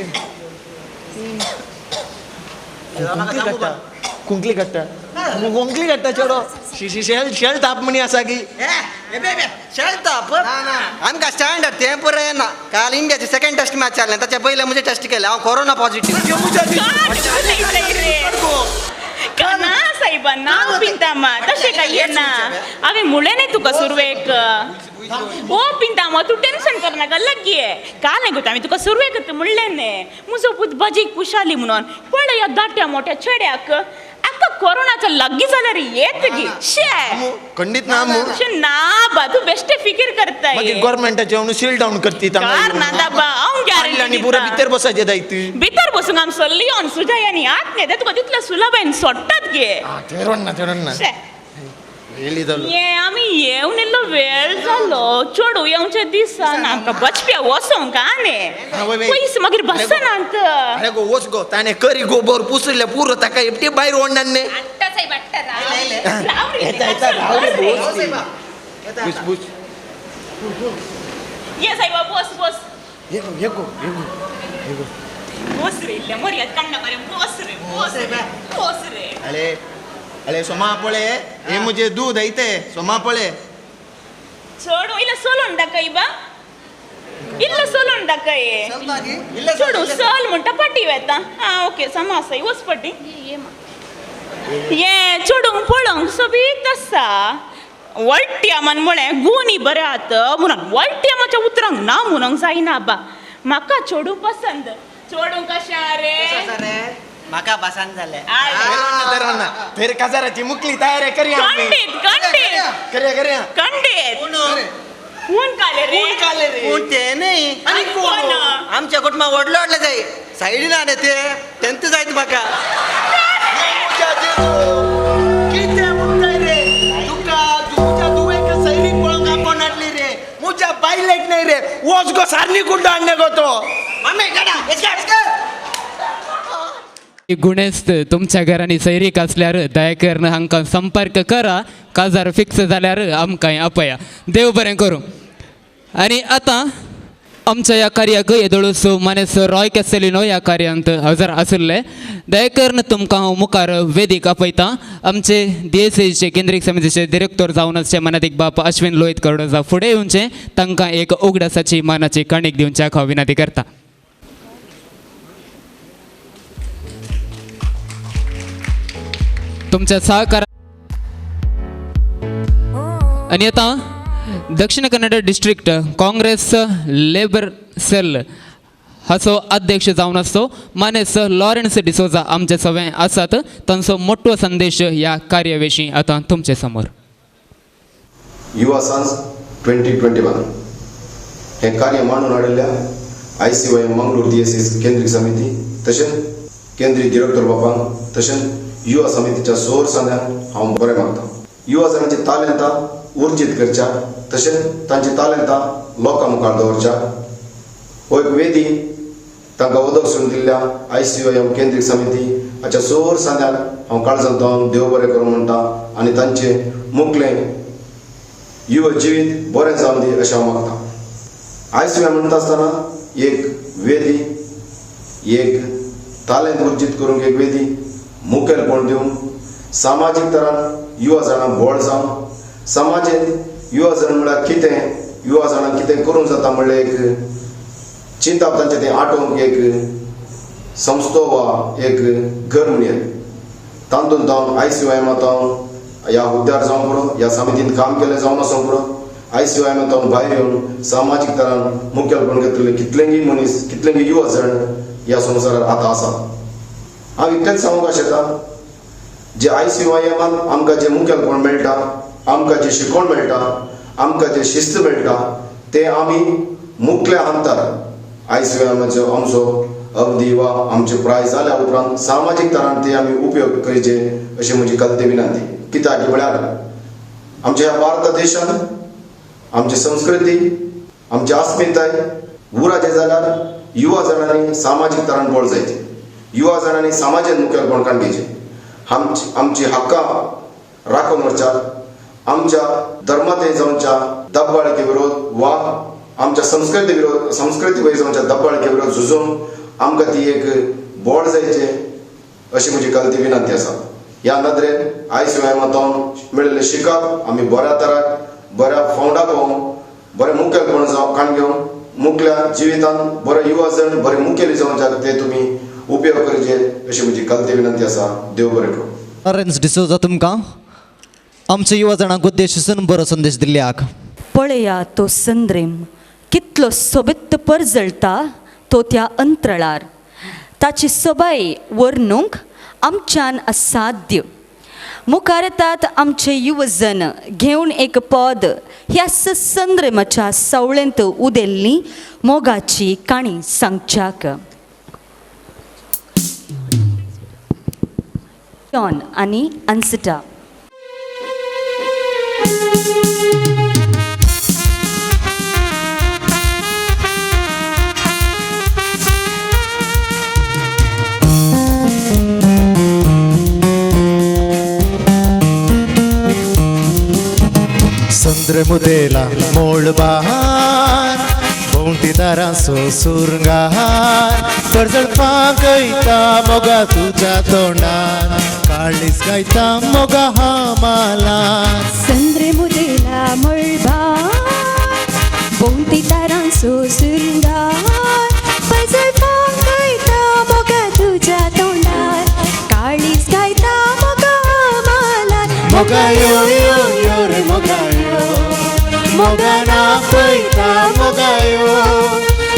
कुंकली काडटा कुंकली काडटा चेडो शेल शेल ताप म्हणी आसा की शेल ताप आमकां स्टँडर्ड तें पुरो येना. काल इंडियाचे सेकंड टेस्ट मॅच जालें, ताच्या पयलें म्हजें टेस्ट केलें, हांव कोरोना पॉझिटीव. ना साहेबा ना पिंतामा तशें काय येना. हांवें म्हणलें न्ही तुका सुरवेक. ओ पिंतामा तूं टेन्शन करनाका लग्गी. काल न्ही हांवें तुका सुरवेक म्हणलें न्ही म्हजो पूत भाजीक खुशाली म्हणून. पळय ह्या दाट्या मोट्या चेड्याक आतां कोरोनाचो लागीं जाल्यार येत गी. शे खंडीत ना ना बा तूं बेश्टे फिकीर करताय. मागीर गव्हर्मेंटाचे म्हणून सील डावन करती. कार ना दाबा हांव गॅरंटी आनी पुरो भितर बसायचें दायत. भितर बसूंक आम सल्ली ऑन सुजाय आनी आत न्ही तुका तितल्या सुलभायेन सोडटात गे. तेरोण ना तेरोण ना. ये आमी येवन इल्लो वेळ जालो चेडूं येवचे दिसना आमकां बचप्या वचोंक न्ही पयस मागीर बसनात. अरे गो वच गो ताणें करी गोबर पुसले पुरो ताका एकटी भायर ओडणार न्ही. ये साहेबा बस बस ये गो ये गो ये गो बस रे इल्ले मर्याद काडनाका रे. बस रे बस रे बस रे. अरे अरे सोमा पळे हे मुझे दूध ऐते सोमा पळे चोडू इल्ल सोलून दाखय बा इल्ल सोलून दाखय. चोडू सोल म्हणटा पाटी वेता. आं ओके समा आसा वच पटी. ये चेडूंक पळोवंक सोबीत आसा. वळट्यामान म्हळें गुणी बरें आत म्हणून वळट्यामाच्या उतरांक ना म्हणूंक जायना बा. म्हाका चेडूं पसंद. चेडूं कशें रे? म्हाका पसंद जालें. थंय काजाराची मुकली तयारी करया. खंडीत खंडीत करया करया खंडीत. कोण काले रे? कोण काले रे? कोण ते न्ही आनी कोण? आमच्या कुटुंबा व्हडले व्हडले जाय सायडीन आनी ते तेंत जायत म्हाका. कितें म्हणटाय रे तुका तुज्या दुवेक सैरीक पळोवंक आपोवन हाडली रे. म्हज्या बायलेक न्हय रे. वच गो सारनी कुड्डो हाडले गो तो. मामी गाडा गुणेस्त तुमच्या घरांनी सैरीक आसल्यार दयाकरण हांकां संपर्क करा. काजार फिक्स जाल्यार आमकां आपया. देव बरें करूं. आनी आतां आमच्या ह्या कार्याक येदोळसो मानेस रॉय कॅसेलिनो ह्या कार्यांत हजर आशिल्ले. दयाकरण तुमकां हांव मुखार वेदीक आपयतां. आमचे डीएसएचे केंद्रीय समितीचे डिरेक्टर जावन आसचे मानादीक बाप अश्विन लोहित कर्डोजा फुडें येवचें. तांकां एक उगडासाची मानाची काणीक दिवच्याक हांव विनंती करता. तुमच्या सहकार आनी आतां Dakshina Kannada district Congress labour cell हाचो अध्यक्ष जावन आसचो मानेस लॉरेन्स डिसोजा आमचे सगळे आसात. तांचो मोटो संदेश ह्या कार्या विशीं आतां तुमचे समोर. युवा सांज 2021 हें कार्य मांडून हाडिल्ल्या ICYM Mangalore DSS केंद्रीय समिती तशेंच केंद्रीय डिरेक्टर बापांक तशेंच युवा समितीच्या सोर सांद्यांक हांव बरें मागता. युवा जाणांची तालेंतां उर्जीत करच्या तशेंच तांची तालेंतां लोकां मुखार दवरच्या हो एक वेदी तांकां उदक सोडून दिल्ल्या ICYM केंद्रीय समिती हाच्या सोर सांद्यांक हांव काळजांत जावन देव बरें करूं म्हणटा आनी तांचें मुखलें युवा जिवीत बरें जावन दी अशें हांव मागता. ICYM म्हणटा आसतना एक वेदी एक तालेंत उर्जीत करूंक एक वेदी मुखेलपण दिवन सामाजीक तरान युवा जाणां बळ जावन समाजेंत युवा जण म्हळ्यार कितें युवा जाणांक कितें करूंक जाता म्हणलें एक चिंताप तांचें तें आटोवंक एक संस्थो वा एक घर म्हणयेत. तातूंत हांव ICYM हांव ह्या हुद्द्यार जावंक पुरो ह्या समितीन काम केलें जावन आसूंक पुरो ICYM हांव भायर येवन सामाजीक तरान मुखेलपण घेतलेले कितलेंगी मनीस कितलेंगी युवा जण ह्या संवसारार आतां आसात. हांव इतलेंच सांगूंक शकता जे ICYM आमकां जें मुखेलपण मेळटा आमकां जें शिकवण मेळटा आमकां जें शिस्त मेळटा तें आमी मुखल्या हंतार ICYMाचो आमचो अवधी वा आमचे प्राय जाल्या उपरांत सामाजीक तरान ते आमी उपयोग करचे अशी म्हजी कलते विनंती. कित्याक म्हळ्यार आमच्या ह्या भारत देशांत आमची संस्कृती आमची अस्मिताय उराचें जाल्यार युवा जाणांनी सामाजीक तरान बळ जायचे. युवा जाणांनी समाजान मुखेलपण काडचें. आमची हक्कां राखून व्हरच्याक आमच्या धर्मांत जावच्या दब्बाळके विरोध वा आमच्या संस्कृती विरोध संस्कृती वयर जावच्या दब्बाळके विरोध झुजून आमकां ती एक बळ जायचें अशी म्हजी कलती विनंती आसा. ह्या नदरेन आयसीवायमांतून मेळिल्लें शिकप आमी बऱ्या तराक बऱ्या फावंडाक पावोवन बरें मुखेलपण जावं काण घेवन मुखल्या जिवितांत बरे युवा जण बरे मुखेली जावंक ते तुमी उपयोग करचे अशी म्हजी कलती विनंती आसा. देव बरें करूं. लॉरेन्स डिसोजा तुमकां आमच्या युवा जाणांक उद्देश बरो संदेश दिल्ल्याक. पळया तो संद्रेम कितलो सोबीत परजळटा तो त्या अंतराळार, ताची सोबाय वर्णूंक आमच्यान असाध्य. मुखार येतात आमचे युवजन घेवन एक पद ह्या संद्रेमाच्या सावळेंत उदेल्ली मोगाची काणी सांगच्याक. जॉन आनी अन्सिटा. संद्र मुदेला मोळबार भोंवती दारांचो सुरंगार परजळपाक गायता मोगा तुज्या तोंडार काळीज गायता मोगा हामाला. संद्र मुदेला मोळबार भोंवती दारांचो सुरंगार परजळपाक गायता मोगा तुज्या तोंडार काळीज गायता मोगा हामाला. मोगा यो यो यो रे मोगा यो मोगा ना पयता मोगा यो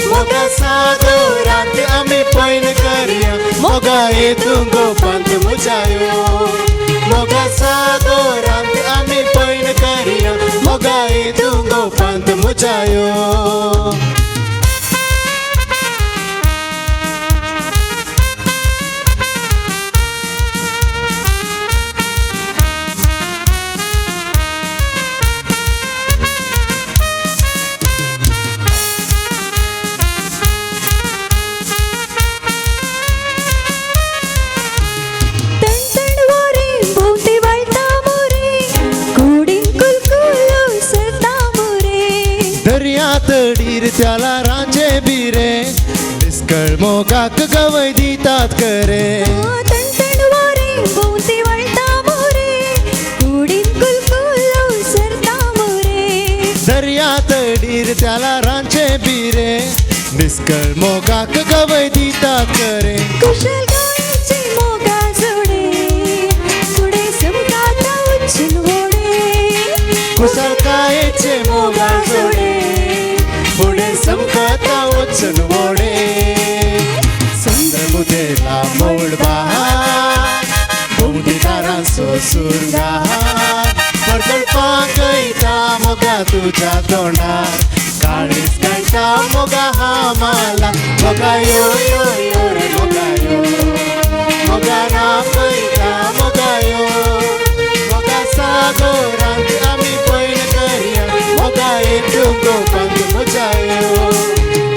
मोगा सागरांत आमी पयन करया मोगा येतूं गोपांत मुजायो मोगा सागरांत आमी पयन करया मोगा येतूं गोपांत मुजायो. तडीर त्याला रांजे बिरे डिस्कळ मोगाक गवय दितात करे. तणतण वारे भोंवती वळटा मोरे कुडीन कुलकुल सरता मोरे. दर्या तडीर त्याला रांजे बिरे डिस्कळ मोगाक गवय दितात करे. कुशल गायचे मोगा जोडे फुडें समकाता उच्चन वोडे. कुशल गायचे मोगा जोडे फुडें समकाता वचून वोडे. संद्र मुदेला मोळबार भोंवती दारांचो सुरंगार परजळपाक गायता मोगा तुज्या तोंडार काळीज गायता मोगा हामाला. मोगा यो यो यो रे मोगा यो मोगा ना पयता मोगा यो मोगा सागरांत आमी पयन करया मोगा येतूं गोपांत मुजायो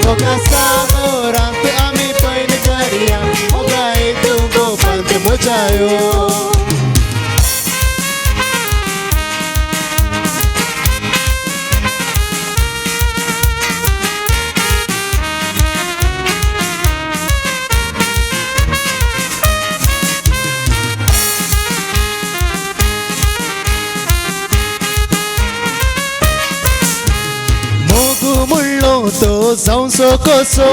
मोगा सागरांत आमी पयन करया मोगा येतूं गोपांत मुजायो. तो जावचो कसो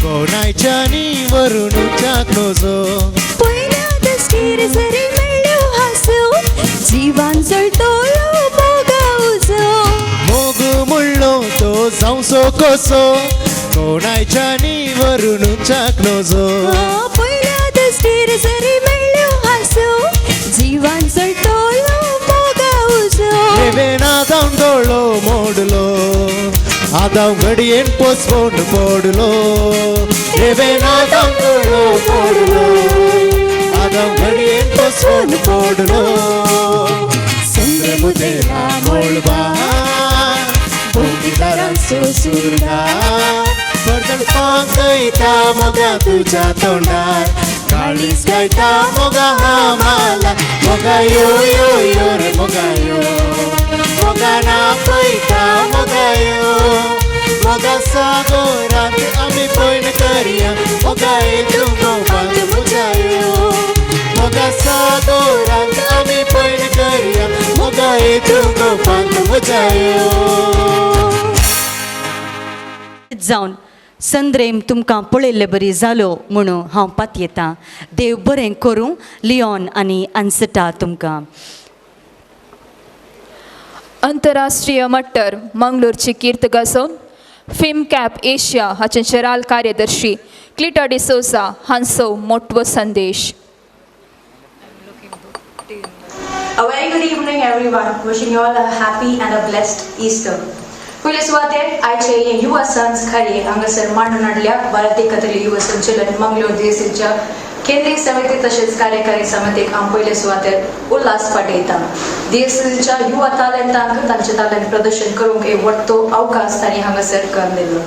कोणायच्यानी वरून नजो पयल्या दस्तीर जरी मेळ्ळ्यो हांसो जिवान जळटलो मोगा उजो. मोग म्हणलो तो जावचो कसो कोणायच्यानी वरून नजो पयल्या दस्तीर जरी मेळ्ळ्यो हांसो जिवान जळटलो मोगा उजो. देवेना जावन दोळो मोडलो आदाव घडयेन पोसपोन पडलो देवेना जावन दोळो मोडलो आदाव घडयेन पोसपोन पडलो. संद्र मुदेला मोळबार भोंवती दारांचो सुरंगार परजळपाक गायता मोगा तुज्या तोंडार काळीज गायता मोगा हामाला. मोगा यो यो यो रे मोगा यो मोगा ना पयता मोगा यो मोगा सागरांत आमी पयन करया मोगा येतूं गोपांत मुजायो मोगा सादोरांत आमी पयण करया मोगायेच्यो गोपांत मजा यो. जावन संद्रेम तुमकां पळयल्ले बरी जालो म्हणून हांव पातयेतां. देव बरें करूं लियोन आनी अन्सटा तुमकां. अंतरराष्ट्रीय मट्टर मंगळूरची कीर्त गाजोवन फिल्म कॅप एशिया हाचे जराल कार्यदर्शी क्लिटा डिसोजा हांचो मोटवो संदेश. A very good evening everyone, wishing you all a happy and a blessed Easter. पयले सुवातेर आयचे हे युवा संच कार्य हांगासर मांडून हाडल्या भारतीय कथली युवा संचलन मंगलोर देसीच्या केंद्रीय समिती तशेंच कार्यकारी समितीक हांव पयले सुवातेर उल्हास पाठयता. देसीच्या युवा तालंतांक तांचे तालंत प्रदर्शन करूंक एक वट्टो अवकाश तांणी हांगासर करून दिलो.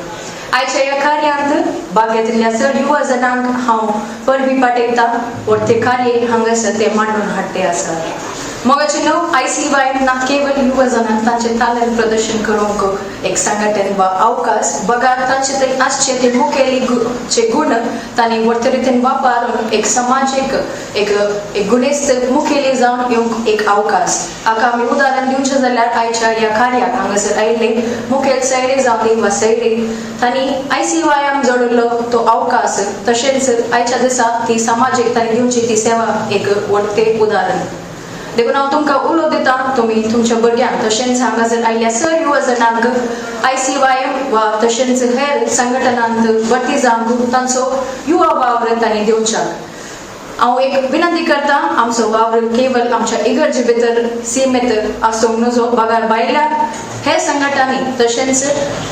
आयच्या ह्या कार्यांत भाग घेतिल्ल्या चड युवा जणांक हांव परबी पाठयता. वट्टे कार्य हांगासर ते मांडून हाडटे आसा. मोगाचे न्हू ICYM ना केवल युवा जणांक तांचे तालंत प्रदर्शन करूंक एक संघटन वा अवकाश बगार तांचे थंय आसचे ते मुखेली चे गुण तांणी वट्टे रितीन वापरून एक समाजीक एक एक गुणेस्त मुखेली जावन येवंक एक अवकाश. हाका आमी उदाहरण दिवचें जाल्यार आयच्या ह्या कार्याक हांगासर आयिल्ले मुखेल सैरे जावं वा सैरे तांणी ICYM जोडिल्लो तो अवकाश तशेंच आयच्या दिसा ती समाजीक तांणी दिवची ती सेवा एक वट्टे उदाहरण. देखून हांव तुमकां उलो दिता तुमी तुमच्या भुरग्यांक तशेंच हांगासर आयिल्ल्या सर युवा जणांक ICYM वा तशेंच हेर संघटनांत भरती जावंक तांचो युवा वावर तांणी दिवच्याक. हांव एक विनंती करता आमचो वावर केवल आमच्या इगर्जे भितर सीमित आसूंक नजो बगार भायल्या हे संघटनांनी तशेंच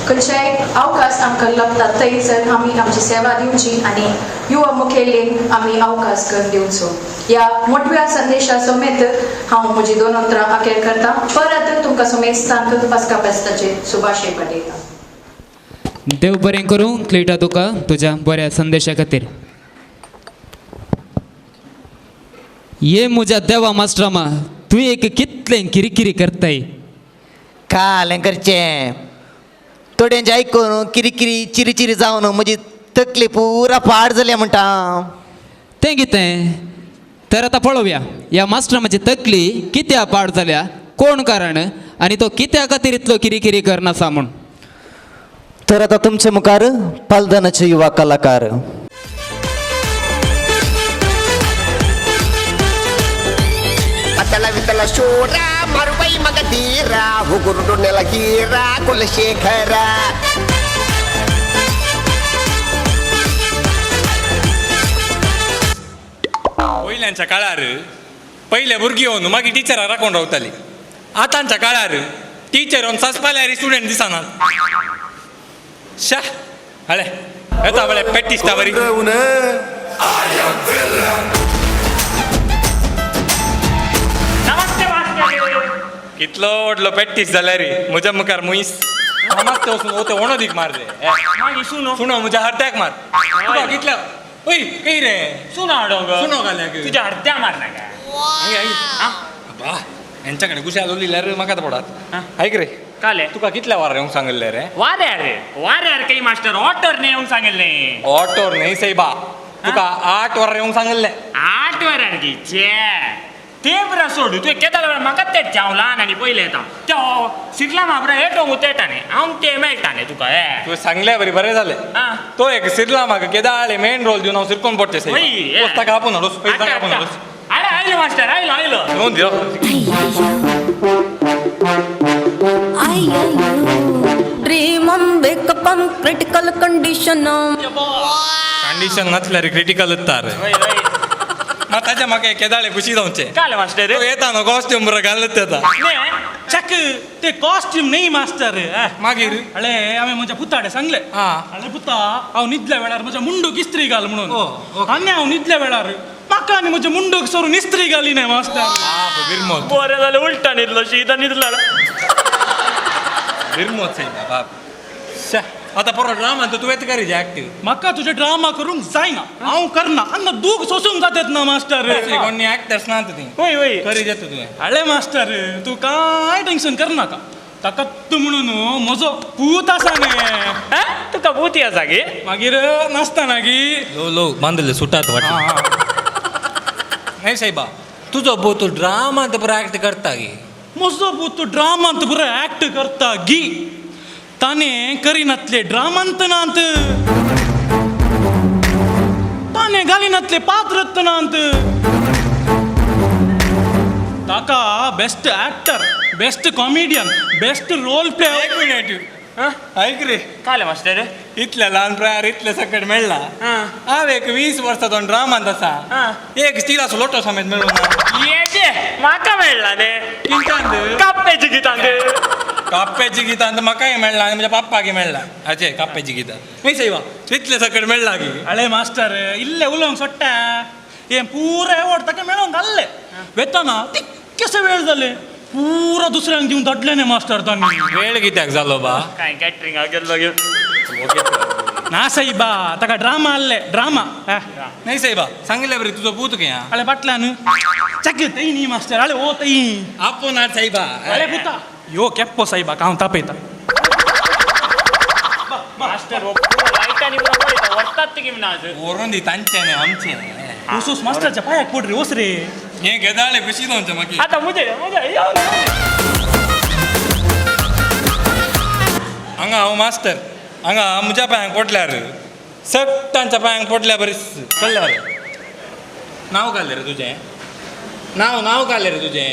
खंयच्याय अवकाश आमकां लभता थंयसर आमी आमची सेवा दिवची आनी युवा मुखेलींक आमी अवकाश करून दिवचो. ह्या मोटव्या संदेशा समेत हांव म्हजी दोन उतरां अखेर करता. परत तुमकां समेस्तांक पास्का फेस्ताचे शुभाशय पाठयता. देव बरें करूं क्लिटा तुका तुज्या बऱ्या संदेशा खातीर. ये म्हज्या देवा मास्टरामा तूं एक कितलें किरकिरी करताय. काल करचें थोड्यांचें आयकून किरकिरी चिरी चिरी जावन म्हजी तकली पुरा पाड जाल्या म्हणटा. तें कितें तर आतां पळोवया ह्या मास्टरामाची तकली कित्या पाड जाल्या, कोण कारण आनी तो कित्या खातीर इतलो किरकिरी करनासा म्हूण. तर आतां तुमचे मुखार पालदानाचे युवा कलाकार. అతల వితల శూర మరువై మగధీర ఉగురుడు నెలగీర కులశేఖర. पयल्यांच्या काळार पयले भुरगीं येवन मागीर टिचराक राखून रावताली. आतांच्या काळार टिचर येवन ससपाल्यार स्टुडंट दिसनात. शा हळे येता बळे प्रॅक्टीस बरी. कितलो व्हडलो प्रॅक्टीस जाल्यार म्हज्या मुखार मुईस मागता वचून ओ ते वणोदीक मार रे. सुनो म्हज्या हरत्याक मार. तुका कितल्या ओय कय रे सुनो हाडोंक सुनो घाल्याक तुज्या हरत्या मार नाका. बा हेंच्याकडे गुशाल उरली रे म्हाका पडात. आयक रे काले तुका कितल्या वार येवंक सांगिल्लें रे? वाऱ्यार रे वाऱ्यार काही मास्टर ऑटोर न्ही येवंक सांगिल्लें. ऑटोर न्ही सायबा तुका 8 वरां येवंक सांगिल्लें. 8 वरां गी चे ते बरा सोड तुवें केदाळ वेळार म्हाका तेच हांव ल्हान आनी पयलें येता ते सिरला म्हापरा हेटोंग तेटा न्ही हांव ते मेळटा न्ही तुका. तुवें सांगल्या बरी बरें जालें. तो एक सिरला म्हाका केदाळे मेन रोल दिवन हांव सिरकोन पडचें सायबा. ताका आपोवन हाडूस ताका आपोवन हाडूस. अरे आयलो मास्टर आयलो आयलो. येवन दियो. Dream wake up critical condition. Condition नसल्यार क्रिटिकल उत्तार. मात ताच्या म्हाका केदाळे खुशी जावचें. काल मास्टर तो येता न्हू कॉस्ट्यूम बरो घालत येता. चक ते कॉस्ट्यूम न्ही मास्टर. मागीर अळे हांवें म्हज्या पुताडे सांगलें. अळे पुता हांव न्हिदल्या वेळार म्हज्या मुंडूक इस्त्री घाल म्हणून. आनी हांव न्हिदल्या वेळार म्हाका आनी म्हज्या मुंडूक सरून इस्त्री घाली न्ही मास्टर. बरें जालें उलटा न्हिदलो शीता न्हिदला. बिरमोत सायबा बाप. आतां परत ड्रामा तूं येता करी एक्टीव. म्हाका तुजें ड्रामा करूंक जायना हांव करना आनी दूख सोसूंक जातात ना मास्टर. कोण एक्टर्स ना ती. वय वय करी जाता तुवें. अळे मास्टर तूं कांय टेन्शन करनाका. ताका तूं म्हणून म्हजो पूत आसा न्ही. तुका पूत आसा गे? मागीर नासता ना गी. लो लो बांदले सुटात वाट. नाही साहेबा, तुजो पूत ड्रामांत बरो ऍक्ट करता गी. म्हजो पूत ड्रामांत बरो ऍक्ट करता गी. ताणें करिनातले ड्रामांत नात, ताणें घालिनातले पात्र नात. ताका best actor, best comedian, best role play. एक मिनिट ऐक रे. काले मास्टर, इतल्या ल्हान प्रायर इतले सकट मेळ्ळा. हांव एक 20 वर्सां तो ड्रामांत आसा, एक स्टिलाचो लोटो समेत मेळूं ना. येते म्हाका मेळ्ळा ने किंतांत काप्प्याची गितांत. काप्प्याची गितांत म्हाकाय मेळ्ळा आनी म्हज्या पप्पाकय मेळ्ळा. हाचे काप्प्याची गितां न्ही सायबा, इतले सकट मेळ्ळा की. अळे मास्टर, इल्ले उलोवंक सोडटा. हें पुरो एवॉर्ड ताका मेळोंक घाल्ले वेतना तितकेशे वेळ जाले, पुरो दुसऱ्यांक दिवन धाडले न्ही मास्टर तांणी. वेळ कित्याक जालो बा? काय कॅटरिंगाक गेल्लो घेवन. ना सायबा, ताका ड्रामा आहले, ड्रामा. नाही सायबा, सांगितलं बरे तुजो पूत खंय? अळे फाटल्यान चक तय न्ही मास्टर. अळे ओ तय आपोवन हाड सायबा. अळे पुता यो केप्पो सायबा, हांव तापयता. मास्टर हो पुरो लायटांनी पुरो पळयता, व्हरतात ती म्हणून आज व्हरून दी तांचें न्ही आमचें न्ही. ओसूस मास्टरच्या पांयाक पड रे, ओस रे. हें गेदाळे खुशी जावचें मागीर. आतां मुजे मुजे हांगा हांव मास्टर, हांगा म्हज्या पांयांक पडल्यार सगटांच्या पांयांक पडल्या बरें कळ्ळें मरे. नांव घालें रे तुजें, नांव नांव घालें रे तुजें.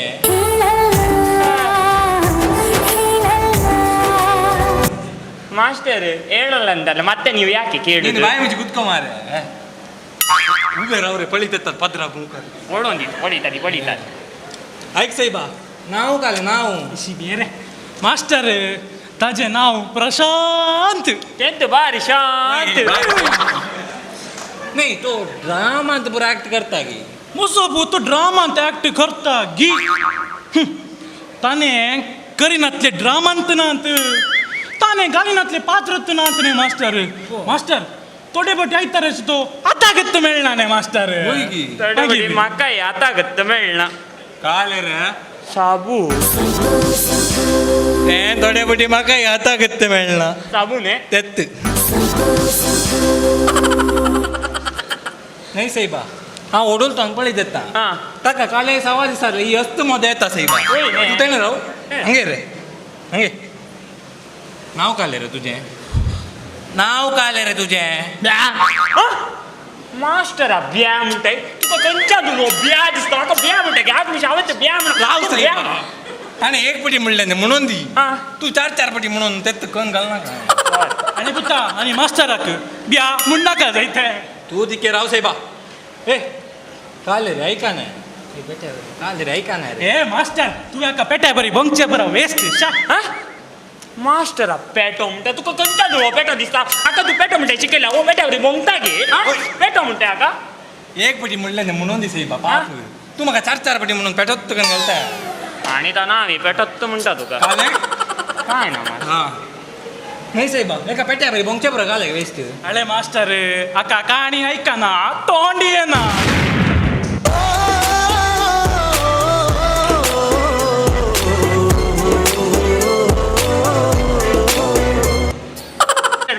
ಮಾಸ್ಟರ್ ಹೇಳಲ್ಲ ಅಂತಲ್ಲ, ಮತ್ತೆ ನೀವು ಯಾಕೆ ಕೇಳಿ ಬಾಯಿ ಮುಚ್ಚಿ ಕುತ್ಕೊ ಮಾರೆ. ಉಬೇರ ಅವ್ರೆ ಪಳಿತ ಪದ್ರ ಓಡೊಂದಿತ್ತು, ಹೊಡಿತಾರೆ ಹೊಡಿತಾರೆ. ಐಕ್ ಸಾಯ್ಬಾ, ನಾವು ಕಾಲೆ ನಾವು ಬೇರೆ ಮಾಸ್ಟರ್ ತಾಜೆ ನಾವು ಪ್ರಶಾಂತ್ ತೆದ್ದು ಬಾರಿ ಶಾಂತ್. नहीं तो ड्रामा ಅಂತ ಪೂರ ಆಕ್ಟ್ करता गी. मुजो पूत ड्रामा ಅಂತ ಆಕ್ಟ್ करता गी. ताणें करिनातले ड्रामांत नात, ताणें घालिनातले पात्र नात न्ही मास्टर. मास्टर थोडे बोटी आयतार तो आतां गत्त मेळना न्ही मास्टर. थोडे बोटी म्हाकाय आतां गत्त मेळना. काले रे साबू तें थोडे बोटी म्हाकाय आतां गत्त मेळना. साबू न्ही तेत्त नाही सायबा, हांव ओडूल तो पळयत येता ताका काले सवा दिसा ही अस्त मोद येता सायबा. तूं तेणें राव हांगे रे, हांगे. नांव काले रे तुजें, नांव काले रे तुजें. मास्टरा ब्या म्हणटाय तुका खंयच्या दुलो ब्या दिसता म्हाका. ब्या म्हणटा की आज मिश हांवें ब्या राव म्हणटा. सायबा, ताणें एक पटी म्हणलें न्ही म्हणून दी, तूं चार चार पटी म्हणून तें कन्न घालनाका. आनी पुता आनी मास्टराक ब्या म्हणनाका जायते. तूं दिके राव सायबा. ए काले रे ऐका न्हय काले रे ऐका न्हय रे. ए मास्टर तूं एका पेट्या बरी बोंगचे बरो वेस्ट शा. मास्टरा पेटो म्हणटा तुका खंयच्या दुलो पेटो दिसता आका. तूं पेटो म्हणटा शिकयला ओ पेट्या बरी बोंगता गे. पेटो म्हणटा आका एक पटी म्हणलें न्ही म्हणून दी सायबा. पाप तूं म्हाका चार चार पटी म्हणून पेटोत तुका घालता. आनी तो ना पेटोत म्हणटा तुका काय ना. हां नाही सायबा, एका पेट्या बरी बोंगचे बरो घाले वेस्ट. अळे मास्टर आका काणी ऐकना तोंड येना.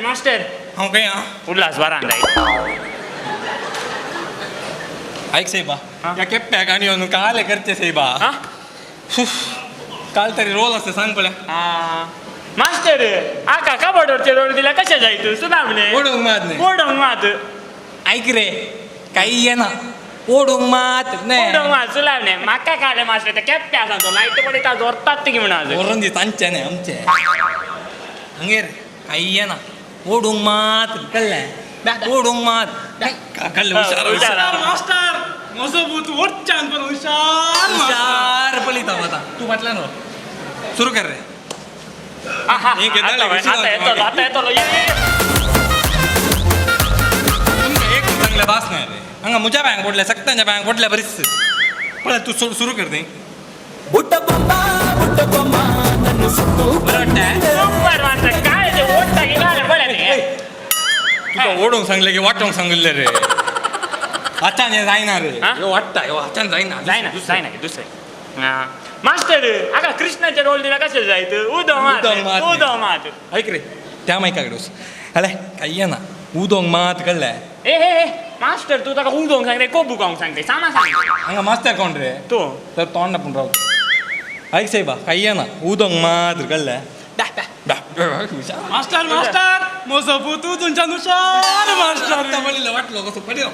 मास्टर हांव खंय आं? उल्हास बारान जाय. ऐक सायबा, ह्या केप्प्याक आनी येवन काले करचे सायबा. काल तरी रोल आसता सांग पळय. मास्टर आका कबडवरचे रोल दिला कशें जाय तूं सुदाम न्ही. ओडूंक मात न्ही, ओडूंक मात. ऐक रे काही येना, ओडूंक मात न्ही, ओडूंक मात सुलाम न्ही. म्हाका काले मास्टर ते केप्पे आसा तो लायट पळयता जोरतात ती म्हणून आज व्हरून दी तांचें न्ही आमचें. हांगेर काही येना, ओडूंक मात कळ्ळें, ओडूंक मात कळ्ळें. हुशार हुशार मास्टर म्हजो पूत वटच्यान पण हुशार हुशार पळयता आतां. तूं फाटल्यान राव, सुरू कर रे. आता येतलो. तुमकां एक चांगलें भास न्हय रे. हांगा म्हज्या पांयांक पडल्या, सगळ्यांच्या पांयांक पडल्या बरीच. पळय तूं सुरू कर ती. काय ते ओडटा की पळय. तुका ओडूंक सांगलें की वाटोवंक सांगिल्लें रे. हातान हें जायना रे, ह्यो वाडटा, ह्यो हातान जायना. जायना जायना दुसरें. मास्टर आका कृष्णाचे रोल दिला कशें जायत? उदो मात, उदो मात. ऐक रे त्या मायका कडेन वच. हले काही येना, उदोंक मात कळ्ळें. ए ए मास्टर तूं ताका उदोवंक सांगले कोबू गावंक सांगते सामा सांग हांगा मास्टर कोण रे तूं तर तोंड आपूण राव ऐक साहेबा काही येना उदोंक मात्र कळ्ळें. मास्टर मास्टर म्हजो पूत तुमच्यान हुशार मास्टर पडलेलो वाटलो कसो पडलो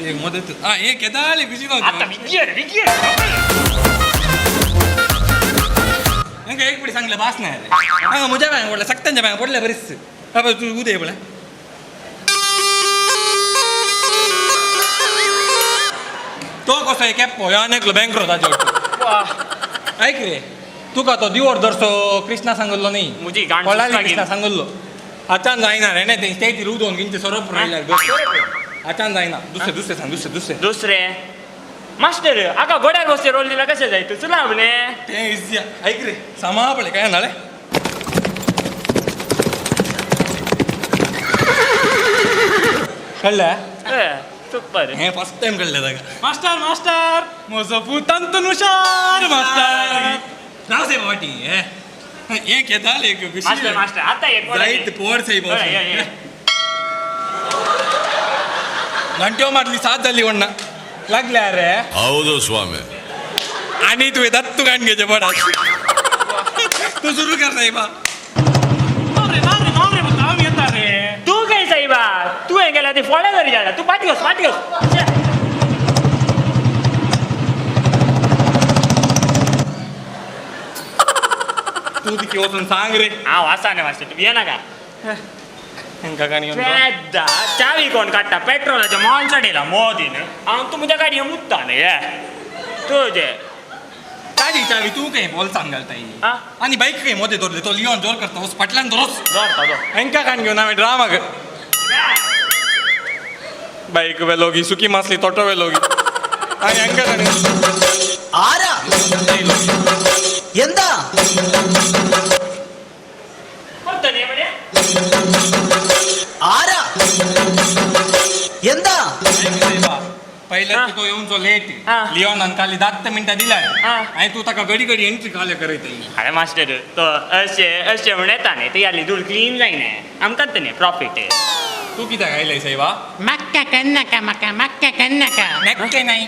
एक मदत आ हे केदाले खुशी आतां विगियर विगियर हांगा एक पडी सांगलें बास नाही रे हांगा म्हज्या बँक पडलें सगळ्यांच्या बँक पडलें बरीच बाबा तूं उदय पळय तो कसो एक एप्पो ह्यो आनी एकलो बँक ताजे ऐक रे तुका तो दिवोर दरसो कृष्णा सांगल्लो न्ही म्हजी गांड कोळाली सुजता कृष्णा सांगल्लो आतां जायना रे न्ही ते उदोवन किंचे सोरोप रायल्यार आतां जायना दुसरे दुसरे सांग दुसरे दुसरे दुसरे मास्टर आका गोड्यार बसते रोल दिला कशें जाय तूं चला म्हणे तें इजी ऐक रे सामा पळय काय नाळे कळ्ळें सुपर हें फर्स्ट टायम कळ्ळें ताका मास्टर मास्टर म्हजो पूत तांतून हुशार मास्टर राव साहेब वाटी हे एक येताले एक खुशी मास्टर मास्टर आतां एक जायत पोर साहेब घंट्यो मारली सात जाली वण्णा लागल्या रे ಹೌದು ಸ್ವಾಮಿ आणि तुवें दत्तू काण घेवचें पडा तूं सुरू कर साहेबा तूं खंय साहेबा तुवें गेल्यार ती फोंड्या तरी जाता तूं फाटीं वच फाटीं वच तूं तिकी वचून सांग रे हांव आसा न्ही मास्टर तूं भियेनाका पेद्दा चावी कोण काडटा पेट्रोलाचें मोल चडयला मोदीन हांव तूं म्हज्या गाडये मुत्ता न्ही हे तुजें ताजी चावी तूं खंय बोल्सान घालताय आनी बायक खंय मोदें दवरले तो लियोन जोर करता वच फाटल्यान दवरोच दवरता दवर हेंकां काण घेवन हांवें ड्रामा कर बायक वेलोगी सुकी मासली तोटो वेलोगी आनी हेंकां काण ആരാ എന്താ ആരാ എന്താ पयले तुका येवचो लेट लियोनान खाली 10 मिनटां दिल्या आनी तूं ताका घडी घडी एंट्री खाले करयता अरे मास्टर तो अशें अशें म्हण येता न्ही ती जाली धूळ क्लीन जायना आमकां न्ही प्रॉफीट तूं कित्याक आयलाय साहेबा मक्का कन्नका मक्का मक्का कन्नका मक्के नाही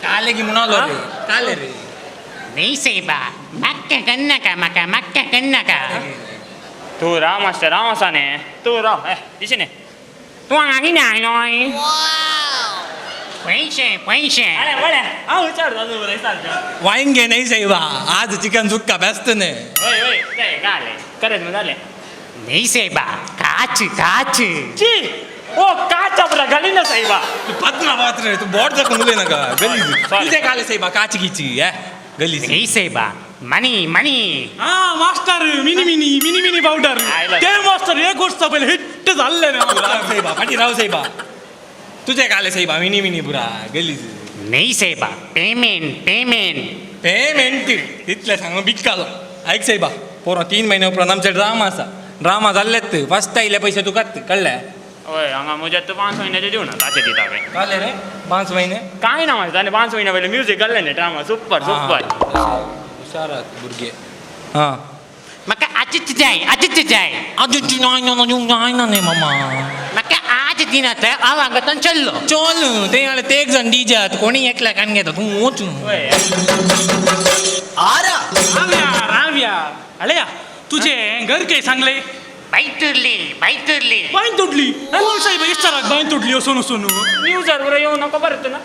काले की म्हणालो रे काले रे नाही साहेबा मक्का कन्नका मक्का मक्का कन्नका तूं राव मास्टर हांव आसा न्ही तूं राव ए दिशे न्ही तूं हांगा कितें आयलो पैसे पैसे अरे बरें हांव विचारता तूं बरें सारकें वांगे नाही साहेबा आज चिकन सुक्का बेस्ट न्ही वय वय तें घालें खरेंच मग जालें नाही साहेबा काच काच ची ओ काच आपला घाली ना साहेबा तूं पत्रा पात्र तूं बोट दाखोवन उलय नाका गलीज तुजें घालें साहेबा काच गिची हे गलीज नाही साहेबा मनी मनी हा master mini mini mini mini powder ते मास्टर एक गोष्ट पहिले हिट जाल्ले ना राव साहेबा फाटीं राव साहेबा तुजें घालें साहेबा मिनी मिनी पुरा गलीज नाही साहेबा पेमेंट पेमेंट पेमेंट तितलें सांगून बिकालो ऐक साहेबा पोरा 3 महिने उपरांत आमचे ड्रामा आसा ड्रामा जाल्लेत फर्स्ट आयले पयशे तुकाच कळ्ळें हय हांगा म्हज्या तूं 5 म्हयन्याचे दिवना ताचे दिता हांवें काले रे 5 महिने कांय ना मास्टर आनी 5 म्हयन्या पयलीं म्युजीक घाल्लें न्ही ड्रामा सुपर सुपर हुशार आहात भुरगे हां म्हाका आजच जाय आजच जाय आजच जाय ना जाय ना न्ही मामा म्हाका आज दिना तर हांव हांगाच्यान चल्लो चल ते जाल्यार ते एक जाण डीजात कोणी एकल्या कान घेता तूं वच ആരാ राव्या अळया तुझे घर काय सांगले बायतुरली बायतुरली बांय तुडली कोण साहेब इस्टाराक बांय तुडली असो नसून न्यूजार बरोबर येऊ नको परत ना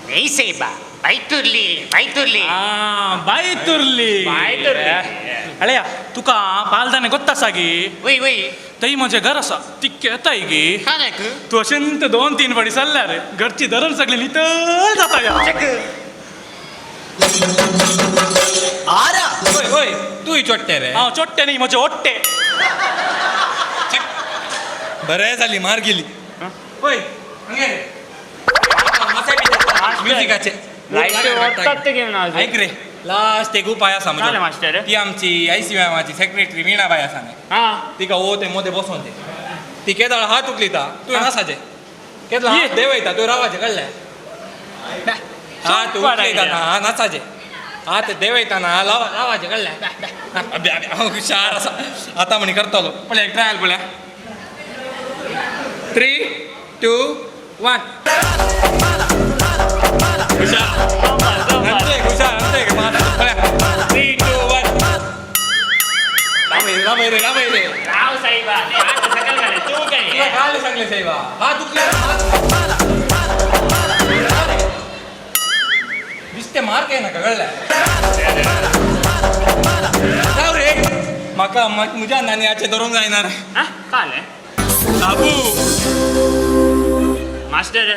नाही साहेबा बायतुरली बायतुरली बायतुरली बायतुरली अळया तुका पालदाने गोत्ता गी वय वय तई म्हजें घर आसा तिक्के येताय गी तूं अशेंत 2-3 फाटी सरल्यार घरची धरण सगळी नितळ जाता आरा ओय ओय तूंय चोट्टे रे हांव चोट्टे न्ही म्हजे ओट्टे बरें जाली मार गेली ओय हांगे म्युजिकाचे ऐक रे लास्ट एक उपाय आसा म्हजो मास्टर ती आमची आयसीएमाची सेक्रेटरी वीणाबाई आसा न्ही तिका ओ ते मोदें बसोन ते ती केदळ हात उखलिता तुवें नासाचें केदळ हात देंवयता तुवें रावाचें कळ्ळें हात उखलयताना हा नाचाचें हात देंवयताना लावाचें कळ्ळें हांव हुशार आसा आतां म्हणी करतलो पळय एक ट्रायल पळया 3 2 1. हुशार हुशार 3 2 1. राव रे राव रे राव साहेबा ते हात सकल घाले तू काय तुला काल सांगले साहेबा हात दुखले दिसते मार काय नका कळलं राव रे माका मुझ्या नानी आचे धरून जायणार काल बाबू मास्टर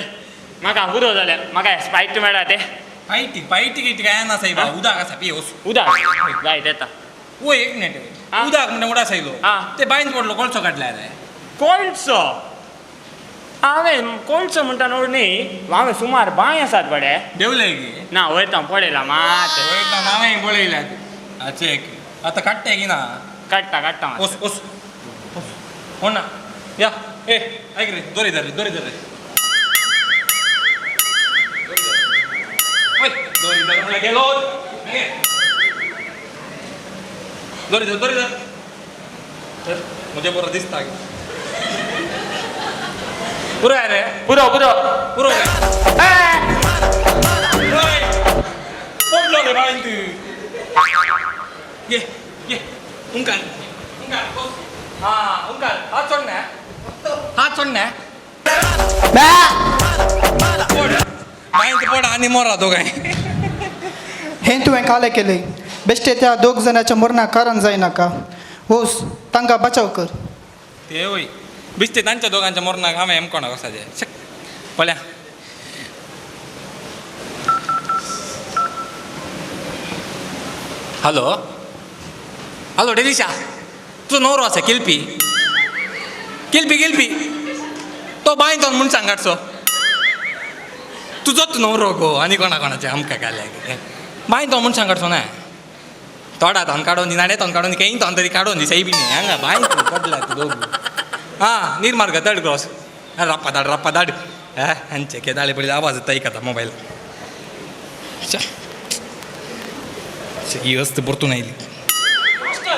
म्हाका पुरो जालें म्हाका स्पायट मेळ्ळा ते फायटी फायटी किट काय ना साहेबा उदक आसा पियोस उदक जाय देता ओ एक मिनिट उदक म्हणटा उडा सायलो ते बांयन पडलो कोळसो काडला रे कोळसो हांवें कोळसो म्हणटा न्हू न्ही हांवें सुमार बांय आसात बडे देवले की ना वयता पळयला मात वयता हांवें पळयला आचे आतां काडटा की ना काडटा काडटा ओस ओस हो ना या ए ऐक रे दोरी धर रे दोरी धर रे दोरी धर म्हणल्यार गेलो दोरी धर दोरी धर तर म्हजे बरो दिसता पुरो रे पुरो पुरो पुरो पडलो रे बायन तू ये ये उंकाल उंकाल हां उंकाल हात सोड ना हात सोड ना बायन पड आनी मोरा दोगांय हें तुवें कालें केलें बेश्टे त्या दोग जाणाच्या मरणाक कारण जायनाका होस तांकां बचाव कर ते वय बेश्टे तांच्या दोगांच्या मरणाक हांवें एम कोणाक वचपाचें पळया हॅलो हॅलो डेलिशा तुजो न्हवरो आसा केलपी केलपी केलपी तो बांय तो म्हूण सांगाटचो तुजोच न्हवरो गो आनी कोणा कोणाचें आमकां घाल्या बांय तो म्हूण सांगाटचो ना तोडा तोंड काडून दी नाडे तोंड काडून दी केही तोंड तरी काडून दी सही बी न्ही हांगा बांय पडला तूं दोग हां निर्मार्ग थर्ड क्रॉस रप्पा धाड रप्पा धाड हांचे केदाळे पडले आवाज येता ऐकता मोबायल ही वस्त परतून आयली मास्टर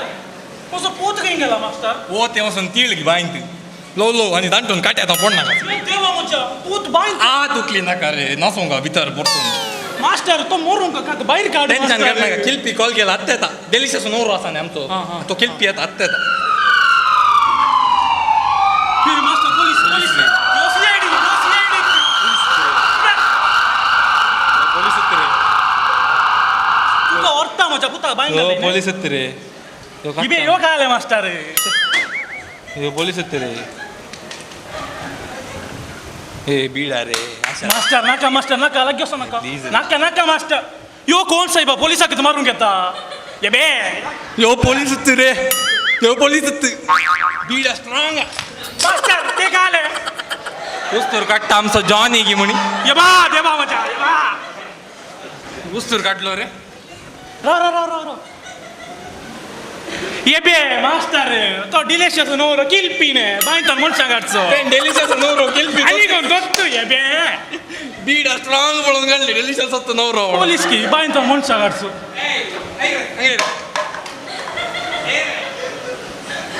म्हजो पोत खंय गेला मास्टर ओ ते वचून तिळ गी बांयत लो लो आनी दांटून काट्या तो पडना देवा म्हज्या पूत बांयत आ दुखली नाका रे नासूंक भितर परतून मास्टर तो मरूंक काका भायर काड टेन्शन घेनाका किल्पी कॉल केला आत्ता येता डेलिशियस न्हवरो आसा न्ही आमचो तो किल्पी येता आत्ता येता मास्टर पोलीस पोलीस पोलीस रे तुका व्हरता म्हज्या पुता बांय घालय पोलीस रे इबे यो काय मास्टर ह्यो पोलीस रे हे बीडा रे मास्टर नाका मास्टर नाका लागीं वचो नाका नाका नाका मास्टर यो कोण साहेबा पोलिसाक मारून घेता ये बे यो पोलीस रे यो पोलीस बीडा स्ट्रॉंग मास्टर ते काय आले उस्तूर काडटा आमचो जॉनी गी म्हणी ये बा देवा म्हज्या ये बा उस्तूर काडलो रे राव राव राव राव ये बे मास्टर तो डिलिशियस न्हवरो किल्पी ने बांयतोन मनशां काडचो डिलिशियस न्हवरो किल्पी आनी कोण गोत्तू ये बे बीडा स्ट्रॉंग पळोवन काडले डिलिशियस न्हवरो पोलीस की बांयतोन मनशां काडचो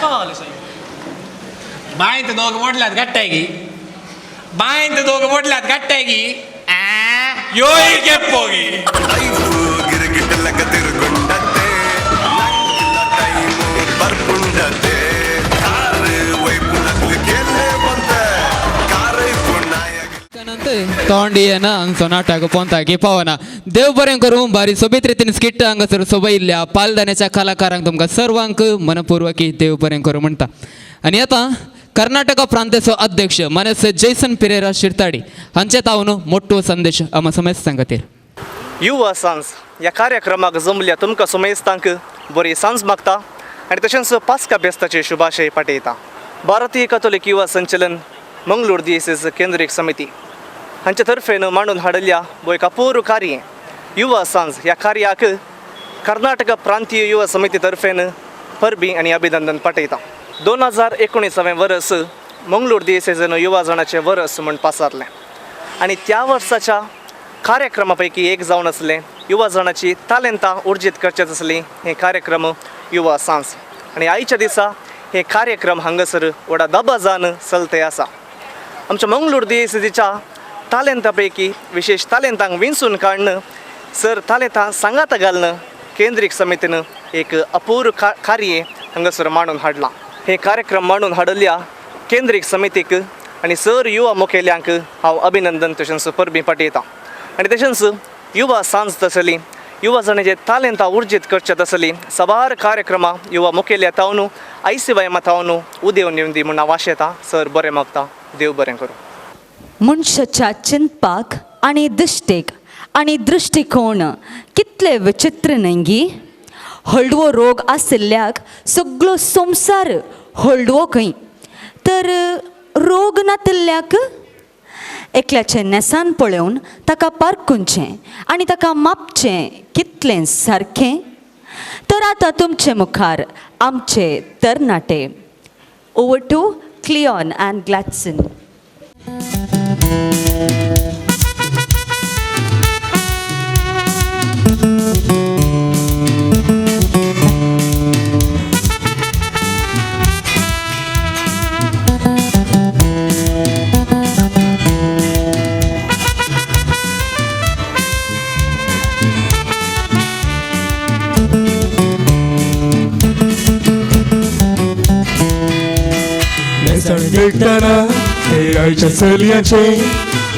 काले साहेब बांयत दोग पडल्यात काडटाय की बांयत दोग पडल्यात काडटाय की योय केप्पो की तोंडियेन हांगचो नाटक पोंताकी पावना देव बरें करूं बारी सोबीत रितीन स्किट हांगासर सोबयल्ल्या पालदाण्याच्या कलाकारांक तुमकां सर्वांक मनपूर्वकी देव बरें करूं म्हणटा. आनी आतां कर्नाटक प्रांताचो अध्यक्ष मानेस्त जैसन पिरेरा शिरताडी हांचे तावन मोठो संदेश आमा समेस्तां खातीर. युवा सांज ह्या कार्यक्रमाक जमल्या तुमकां समेस्तांक बरी सांज मागता आनी तशेंच पास्का बेस्ताचे शुभाशय पाठयता. भारतीय कथोलीक युवा संचलन मंगळूर दियेसीस केंद्रीय समिती हांचे तर्फेन मांडून हाडिल्ल्या हो एक अपूर्व कार्य युवा सांज ह्या कार्याक कर्नाटक प्रांतीय युवा समिती तर्फेन परबी आनी अभिनंदन पाठयता. 2019 वर्स मंगळूर दियेसेजन युवा जाणाचें वर्स म्हूण पासारलें आनी त्या वर्साच्या कार्यक्रमा पैकी एक जावन आसलें युवा जाणाची तालेंतां उर्जीत करचेच आसली हे कार्यक्रम युवा सांज आनी आयच्या दिसा हे कार्यक्रम हांगासर व्हडा दबाजान चलते आसा. आमच्या मंगळूर दियेसीच्या तालेंता पैकी विशेष तालेंतांक विंचून काडून सर तालेंतां सांगाता घालून केंद्रीय समितीन एक अपूर्व कार्य हांगासर मांडून हाडलां. हे कार्यक्रम मांडून हाडल्या केंद्रीय समितीक आनी सर युवा मुखेल्यांक हांव अभिनंदन तशेंच परबीं पाठयतां. आनी तशेंच युवा सांज तसली युवा जाणांचे तालेंतां उर्जीत करचे तसली साबार कार्यक्रमां युवा मुखेल्या तावन आयसीवायमा तावन उदेवन येवन दी म्हूण हांव आशेतां. सर बरें मागता, देव बरें करूं. मनशाच्या चिंतपाक आनी दिश्टेक आनी दृश्टिकोण कितले विचित्र न्हय. हळडुवो रोग आशिल्ल्याक सगळो संवसार हळडुवो खंय, तर रोग नातिल्ल्याक एकल्याचें न्हेसान पळोवन ताका पारखुचें आनी ताका मापचें कितलें सारकें. तर आतां तुमचे मुखार आमचे तरणाटे. Over to Cleon and Gladson. देखताना हे आयच्या चलयांचे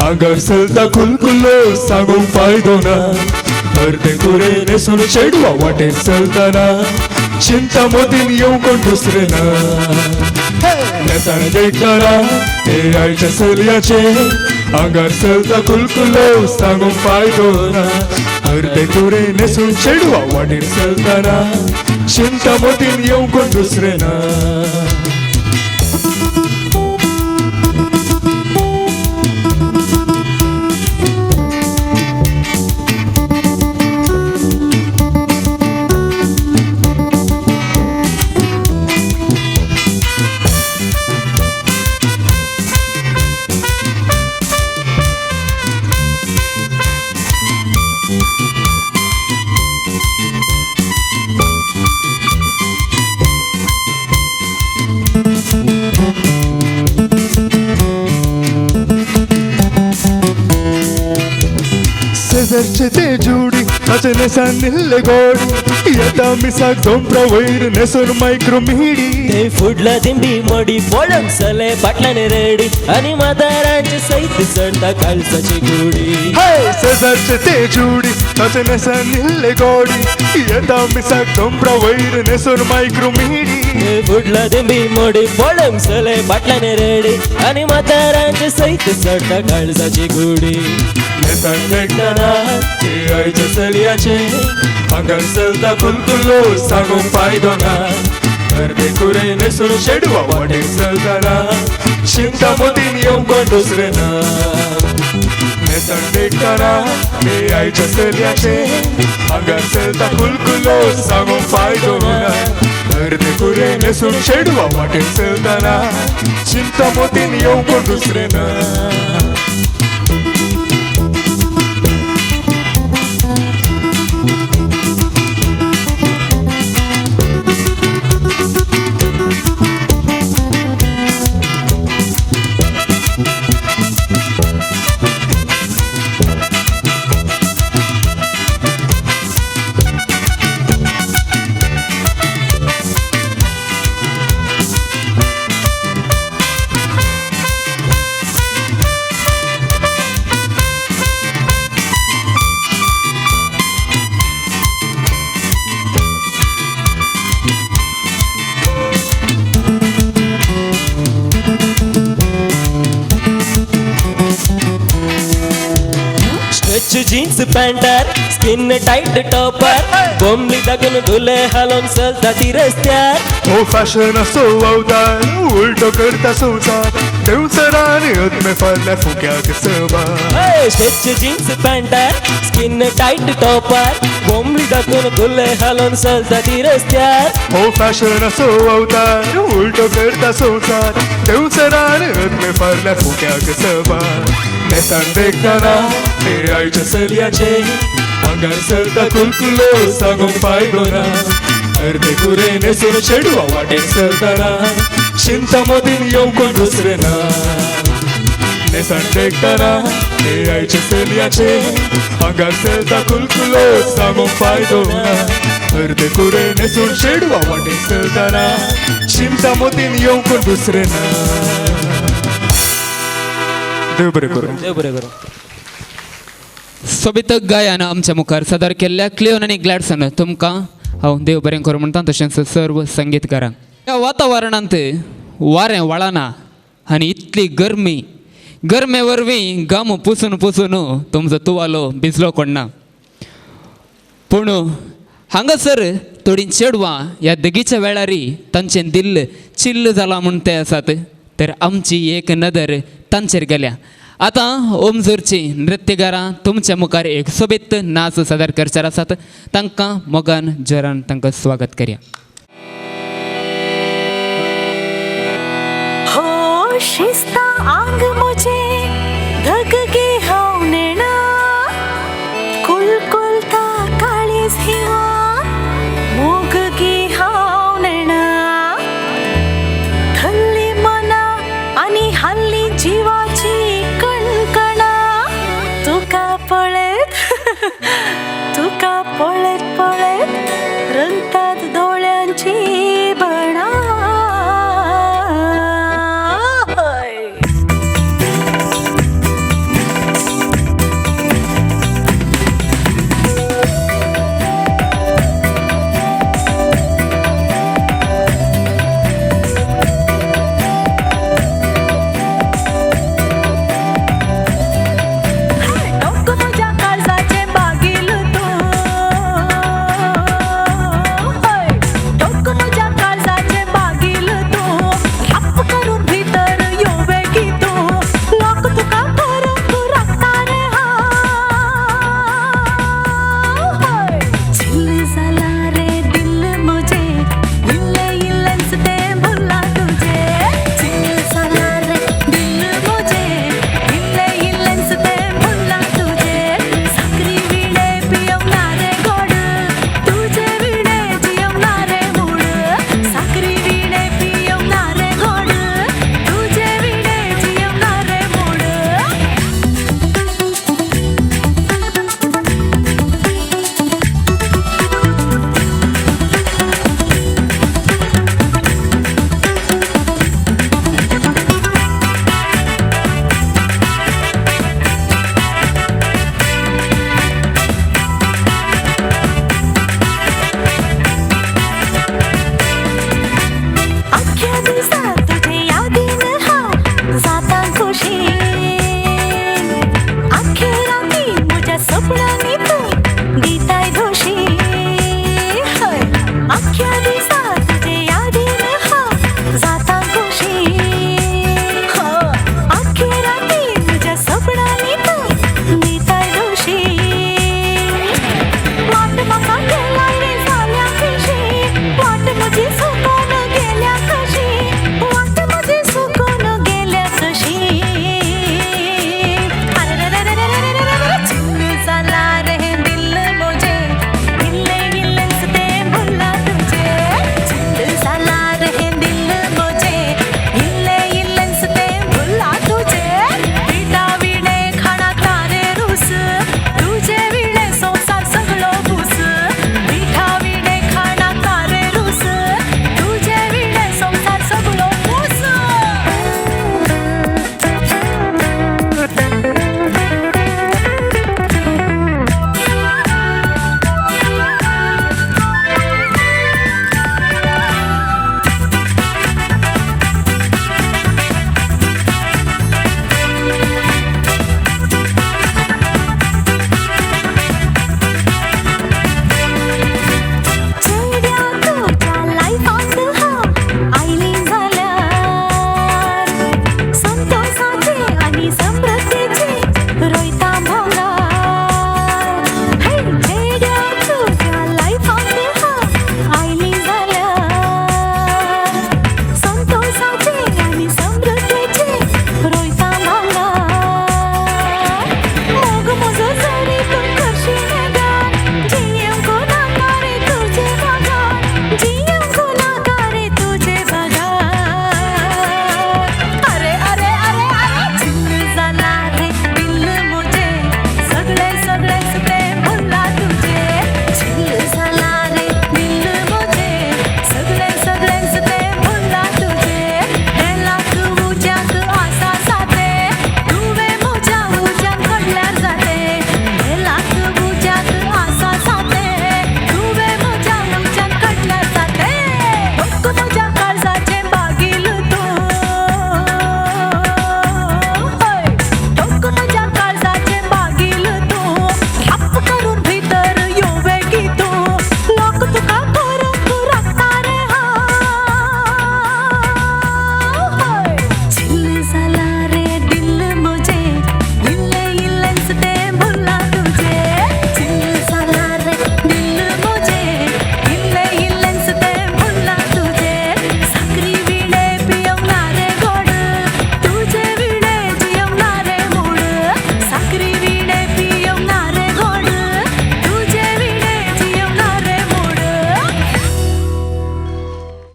आंगार चलता कुलकुलो सांगूंक फायदो ना. अर्दे कुरे न्हेसून चेडवा वाटेर चलतना चिंता मदीन येवंक कोण दुसरे ना. न्हेसण देखताना हे आयच्या चलयांचे आंगार चलता कुलकुलो सांगूंक फायदो ना. अर्दे कुरे न्हेसून चेडवा वाटेर चलतना चिंता मदीन येवंक कोण दुसरे ना. शेजारचे ते जोडी ताचे न्हेसान न्हिल्ले गोडी येता मिसाक दोंपरा वयर न्हेसून मायक्रो मिडी. ते फुडला दिंबी मोडी पळोवंक चले फाटल्यान रेडी आनी म्हातारांचे सयत चडटा काळजाची गुडी. शेजारचे ते जोडी ताचे न्हेसान न्हिल्ले गोडी येता मिसाक दोंपरा वयर न्हेसून मायक्रो मिडी. ते फुडला दिंबी मोडी पळोवंक चले फाटल्यान रेडी आनी म्हातारांचे सयत चडटा काळजाची गुडी. न्हेसण देखताना ते आयच्या चलयाचे आंगार चलता कुलकुलो सांगूंक फायदो ना. अर्दे कुरे न्हेसून चेडवा वाटेर चलतना चिंता मदीन येवंक कोण दुसरे ना. न्हेसण देखताना ते आयच्या चलयाचे आंगार चलता कुलकुलो सांगूंक फायदो ना. अर्दे कुरे न्हेसून चेडवा वाटेर चलतना चिंता मदीन येवंक कोण दुसरे ना. जीन्स पॅन्टर स्किन टायट टॉपर बोमली दाखून धुले हालोवन चलता ती रस्त्यार. हो फॅशन असो अवतार उलटो करता संवसार देंवचार आनी अदमे फाटल्या फुक्याक सबार. स्ट्रेच जीन्स पॅन्टर स्किन टायट टॉपर बोमली दाखून धुले हालोवन चलता ती रस्त्यार. हो फॅशन असो अवतार उलटो करता संवसार देंवचार आनी अदमे फाटल्या फुक्याक सबार. न्हेसण देखताना ते आयच्या चलयाचे आंगार चलता कुलकुलो सांगूंक फायदो ना. अर्दे कुरे न्हेसून चेडवा वाटेर चलतना चिंता मदीन येवंक कोण दुसरे ना. न्हेसण देखतना हे आयचे चलयाचे आंगार चलता कुलकुलो सांगूंक फायदो ना अर्दे कुरे न्हेसून चेडवा वाटेर चलतना चिंता मोतीन येवंक दुसरें ना. देव बरें करूं. देव बरें करूं. सोबीत गायन आमच्या मुखार सादर केल्ल्या क्लियोन आनी ग्लॅडसन तुमकां हांव देव बरें करूं म्हणटा, तशेंच सर्व संगीतकारांक. ह्या वातावरणांत वारें वळना आनी इतली गरमी, गरमे वरवीं घाम पुसून पुसून तुमचो तुवालो भिजलो कोणना. पूण हांगासर थोडीं चेडवां ह्या दगीच्या वेळारी तांचें दिल्ल चिल्ल जालां म्हूण ते आसात, तर आमची एक नदर तांचेर गेल्या. आतां ओमजोरची नृत्यगारां तुमच्या मुखार एक सोबीत नाच सादर करचे आसात, तांकां मोगान जोरान तांकां स्वागत करया. हो शिस्ता आंग मुझे धग गे हांव नेणा कुलकुलता काळीज हिवा मोग गे हांव नेणा थल्ली मना आनी हाल्ली जिवाची कणकणा तुका पळयत तुका पळयत पळयत रंगतात दोळ्यांची बणा.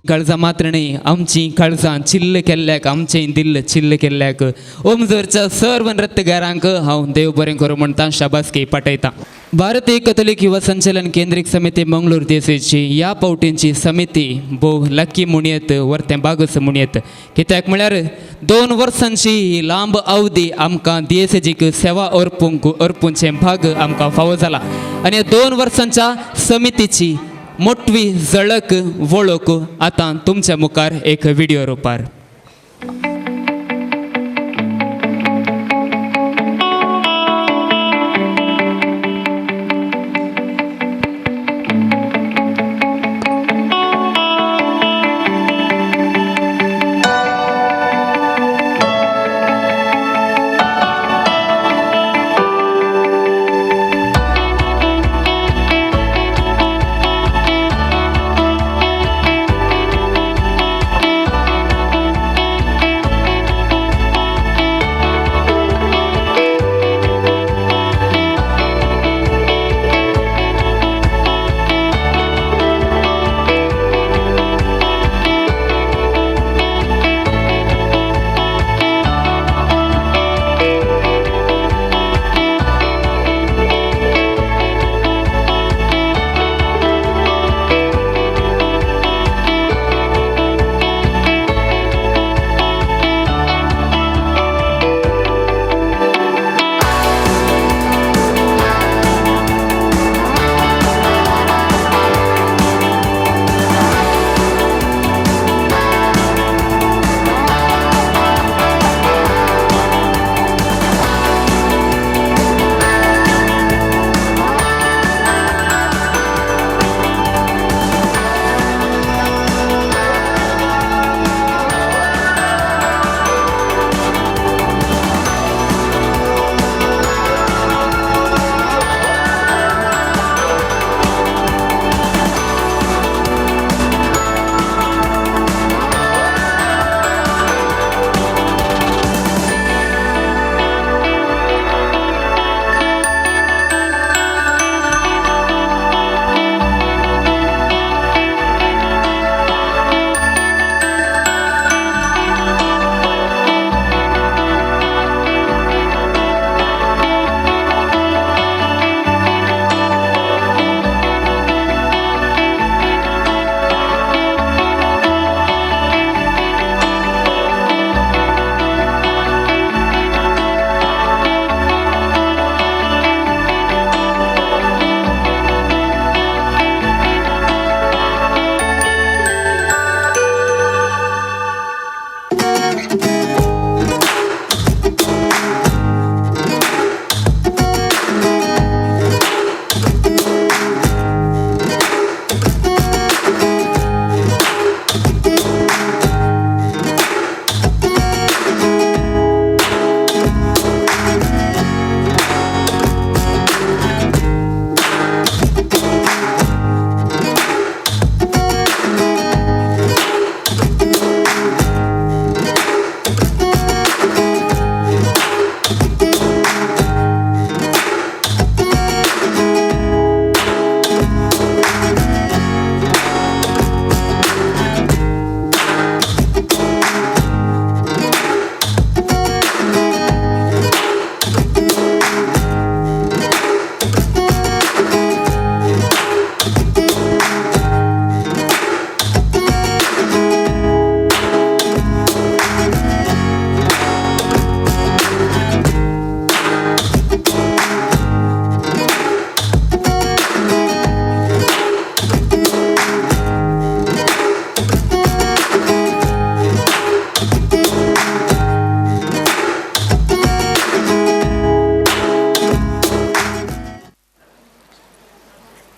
काळजां मात्र न्हय, आमची काळजां चिल्ल केल्ल्याक, आमचें दिल्ल चिल्ल केल्ल्याक ओमजोरच्या सर्व नृत्यगारांक हांव देव बरें करूं म्हणटा, शाबासकी पाठयता. भारतीय कथोलीक युवा संचलन केंद्रीक समिती मंगळूर देसेची ह्या पावटींची समिती भोव लकी म्हणयत, वर्तें बागस म्हणयत. कित्याक म्हळ्यार 2 वर्सांची ही लांब अवधी आमकां दियेसेजीक सेवा अर्पूंक अर्पूंचें भाग आमकां फावो जाला आनी 2 वर्सांच्या समितीची मोटवी झळक वळख आतां तुमच्या मुखार एक व्हिडिओ रुपार.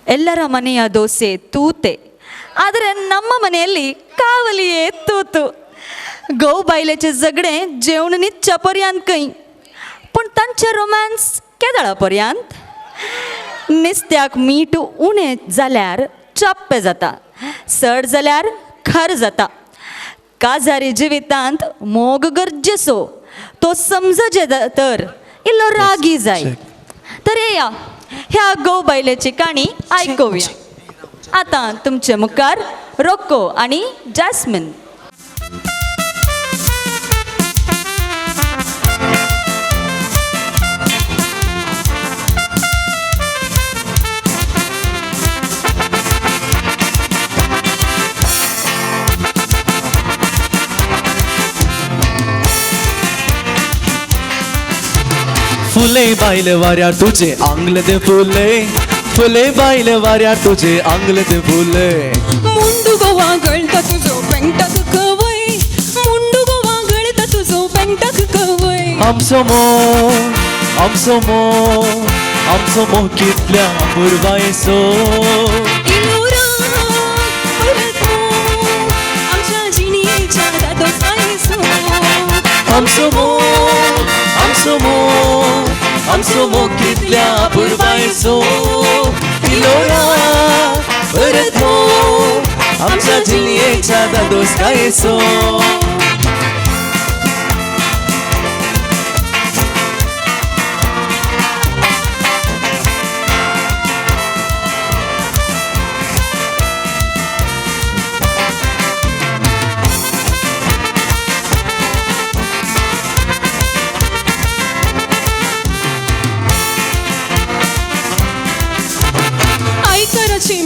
ಎಲ್ಲರ ಮನೆಯ ದೋಸೆ ತೂತೆ, ಆದರೆ ನಮ್ಮ ಮನೆಯಲ್ಲಿ ಕಾವಲಿಯೇ ತೂತು. घोव बायलेचें झगडें जेवण न्हिदच्या पर्यंत खंय, पूण तांचें रोमांस केदळा पर्यंत. नुस्त्याक मीठ उणें जाल्यार चाप्पें जाता, चड जाल्यार खार जाता. काजारी जिवितांत मोग गरजेचो, तो समजजे तर इल्लो रागी जाय. तर येया ह्या घोव बायलेची काणी आयकुया. आतां तुमचे मुखार रोक्को आनी जॅस्मिन. फुले बायल वाऱ्यार तुझे आंगले ते फुले, फुले बायल वाऱ्यार तुझे आंगले ते फुले. मुंडू गोवा गळटा तुझो पेंटाक कवय, मुंडू गोवा गळटा तुझो पेंटाक कवय. आमचो मोग, आमचो मोग, आमचो मोग कितल्या पुरवायचो. इलो राग परत मोग आमच्या जिणेच्या दादोसायचो. आमचो मोग, आमचो मोग, आमचो मोग कितल्या पुरवायचो. इलो राग परत मोग आमच्या जिणेच्या दादोसायचो.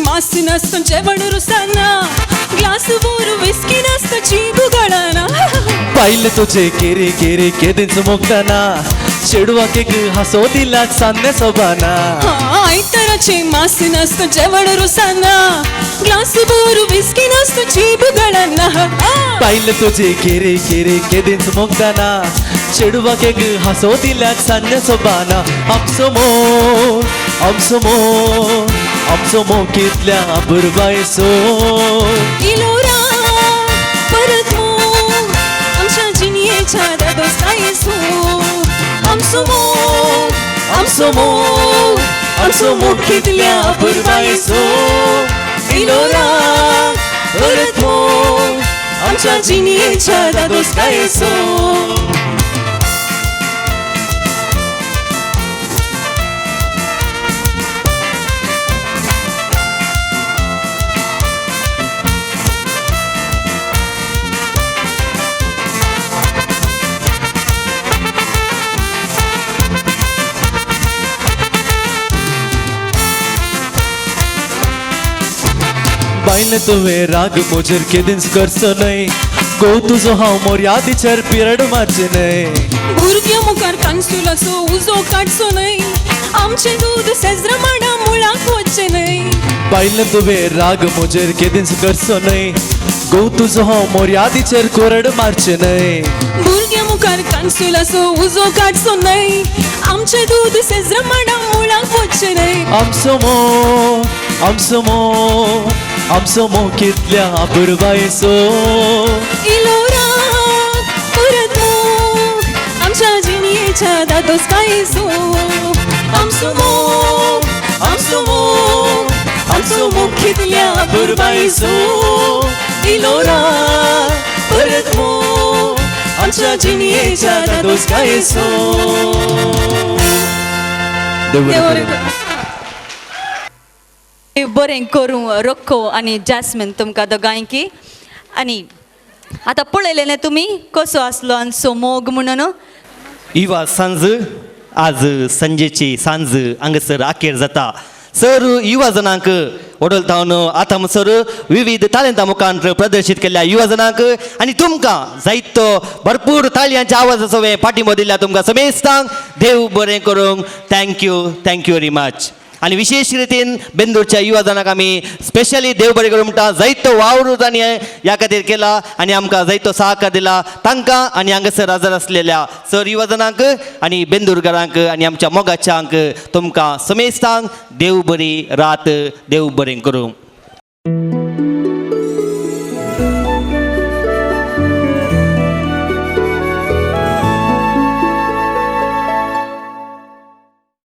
मास नासतो जेवण रुसाना, ग्लास बोर विस्की नासतो जीभ गळाना. पाहिलं तुझे केरे केरे केदींच मोगताना, चेडवाक एक हासो दिला चान्ने सोबाना. आयतराचे मास नासतो जेवण रुसाना, ग्लास बोर विस्की नासतो जीभ गळाना. पाहिलं तुझे केरे केरे केदींच मोगताना, चेडवाक एक हासो दिला चान्ने सोबाना. आमचो मोग, आमचो मोग, आमचो मोग कितल्या पुरवायचो. इलो राग परत मोग आमच्या जिणेच्या दादोसायचो. आमचो मोग, आमचो मोग, आमचो मोग कितल्या पुरवायचो. इलो राग परत मोग आमच्या जिणेच्या दादोसायचो. बायले तुवें राग म्हजेर केदींच करचो न्हय, गो तुजो हांव मोर्यादीचेर पिरड मारचें न्हय. भुरग्यां मुखार कानसुलाचो उजो काडचो न्हय, आमचें दूद सेजरा माडा मुळाक वचचें न्हय. बायले तुवें राग म्हजेर केदींच करचो न्हय, गो तुजो हांव मोर्यादीचेर कोरड मारचें न्हय. भुरग्यां मुखार कानसुलाचो उजो काडचो न्हय, आमचें दूद सेजरा माडा मुळाक वचचें न्हय. आमचो मोग, आमचो मोग, आमचो मोग कितल्या पुरवायचो. इलो राग परत मोग आमच्या जिणेच्या दादोसायचो. आमचो मोग, आमचो मोग, आमचो मोग कितल्या पुरवायचो. इलो राग परत मोग आमच्या जिणेच्या दादोसायचो. देव बरें करूं. बरें करूं रोक्को आनी जॅस्मिन तुमकां दोगांयकी. आनी आतां पळयलें न्ही तुमी कसो आसलो आमचो मोग म्हणून. युवा सांज आज संजेची सांज हांगासर अखेर जाता. सर युवा जणांक वडोल आतां म्हणसर विविध तालेंता मुखार प्रदर्शीत केल्ल्या युवा जणांक आनी तुमकां जायतो भरपूर ताळयांच्या आवाजाचो पाठिंबो दिल्ल्या तुमकां समेस्तांक देव बरें करूंक. Thank you, thank you very much. आनी विशेश रितीन बेंदूरच्या युवा जणांक आमी स्पेशली देव बरें करूं म्हणटा. जायतो वावर तांणी ह्या खातीर केला आनी आमकां जायतो सहकार दिला तांकां आनी हांगासर हजर आसलेल्या सर युवा जणांक आनी बेंदूरकारांक आनी आमच्या मोगाच्यांक तुमकां समेस्तांक देव बरी रात, देव बरें करूं.